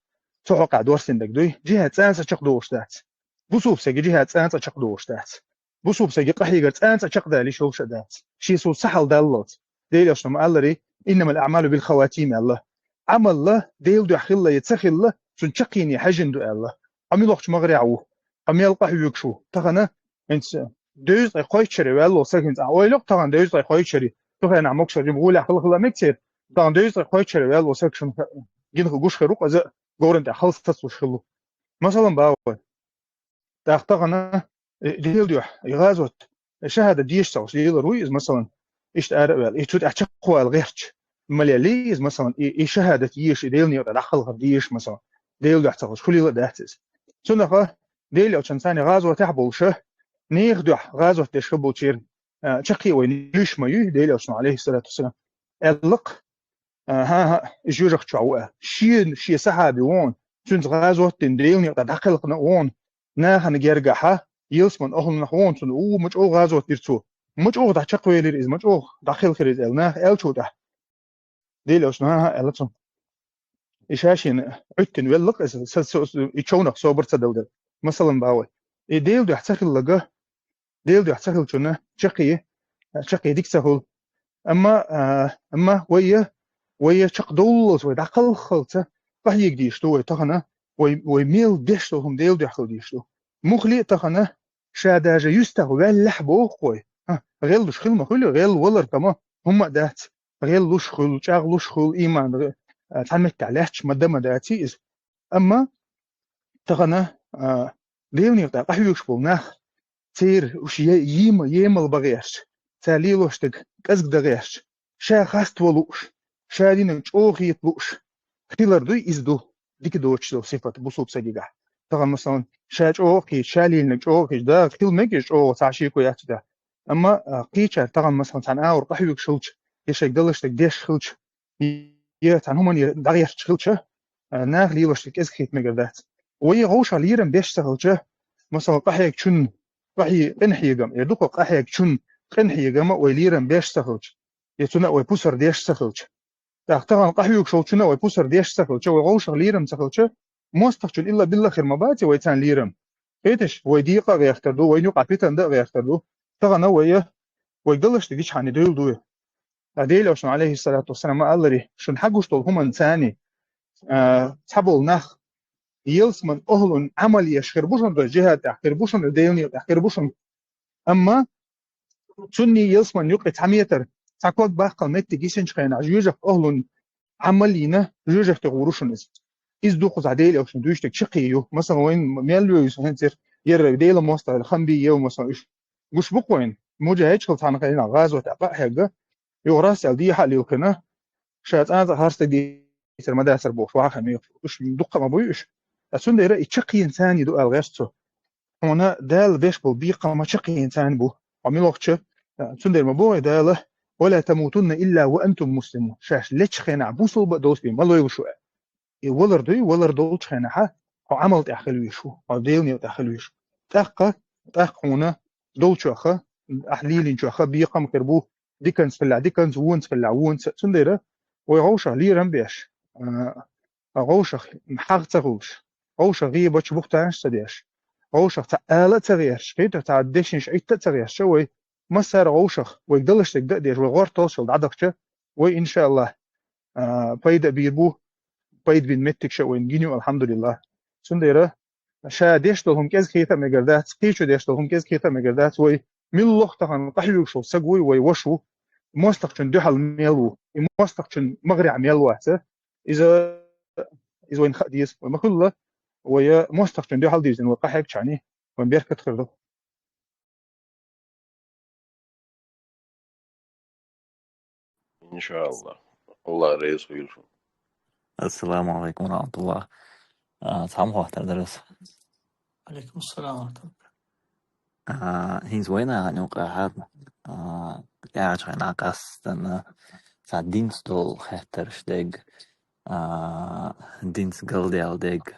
цу хьокъехь доссийна дерг дуй. Джихад цкъа а чекхдолуш дац. Бусулба стеган джихад цкъа а чекхдолуш дац. Бусулба стеган къахьегар цкъа а чекхдала йиш йолуш а дац. Шен суна сахьал даллалц. Делан Элчано ма-аллара: «Иннамал аъмалу бил хаватим», — аьлла. Ӏамал Делан дуьхьа хилла я ца хилла, цуьнан чаккхене хьаьжжина ду аьлла. Хьо муьлхачу магӀарехь ву? Хьо мел къахьоьгуш ву? Тахана хӀинца дезткъе кхойтта шаре ваьлла сагах хӀинца ахь ойла йо-кх, тахана дезткъе кхойтта шаре. Цу хенахь могушалла жима гӀолехь хила хила мега церан. Тахана дезткъе кхойтта шаре ваьлла саг шуна гина гуш хир ву-кх иза, говран тӀехь хала сацалуш хилла. Масалан, бах вай. ТӀаккха тахана, э, Делан дуьхьа, и гӀазот, э, шахӀадат дезаш ца хуьлуш лелар вуй иза, масалан, иштта ара а ваьлла, и цу тӀехь чекхвала гӀерташ ма лелий иза, масалан, и, и шахӀадат езаш, и Делан некъа тӀе дӀахьалхар дезаш, масалан, Делан дуьхьа ца хуьлуш хуьлийла а дац иза. Цунаха Делан Элчанца цхьаьна гӀазотехь болуша, нехан дуьхьа гӀазот деш хилла болчеран, а, чаккхе вайна юьйш ма юй, Делан Элчано, алейхиссалату вассалам, аьлла-кх, а, хӀан-хӀа, и жоьжахати чохь ву аьлла. Шен, шен сахьаби ву хьуна, цуьнца гӀазот дина, Делан некъа тӀе дӀакхелхина ву хьуна, нахана гергахьа ялсаманин охӀланах ву хьуна, цунна угӀу ма чӀогӀа гӀазот дира цо. Ма чӀогӀа дӀачекхвелира иза, ма чӀогӀа дӀакхелхира иза аьлла, наха аьллачул тӀаьхьа. Делан Элчано, хӀан-хӀа, аьлла цунна. И ша шена Ӏуьттина велла-кх иза, са, со, со, и човнах собар ца дала дара. Масалан, бах вай. И Делан дуьхьа ца хилларг, Делан дуьхьа ца хиллачунна чаккхе, чаккхе дика ца хуьлу. Амма, а, амма вай, вай чекхдовллалц, вай дӀакхалххалц къахьега дезаш ду вай тахана, вай, вай мел деш долу хӀума Делан дуьхьа хила дезаш ду. Муххале а тахана ша даже юьстах ваьллехь боху-кх вай. А, гӀеллуш хила ма хуьлу, гӀелла валар тама хӀумма а дац. ГӀеллуш хуьлу, чӀагӀлуш хуьлу, ийман, а, цхьана меттехь лаьтташ ма дан ма даций иза. Амма тахана, а, Делан некъа тӀе къахьоьгуш болу нах, церан уьш е-, йийма-, емал бан гӀерташ, цара лелош дерг кӀезиг дан гӀерташ, ша хаставан лууш, ша динарг чӀогӀа хета лууш хилар дуй, иза ду дика доцуш долу сифат бусулба стегехь. Тахана, масалан, ша чӀогӀа а кхеташ, ша лелийнарг чӀогӀа а кхеташ, да, хила мега иза чӀогӀа, цхьа шеко яц цу тӀехь. Амма, а, кхечара тахана, масалан, цхьана агӀор къахьоьгуш хилча, я шайга далаш дерг деш хилча, я цхьана хӀуманна дагахь гӀерташ хилча, а, наха лелош дерг кӀезиг хета мегар дац. Вай гӀовшах лерам беш ца хилча, масалан, къахьегчун, къахье-, къинхьегам, я дукха къахьегчун къинхьегам а вай лерам беш ца хилча, я цунна а вай пусар деш ца хилча. ТӀаккха тахана къахьоьгуш волчунна а вай пусар деш ца хилча, вай гӀовшах лерам ца хилча, мостагӀчун илла-билла хир ма баций вай царна лерам. Кхеташ, вай декъа а гӀертар ду, вайна юкъахь питана дан а гӀертар ду. Тахана вай, вай далаш дерг дичхьана девлла ду. Ткъа Делан Элчано, алейхиссалату вассалам, ма-аллара, шуна хьагуш долу хӀуманна царний, а, цхьаболу нах ялсаманин охӀлун Ӏамал еш хир бу шуна, то есть джихад тӀехь хир бу шуна, Делан некъа тӀехь хир бу шуна. Амма цунний ялсаманин юккъе цхьа метр, цхьа ког баккхал меттиг йисинчу хенахь, жоьжахати охӀлун Ӏамал йина, жоьжахати гӀур ву шуна иза. Иза ду кхузахь Делан Элчано дуьйцуш дерг чаккхе ю. Масалан, вайна мел вевза хӀинца яра Делан мостагӀий, Хамби, Ева, масалан, уьш гуш бу-кх вайна. Муджахидаш хилла цхьана хенахь гӀазот тӀехь къа а хьегна, юха рас аьлла дехьа а лилхина, ша цкъа а харцдерг дийцар ма дацара бохуш, вахана мегаш. Уьш дуккха а ма буй уьш. Ткъа цундела и чаккхенца царний ду аьлла гӀерта цо. Хьуна Дала беш болу бекхам чаккхенца царний бу. Хьо муьлххачу, а, цундела ма боху Дала: «Ва ла тамутунна илла ва антум муслимун». Шаьш лечу хенахь бусулба а долуш бен ма лойла шу аьлла. И валар дуй, валар долчу хенахьа хьо Ӏамал тӀехь хила везаш ву, хьо Делан некъа тӀехь хила везаш ву. ТӀаккха, тӀаккха хьуна долчуха, ахь лелийначуха бекхам хир бу, диканца хилахь диканца, вонца хилахь вонца. Цундела вай гӀовшах лерам беш, а, гӀовшах хьагӀ ца хуьлуш, гӀовшах гӀийбаташ, бухтанаш ца деш, гӀовшах цхьа ала а ца гӀерташ, кхетий, цхьа дешнаш Ӏитта а ца гӀерташ, вай массара а гӀовшах, вайга далаш дерг дан а деш, вай гӀорталлаш йолу дӀадахча, вай, иншааллахӀ, а, пайда а бийр бу, пайда бина меттигаш а вайна гина ю, алхьамдулиллахӀ. Цундела ша деш долу хӀума кӀезиг хета а мегар дац, кхечо деш долу хӀума кӀезиг хета а мегар дац, вай милла лох тахана къахьоьгуш волу саг вуй, вай ваша ву, мостагӀчун дуьхьал мел ву, и мостагӀчун магӀарехь мел вац. Иза, иза вайна хаа деза, вай ма-хуьллу, вай мостагӀчун дуьхьал дирзина вай къахьегчарна, вайн беркат хир ду. Иншалла. Аллах реза хуьлда шуна. Ассаламу алейкум ва рахматуллах. А, цхьа хӀума хоттур дара ас. Алейкум ассалам ва рахматуллах. А, хӀинца вайна юкъахь, а, тӀаьхьарчу хенахь къаьстина цхьа динца долу хеттарш дерг, а, динца галдаьлла дерг,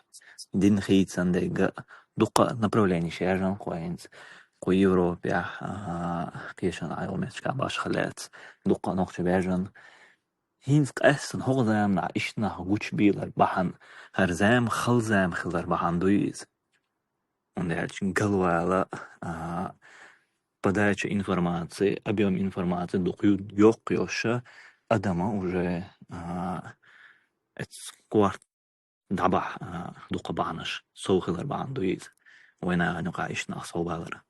дин хийцина дерг, дуккха а направленеш яьржина кху хӀинца, кху Европехь, а, кхечанхьа йолу меттигашкахь башха лаьцна, дуккха а нохчо баьржина. ХӀинца къаьстина хӀокху заманахь иштта нах гучубийлар бахьана, хӀара зама хала зама хилар бахьана дуй иза. ХӀунда аьлча галвала, а, подача информации, объём информации дукха ю-, йоккха йолуш, адама уже, а, эцу корта дӀабахьа, а, дукха бахьанаш сов хилар бахьана дуй иза. Вайна юкъахь иштта нах сов балар.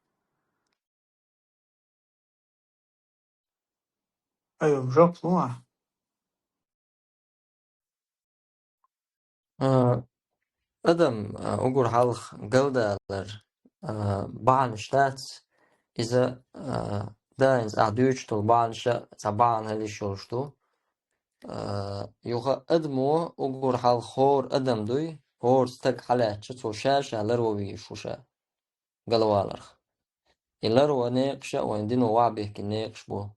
Айо, жоп луа. А, адам, а, угур хьалха галдалар, а, бахьанаш дац, иза, а, да, хӀинца ахь дуьйцуш долу бахьанаша цхьа бахьана хила йиш йолуш ду. А, юха адамо угур хьалха хӀора адам дуй, хӀора стаг хьалаьцча, цо ша-ша ларван везаш ву ша галваларх. И ларван некъаш а вайн дино вахьбихкина некъаш бу.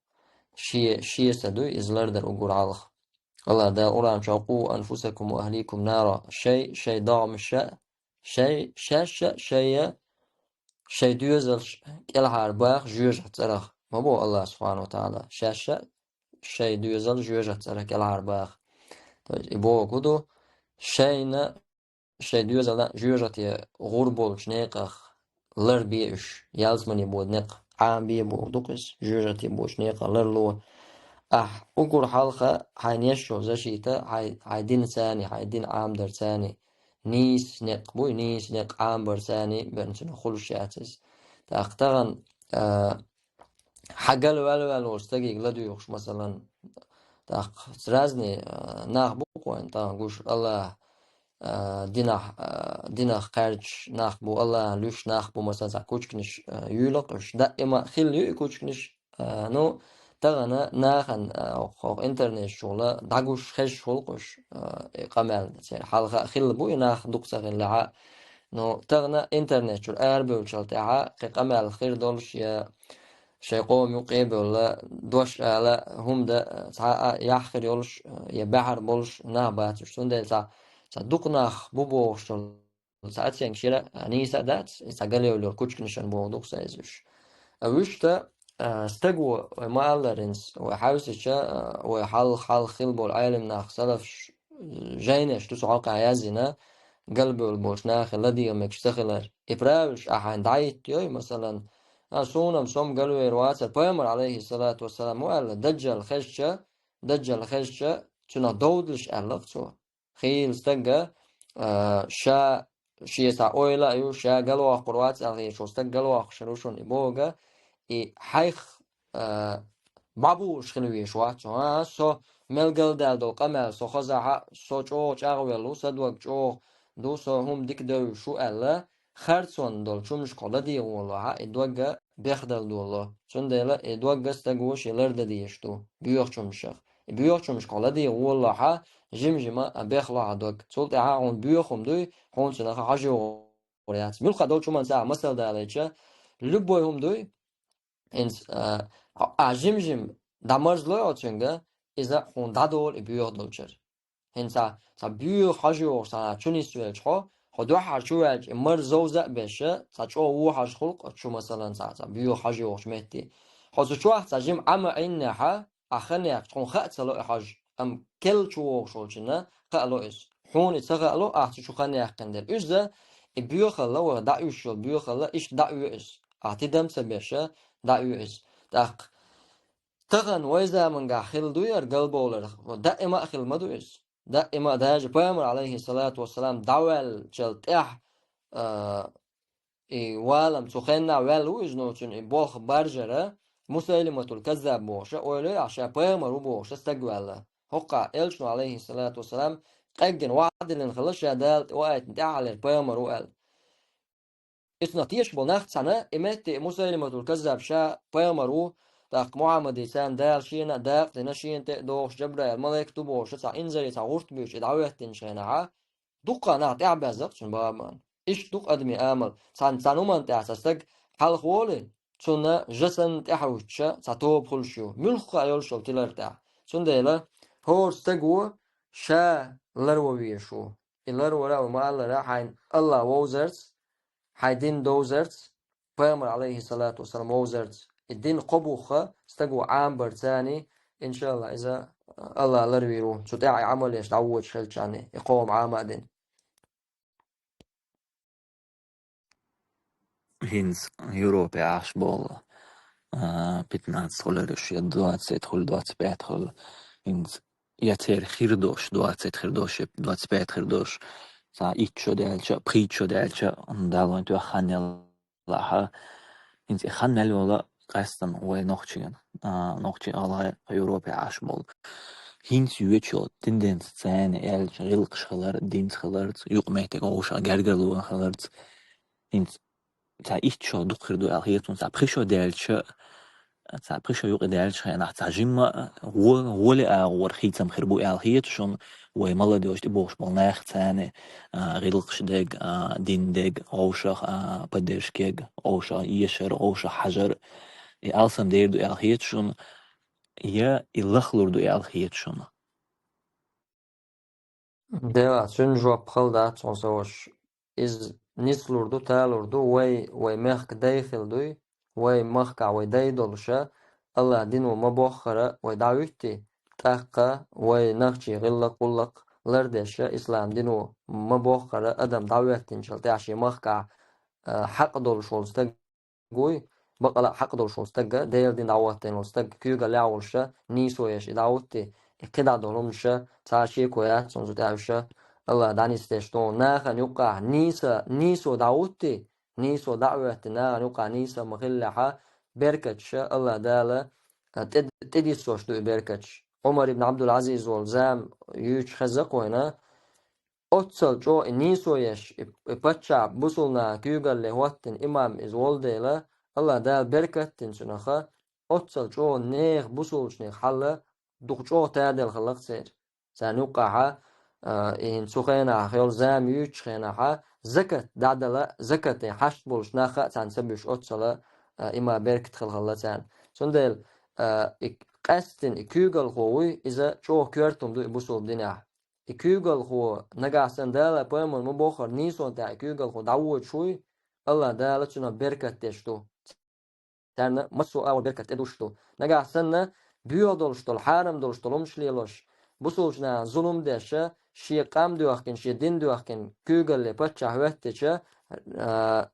Шен, шен са дуй иза лардар угур хьалха. Аллах Дала Къуръан чохь: «Къу анфусакум ва ахликум нара». Шай, шай догӀмаш а, шай, шаьш а, шай а, шай доьзалш а кӀелхьара баха жоьжахатин цӀарах. Ма боху Аллах субхьанаху ва таӀала. Шаьш а, шай доьзал жоьжахатин цӀарах кӀелхьара баха. То есть и бохург хӀун ду, шайна шайн доьзална жоьжахате гӀур болчу некъах ларбе уьш, ялсамане боду некъ Ӏамабе бохург ду-кх иза, жоьжахате боцу некъах ларло. Ахь угур хьалха хьайна еш йолу защита, хьайн, хьайн динца а, хьайн дин Ӏамадарца а нийса некъ буй, нийса некъ Ӏамабарца а бен цунах хуьлуш яц иза. ТӀаккха тахана, а, хьан гал ваьлла-ваьлла волчу стаге ладуьйгӀуш, масалан, тӀаккха разный, а, нах бу-кх вайн тахана гуш, Аллах, а, динах, а, динах кхаьрдаш нах бу, Аллахьан луьш нах бу, масалан, цхьа кучканаш, а, юьйлу-кх уьш. Даима а хилла ю и кучканаш, а, ну, тахана нахана, а, хӀокху интернетчухула дӀагуш хезаш хуьлу-кх уьш, а, и къамел церан. Хьалха а хилла бу и нах дукха ца хиллехь а. Ну, тахана интернет чуьра арабевллачул тӀаьхьа кхин къамел хир долуш я шайн къоман юкъе а бевлла, дош ала, хӀума дан, цхьа а яхь хир йолуш, я баьхьар болуш нах бац уьш. Цундела цхьа, цхьа дукха нах бу бохуш долу цхьа оценка шира, а, нийса а дац, и цхьа галевллера кучканашна боху дукха сан иза уьш. А вуьшта, а, стаго, вай ма-аллара хӀинца, вай хьаьвсича, а, вай хьалха, хьалха хилла болу Ӏелам нах, салафаш, жайнаш ду цу хьокъехь яздина, галбевлла болчу нахе ладегӀа мегаш ца хилар. И правилаш ахь хьайна дӀахӀиттайой, масалан, а, суна-м, со-м галвер вацара, Пайхамар, алейхиссалату вассалам, ма аьлла, даджал хезча, даджал хезча, цунах довдалаш аьлла-кх цо. Хийла стага, а, ша, шен цхьа ойла а ю, ша галвоккхур вац аьлла хеташ волу стаг галвоккхуш хир ву шуна и бохург, и хьайх, а, бӀобуш хила везаш вац цо. А, со мел галдаьлла долу къамел со хазахь а, со чӀогӀа чӀагӀвелла ву, сан дог чӀогӀа ду, со хӀума дика девзаш ву аьлла, харцонна долчу хӀуманашкахь ладегӀа волахь а, и дог бехдала долало. Цундела и дог стага шен лардан дезаш ду боьхачу хӀуманашах. И боьхачу хӀуманашкахь ладегӀа волалахь а, жим-жима а бехло хьан дог. Цул тӀаьхьа хьуна боьха хӀума дуй, хьуна цунах хьажа йогӀур яц. Муьлхха долчу хӀуманца ахь масал далийча, любой хӀума дуй, хӀинца, а, ахь жим-жима дӀамарзлой хьо цуьнга, иза хьуна дӀадолу и боьха долчуьра. ХӀинца цхьа боьха хьажа йогӀуш цхьа нах чу нисвелча хьо, хьо дуьххьара чу ваьлча, и марза зовза а беш, цхьа чӀогӀа вон хьожа хуьлу-кх оцу чу, масалан, цхьа, цхьа боьха хьожа йогӀучу метте. Хьо цу чохь цхьа жима Ӏама Ӏиннехь, ахь хан яьккхича, хьуна хаа ца ло и хьожа, амма керла чу вогӀуш волчунна хаа ло иза. Хьуна и ца хаало, ахь цу чу хан яьккхина дела. Иза и боьхалла, вай дӀаоьшуш йолу боьхалла, иштта дӀаоьшу иза. Ахь тидам а ца беш, дӀаоьшу иза. ТӀаккха тахана вай заманахь хилла дуй хӀара галбовлар? Даима а хилла ма ду иза. Даима а, даже Пайхамар, алейхиссалату вассалам, дӀаваьллачул тӀаьхьа, а, и валам цу хенна ваьлла ву иза, ну, цуьнан и болх баржара, Мусайлиматул Каззаб бохуша, ойла йой ахь, ша пайхамар ву бохуша стаг ваьлла. ХӀокху элчано, алейхиссалату вассалам, къеггина ваӀда диллина хилла, ша Дала тӀе ваийтина тӀаьххьалера пайхамар ву аьлла. Иза тешаш болу нах цхьаьна, и метте и Мусайлиматул Каззаб ша пайхамар ву, тӀаккха Мухьаммаде царна Дала шена а дакъа дина, шена тӀе а догӀуш Джабраил малайк ду бохуша, цхьа инзаре цхьа гӀурт буьйцуш и дӀахӀоьттинчу хенахьа, дуккха нах тӀаьхьабаьзза-кх цуьнан бабан. Иштта ду-кх адамийн амал. Цхьана, цхьана хӀуманна тӀехь цхьа стаг хьалха волий, цунна жа санна тӀаьхьахӀуьттуш цхьа тоба хуьлуш ю, муьлхха а йолуш йолу тилар тӀехь. Цундела хӀора стаго ша ларван везаш ву. И ларвар а ву ма-аллара, хьайна АллахӀ вовзарца, хьайн дин довзарца, пайхамар, алейхиссалату вассалам, вовзарца, и дин кхо бухха стаго Ӏамабарца, иншаАллахӀ, иза АллахӀ ларвийр ву, цу тӀехь и Ӏамал еш дӀавоьдуш хилчарна, и кхо хӀума Ӏама а дина. ХӀинца Европе Ӏаш болу, а, пятнадцать хуьлуш я двадцать хуьлу, двадцать пять хуьлу. ХӀинца я церан хир долуш, двадцать хир долуш, я двадцать пять хир долуш, цхьа итт шо даьлча, пхийтта шо даьлча, Дала вайн тоьхна хан ялахь. ХӀинца и хан мел йолу къаьстина вай нохчийн, а, нохчийн гӀалгӀай Европе Ӏаш болу. ХӀинца йоьдуш йолу тенденци царна аьлча, гӀиллакхаш хилар, динца хиларца, юкъаметтиг вовшах гергарло хиларца. ХӀинца цхьа итт шо дукха хир ду аьлла хета суна, цхьа пхи шо даьлча, цхьа пхи шо юкъа даьллачу хенахь цхьа жимма гӀо-, гӀоле агӀор хийцам хир бу аьлла хета шуна, вай молодёжь тӀебогӀуш болу нах царна, а, гӀиллакхаш дег, а, дин дег, вовшах, а, поддержка ег, вовшах эшар, вовшах хьажар, и алсам дер ду аьлла хета шуна, я и лахлур ду аьлла хета шуна? Дела, цуьнан жоп хала дац хьуна сан ваша. Иза нислур ду, талур ду, вай, вай мехка дай хила дуй, вай махкахь вай дай долуша, АллахӀ дино ма боххара вай дӀахӀуьттий, тӀаккха вай нахчий гӀиллакх-гӀуллакх лардеша, ислам дино ма боххара адам дӀахӀоьттинчул тӀаьхьа шен махкахь, а, хьакъ долуш волу стаг вуй, бакъала а хьакъ долуш волу стагга, Делан дин дӀахӀоттийна волу стаг куьйгаллехь а волуша, нийсо еш и дӀахӀуттий, и кхидӀа долу хӀуманаша цхьа а шеко яц цунна цу тӀехь уьша, АллахӀ дӀанисдеш ду. Нахана юккъахь нийса, нийсо дӀахӀуттий, нийсо дӀа а хӀоьттий, нахана юккъахь нийса ма-хиллехьа, беркаташа АллахӀ Дала, а, тӀе-, тӀедиссош ду и беркаташ. Ӏумар ибн Ӏабдул-Ӏазиз волу зама юьйцуш хеза-кх вайна, оццал чӀогӀа и нийсо еш, и, и паччахь бусулнахана куьйгалле хӀоттийна имам иза волу дела, АллахӀ Дала беркат а дина цуьнаха, оццал чӀогӀа нехан, бусулчу нехан хьал дукха чӀогӀа таделла хилла-кх церан. Царна юккъахьа, а, и хӀинца цу хенахь йолу зама юьйцучу хенахьа, закат дӀадала, закате хьашт болуш нах а царна ца буьсуш оццала, а, иман, беркат хилла хилла царна. Цундела, а, и къаьсттина и куьйгалхо вуй, иза чӀогӀа коьрта хӀума ду и бусулба динехь. И куьйгалхо, нагахь санна Дала пайхамар ма боххара нийсонна тӀехь и куьйгалхо дӀавоьдуш вуй, АллахӀ Дала цунах беркат деш ду. Царна массо а агӀор беркат тӀедуш ду. Нагахь санна боьха долуш долу, хьарам долуш долу хӀумаш лелош, бусулчу нахана зулам деш, шен къам доьхкина, шен дин доьхкина, куьйгалле паччахь хӀоьттича, а,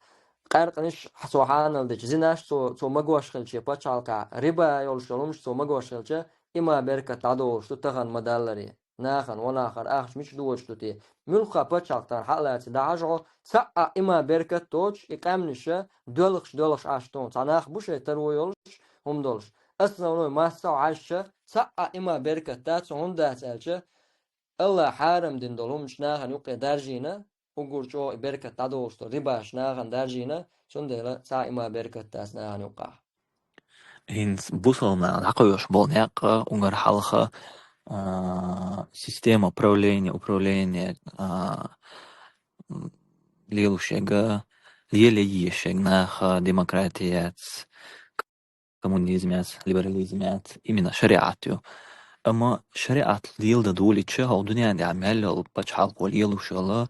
къаьркъанаш цо хьанал дича, зинаш цо, цо магош хилча, пачхьалкхехь риба йолуш йолу хӀумаш цо магош хилча, иман, беркат дӀадолуш ду тахана ма-далларе. Нахана, ванахара ахча мича доцуш ду те? Муьлхха пачхьалкх тахана хьа а лаьцна дӀахьажа хьо, цхьа а иман, беркат доцуш, и къаьмнаша доьлхуш, доьлхуш Ӏаш ду. Цхьа нах бу шайн таро йолуш, хӀума долуш. Основной масса а хьаьжча, цхьа а иман, беркат дац, хӀунда дац аьлча, АллахӀа хьарам дина долу хӀуманаш нахана юккъе даржийна, уггар чӀогӀа и беркат дӀадолуш долу рибаш нахана даржийна, цундела цхьа а иман, беркат дац нахана юккъахь. ХӀинца бусалба нахана дӀакхоьхьуш болу некъ уггар хьалха, а, система правления, управления, а, м, лелуш ерг, лелае езаш ерг наха, демократия яц, коммунизм яц, либерализм яц, именно шариӀат ю. Амма шариӀат леладан долийча, хӀокху дуьненна тӀехь мел йолу пачхьалкхо лелуш йолу,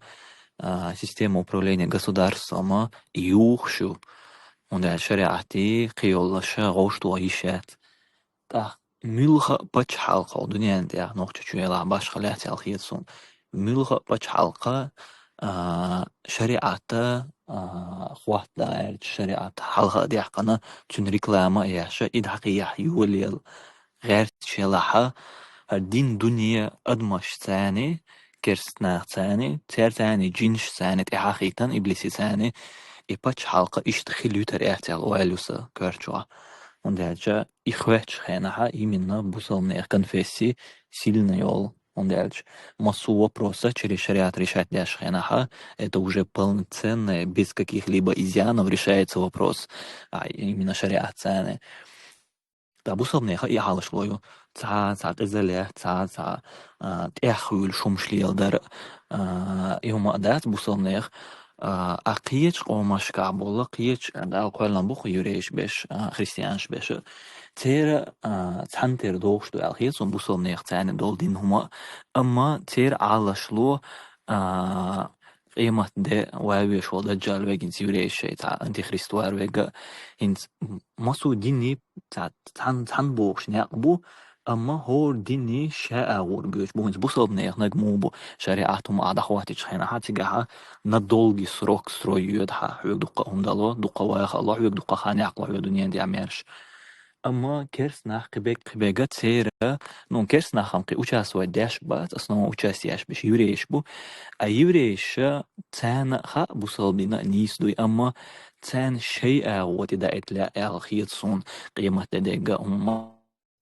а, система управления государством юхуш ю. ХӀунда аьлча шариӀатий кхин йолуш вовшахтоха йиш яц. ТӀаккха муьлхха а пачхьалкх хӀокху дуьненна тӀехь, Нохчийчу елахь, башха лаьцна аьлла хета суна, муьлхха а пачхьалкх, а, шариӀат, а, хӀоттадаьлча, шариӀат хьалха а даьккхина, цуьнан реклама а еш, и дӀакхехьа йолаелла гӀерташ елахь, хӀара дин, дуьне, адамаш царна керст нах цани, цер цани, джинш цани, тӀехьа хитан иблиси цани, и пачхьалкха иштта хилуьйтар эрцел оалуса коьрчуа. ХӀунда аьлча и хвечу хенахьа именно бусалмнех конфессии сильно йол. ХӀунда аьлча массу вопроса через шариат решать деш хенахьа, это уже полноценное, без каких-либо изъянов решается вопрос. А именно шариат цани. Ткъа бусалмнеха и хьалаш лою. Цхьа, цхьа къизалех, цхьа, цхьа, а, тӀех хуьлу шумаш леладар, а, и хӀума а дац бусалмнех, а, а кхечу къомашкахь болла, кхечу, а, Дала кхоьллина бу-кх еврейш беш, а, христианаш беш. Церан, а, цхьаьна тера догӀуш ду аьлла хета суна бусалмнех царна долу дина хӀума, амма церан Ӏалаш ло, а, къемат де ван веш волу даджал вегинца еврейш шайн цхьа антихрист вар вега, хӀинца массо а динний цхьа цхьаьна, цхьаьна бохуш некъ бу, амма хӀора динний ша агӀор боьдуш бу. ХӀинца бусалбанехнаг муха бу, шариӀат хӀума а дӀахӀоттичу хенахьа, цигахьа на долгий срок строй йоьду хьан, хьоьга дуккха а хӀума дало, дуккха а ваха а ло хьоьга, дуккха а хан яккха ло хьоьга дуьнен тӀехь маьрша. Амма керст нах кхибег-, кхибега церан, ну, керст нах-м кхин участвовать деш бац, основном участие еш беш еврейш бу. А еврейша царна а хаьа бусалбина а нийса дуй, амма царна шайн агӀо тӀе даийта лаьа аьлла хета суна, къемат де дегга хӀума,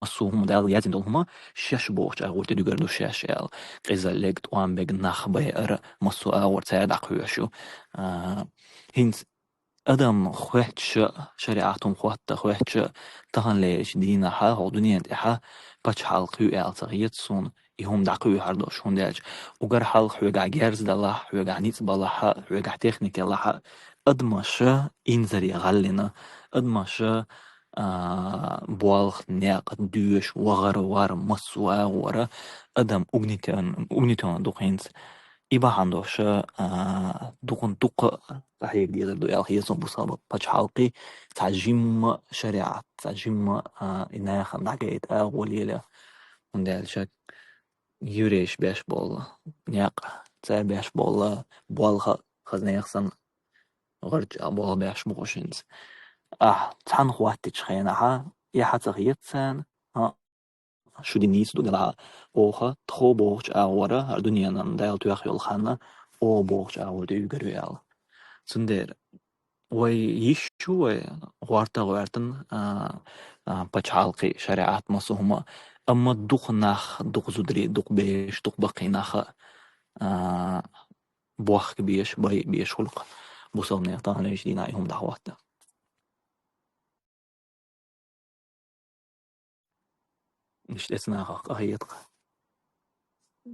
массо а хӀума Дала яздина долу хӀума, шаьш бохучу агӀор тӀе дуьгур ду шаьш аьлла. Къизаллег, тӀом бег, нах байар, массо а агӀор цара дӀакхоьшу. А, хӀинца адам хоьттуш а, шариӀат хӀума хӀотта хоьттуш а, таханлерчу дийнахьа, хӀокху дуьнен тӀехьа пачхьалкх ю аьлла ца хета суна, и хӀума дӀакхоьхьур долуш, хӀунда аьлча уггар хьалха хьоьгахь герз далахь, хьоьгахь ницкъ балахь а, хьоьгахь техника ялахь а, адамаша инзаре гӀаллина, адамаша, а, болх, некъ, доьшуш, вахар, вар, массо а агӀора адам угнетён-, угнетённа ду хӀинца. И бахьана долуш а, а, дукха, дукха къахьега дезар ду аьлла хета суна бусалба пачхьалкхе, цхьа жимма шариӀат, цхьа жимма, а, и нахана дӀагайта агӀо лело. ХӀунда аьлча еврейш беш болу некъ, цара беш болу болх а хаза нехан санна гӀарчӀа болх беш бу хӀинца. Ахь цхьаьна хӀоттичу хенахьа, и хьан ца хета царна, а, шу дин нийса ду делахь, оха тхо бохучу агӀора, хӀара дуьненан Дала тоьхна йолу хан, оха бохучу агӀор тӀе уьгур ю аьлла. Цундела вай йиш ю вай гӀорта а гӀоьртина, а, а, пачхьалкхе, шариӀат, массо а хӀума, амма дукха нах, дукха зударий, дукха бераш, дукха баккхий нах а, а, бохка беш, бай беш хуьлу-кх бусалбанех таханлерчу дийнахь и хӀума дӀахӀотта. Иштта эцу нахах къахета-кх.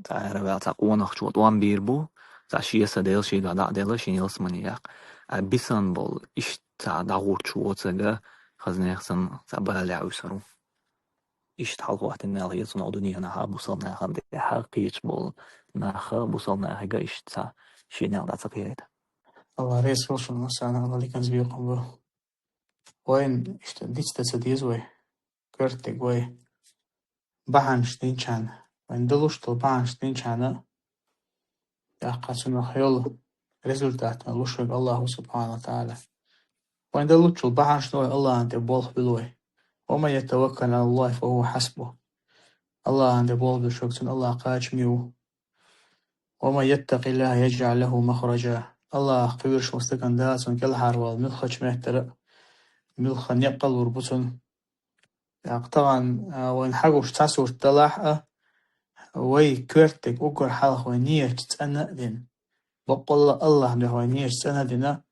Цхьа ара ваьлла, цхьа къонахчо тӀом бийр бу, цхьа шен са делла, шен дуьхьа дӀа а делла, шен ялсамане яккха. А бисан болу иштта цхьа дӀагӀурташ воцург а хаза нехан санна цхьа балехь вуьсур ву. Иштта хьалхоттина мел хета суна дуьненахьа бусалба нахана тӀехьа кхеташ болу нах а бусалба нахе а иштта цхьа шен некъ дӀа ца кхетийта. АллахӀ реза хуьлда шуна массарна, АллахӀ диканца бекхам бо. Вайна иштта дицдан ца деза вай, коьртаниг вай бахьанаш динчарна, вайна далуш долу бахьанаш динчарна, тӀаккха цунах йолу результат луш вайга АллахӀа субхьанаху ва таӀала. Вайна далуччул бахьанашна вай АллахӀана тӀе болх буьлу вай. «Ва ман ятаваккал Ӏала АллахӀи фа хӀува хьасбух». АллахӀана тӀе болх буьлуш верг, цунна АллахӀ кхачаме ву. «Ва ман яттакъи АллахӀа яжӀал лахӀу махража». АллахӀах кхоьруш волу стагана Дала цунна кӀелхьарвала муьлххачу меттера а, муьлхха некъ а лур бу цунна. ТӀаккха тахана, а, вайна хьагуш цхьа сурт далахь а, вай коьртаниг уггар хьалха вай нийятчу цӀена а дина, баккъалла а АллахӀна дуьхьа вай нийятчу цӀена а дина,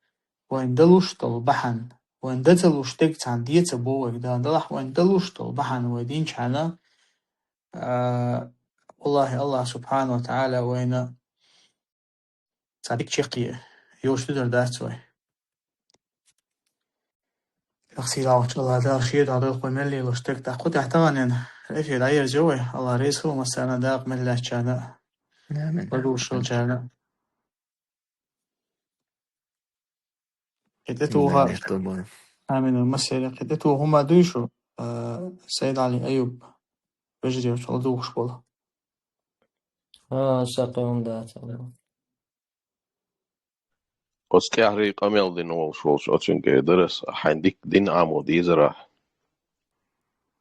вайна далуш долу бахьана, вайна дан ца луш дерг цхьаьна де ца боху вайга Дала, делахь вайна далуш долу бахьана вай динчарна, а, валлахӀи, АллахӀа субхьанаху ва таӀала вайна цхьа дика чекхъе йолуш дуьтур дац вай. Тахана сийлахьчу АллахӀ Дала шен дӀадойла вай мел лелош дерг. ТӀаккха кху тӀехь таханлерчу эфир дӀаерзайо вай. АллахӀ реза хуьлда массарна, дакъа мел лаьцначарна а, амин, ладугӀуш йолчарна а. И тӀетоха, амин, амин, массеран. И тӀетоха хӀума дуй шу, а, Сайд-Ӏали Аюб вежарий ладугӀуш болу? А, сакъе хӀума дац. Оцу тӀаьхьарий къамел дина волуш волчу оцуьнга дара ас, хьайн дика дин Ӏамо дезара.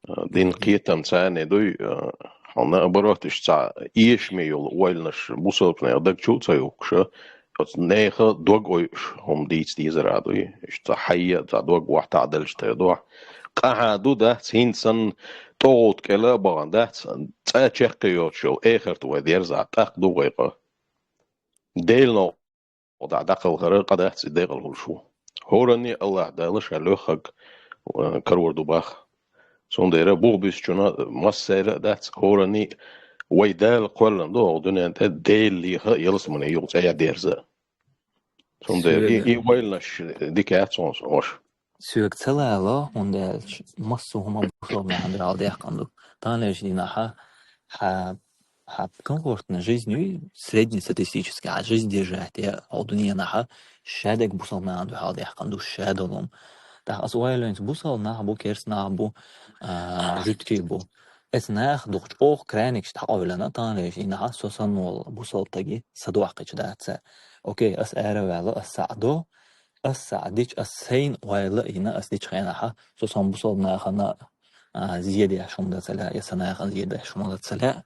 А, дин кхетам царна дуй, а, Хьуна наоборот, иштта цхьа эшаме йолу ойланаш бусалбанийн даг чу а ца юхкуш, оцу нехан дог ойуш хӀума дийца дезар а дуй. Иштта цхьа хьайя, цхьа дог вахьтахь делча тера ду. Къахьа ду дац, хӀинца санна тӀогӀут кӀела а бахана дац, цӀа чекхйоцуш йолу эхарт вай дерзахь, тӀаккха ду вай къа. Делан новкъа дӀа дӀакхалхар къа дац, и декъала хуьлуш ву. ХӀоранний АллахӀ Дала ша лоьхург, э, карор ду боху. Цундела бух буьсучунна массеран а дац, хӀоранний вай Дала кхоьллина ду хӀокху дуьнен тӀе Делан леха а, ялсаманин юкъа цӀа а дерза а. Цундела и, Соьга и ойланаш дика яц хьуна, Саша. Соьга ца лало, хӀунда аьлча массо а хӀума бусалба нахана дуьхьал даьккхина ду. Таханлерчу дийнахьа хьан, хьан комфортная жизнь юй, среднестатистически хьан жизнь держать е хӀокху дуьненахьа, шадерг бусалба нахана дуьхьал даьккхина ду, шадолу хӀума. ТӀаккха аса ойла йинчу бусалба нах бу, керста нах бу, а, жуьгтий бу. Эцу наха дукха чӀогӀа крайникаш дӀакъевлина, таханлерчу дийнахьа со санна волу бусалба стаге са дохкуьйтуш дац. Окей, ас ара а ваьлла, ас схьа а до, ас схьа а дича, ас сайна ойла а йина, ас дича хенахьа, со сан бусалба нахана, а, зен деш хӀума дан ца лаьа, я сан нахана зен деш хӀума дан ца лаьа.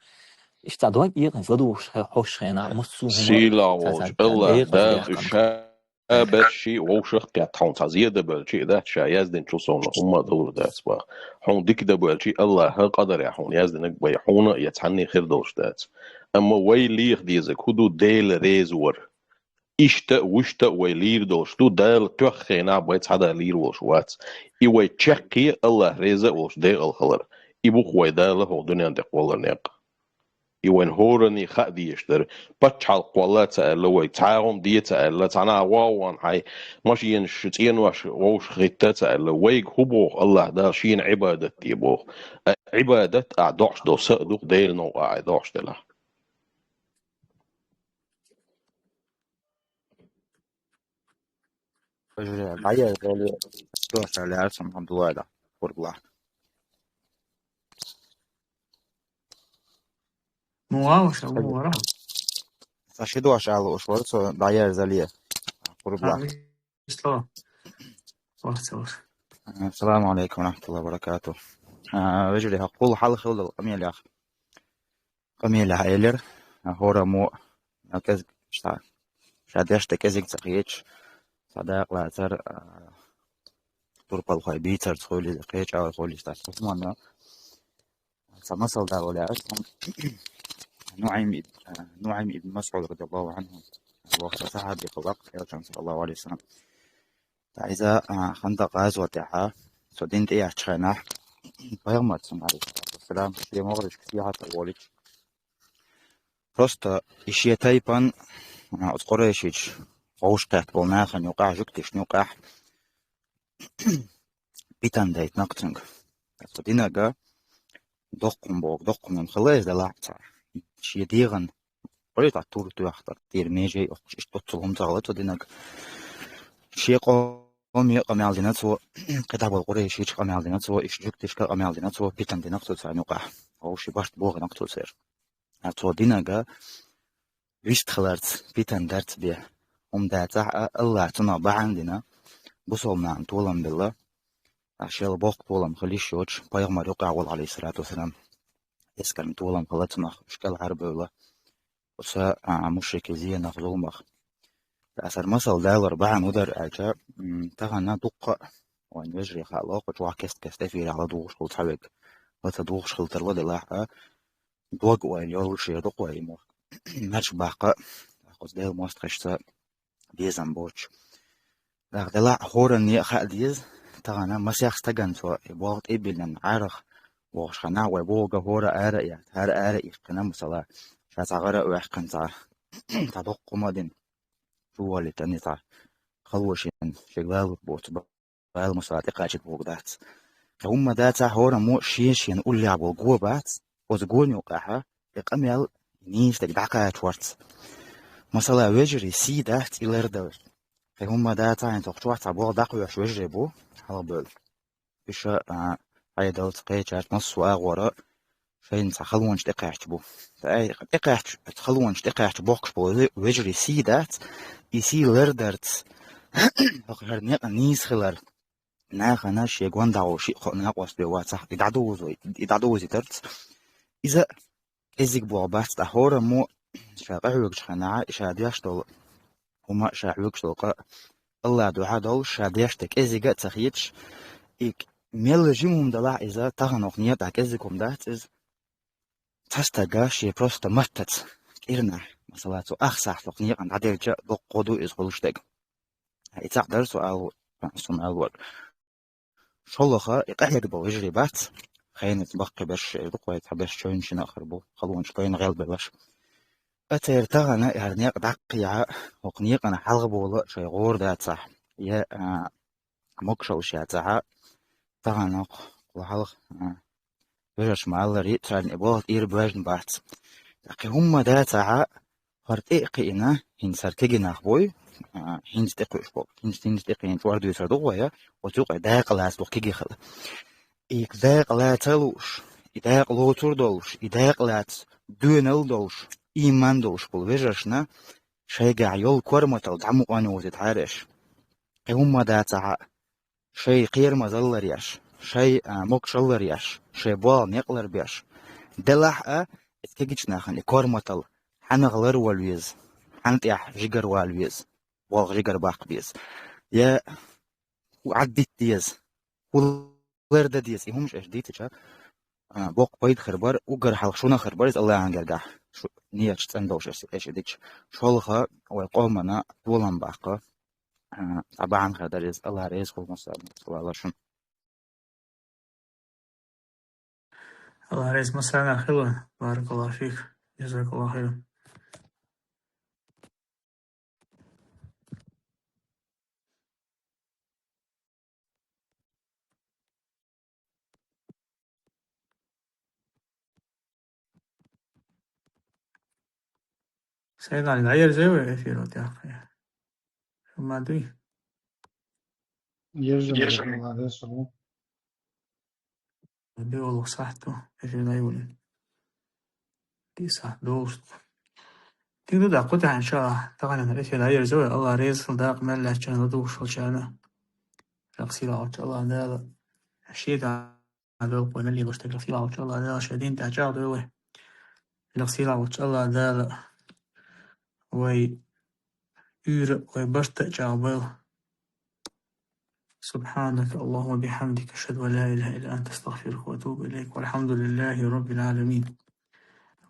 Иштта дог экъанца ладугӀуш хе-, хьошучу хенахь, массо а хӀума Сийлахь цхьа волчу цхьа АллахӀ декъаза Дала даьккхина ду. Ша берш шиъ вовшах а кхетта, хьуна цхьа зен дан бевлчи а дац, ша яздинчул совнаха хӀумма а далур дац боху. Хьуна дика дан бевлчи а, АллахӀа къадарехь хьуна яздинарг бай хьуна а я цхьанний хир долуш дац. Амма вай леха дезарг хӀун ду, Дела реза вар. Иштта а, вуьшта а вай лийр долуш ду, Дала тоьхна хенахь бай цхьа а лийр волуш вац. И вай чаккхе а АллахӀ реза а волуш декъала хилар. И бу-кх вай Дала хӀокху дуьнен тӀе кхоллар некъ. И вайн хӀоранний хаа дезаш дара. Пачхьалкх кхолла а ца аьлла вайга, цхьа а хӀума де а ца аьлла, цхьанхьа вогӀу ван хьайн машенаш, цӀенош вовшах хӀитта а ца аьлла, вайга хӀун боху АллахӀ Дала шена Ӏибадат де боху. А Ӏибадат ахь доккхуш долу са а ду-кх Делан новкъа ахь доккхуш делахь. Вежарий, дӀаерзале, дош ала лаьара суна, хӀума дуьйла, кхург лахь. Муха вара, муха вара? Сан ши дош ала лууш вара, со дӀаерзале, кхург лахь. Исло. Вахца вара. Ассаламу алейкум ва рахматуллахи ва баракатух. А, вежарий, хьан кхул хьалха хилла долу къамелех. Къамелехь элира, а, хӀораммо, а, кӀезиг, ша, ша деш тӀе кӀезиг ца кхеташ, ца дакъалацар, а, турпалхой бийцарца хуьлийла, кхечӀалой хуьлийла, ца хӀуманна, ца масал далале аьлла, хьуна НуӀайм иб-, а, НуӀайм ибн МасӀуд радияллаху анхӀу, воккха сахьаби хилла, Элчан саллаллаху алейхи ва саллям. Ткъа иза, а, Хандакъ гӀазот тӀехь, цо дин тӀеэцначу хенахь, пайхамарца, алейхиссалату вассалам, шен могӀаршка сехьа ца волуьйтуш, просто и шен тайпана, а, оцу къурайшичу вовшахкхетта болу нахана юкъахь, жуьгташна юкъахь питана дайтина-кх цуьнга. Цо динарг доккха хӀума боху, доккха хӀума хилла иза делахь а цхьа. Шен дегӀан къуьйсу тур тоьхна, тӀера меже а йоккхуш, иштта оццул хӀума ца хилла цо динарг. Шен къоме а къамел дина цо, кхидӀа болу къурайшича къамел дина цо, иштта жуьгташка къамел дина цо, питана дина-кх цо царна юкъахь. Вовшийн башха бохийна-кх цо церан. Ткъа цо динарг вист хиларца, питана дарца бен хӀума дацахь а, АллахӀа цунах бахьана дина, бусалба нахана толам белла, ткъа шел боккха толам хила йиш йоцуш, пайхамар юкъахь волу, алейхиссалату вассалам, эскарна толам хилла цунах, уьш кӀелхьарбевлла оцу, а, мушрикийн зенах, зуламах. Ткъа аса масал далор бахьана хӀун дара аьлча, м, тахана дуккха а вайн вежарий хаало, кху чохь кест-кеста эфирехь ладугӀуш хуьлу цхьаверг, ла ца дугӀуш хила тарло делахь а, дог вайн йолуш яр ду-кх вай и мохк. Маьрша баккха, оцу Делан мостагӀашца безам боцуш. ТӀаккха делахь а хӀоранне а хаа деза, тахана масех стагана цо и болх тӀе а биллина, Ӏарах вогӀуш хенахь, вай бохург хӀора ара а яц, хӀара ара а иккхина, масала, ша цхьа гӀара а ваьккхина, цхьа, цхьа доккха хӀума а дина, чуволлийтина цхьа халошина, шега лалург боцу бала, масала, тӀекхачийта бохург дац. Кхин хӀумма дацахь, хӀораммо шен-шена уллехь болу го бац, оцу гонан юкъахь и къамел нийса дерг дӀакхачорца. Масала, вежарий сий дац и лардалар. Кхин хӀумма дацахь, хӀинца хӀокху чохь цхьа болх дӀакхоьхьуш вежарий бу, хьалхабевлла. Уьш, а, хьайдалц кхечаьрца массо а агӀора шайна цхьа халонаш тӀекхаьчча бу. Ай, тӀекхаьчча, халонаш тӀекхаьчча бохкуш болу ве-, вежарий сий дац, и сий лардарца, хӀара некъан нийса хилар, нахана шен гонаха шиъ-кхоъ накъост бен вацахь, и дӀадовзо-, и дӀадовзийтарца. Иза кӀезига болх бац, тӀаккха хӀораммо ша къахьоьгучу хенахь, ша деш долу хӀума, ша хьоьгуш долу къа Алла дуьхьа долуш, ша деш дерг кӀезига а ца хеташ, и мел жима хӀума далахь иза, тахана хӀокху некъа тӀехь кӀезиг хӀума дац иза. Цхьа стага шен просто маттаца кӀирнахь, масала, цо ах сахьт хӀокху некъана дӀаделча а, доккха ду иза хуьлуш дерг. И цхьаъ дара со ала, суна ала волу. ШолгӀа, и къахьега болу вежарий бац, хенаца баккхий берш эр ду-кх вай, цхьаберш чевнаш йина а хир бу, халонаш байна гӀелбелларш. Ткъа церан тахана и хӀара некъ дӀаккхийхьа, хӀокху некъана хьалхабовла шайн гӀора дацахь, я, а, могушаллаш яцахьа, тахана кху хьалха, а, вежарша ма-аллара, царна и болх тӀера боьжна бац. ТӀаккха и хӀумма дацахьа, хӀара тӀе а кхиъна, хӀинца хӀара кегий нах бой, а, хӀинца тӀекхуьуш болу, хӀинца, хӀинца тӀекхиъна чӀор дуьйцур ду-кх вай, оцу юкъа дакъа лаца ду кегий хила. И дакъа лаца лууш, и дакъа лоцур долуш, и дакъа лаца доьналла долуш, ийман долуш болу вежаршна шайгахь йолу корматалла дӀа мукъана вузийта хьаьраш. Кхин хӀумма дацахьа, шайн кхерамазалла ларъеш, шайн, а, могушалла ларъеш, шайн болх некъ ларбеш. Делахь а, иза кегийчу нахана и корматалла хьанах ларвала веза, хьан тӀехь жигара вала веза, болх жигара баккха беза. Я хӀу Ӏаддита деза, хӀу лардан деза. И хӀумаш аша дийцича, а, боккха пайда хир бара, уггар хьалха шуна хир бара иза Аллахьан гергахь, шу, нийяташ цӀена долуш аша, аша дича. ШолгӀа, вай къомана толам баккха, а, цхьа бахьана хир дара иза, Алла реза хуьлда массарна, салам шуна. Алла реза массарна хуьлда, баракаллаху фик, джазакаллаху хайран. Сайгал, дӀаерзий вай эфиро тӀаккха? Шу ма дуй? Ержа, ержа. Ма десалу. Ма дуй, олух сахьт ду, эфир дӀайолийна. Ди сахьт долуш. Тига ду даккха тахана ша, тахана эфир дӀаерзий вай, Алла реза хила дакъа мел лаьцначарна, ладугӀуш волчарна. Рахсила волчу Алла Дала. Шега Белхой мел лелош дерг сийлахьчу Алла Дала шайн дин тӀехь чӀагӀдойла вай. Дела сийлахьчу Алла Дала вай уьйра а, вай барт а чӀагӀбойла. سبحانك اللهم وبحمدك، أشهد أن لا إله إلا أنت، أستغفرك وأتوب إليك. والحمد لله رب العالمين.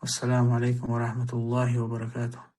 والسلام عليكم ورحمة الله وبركاته.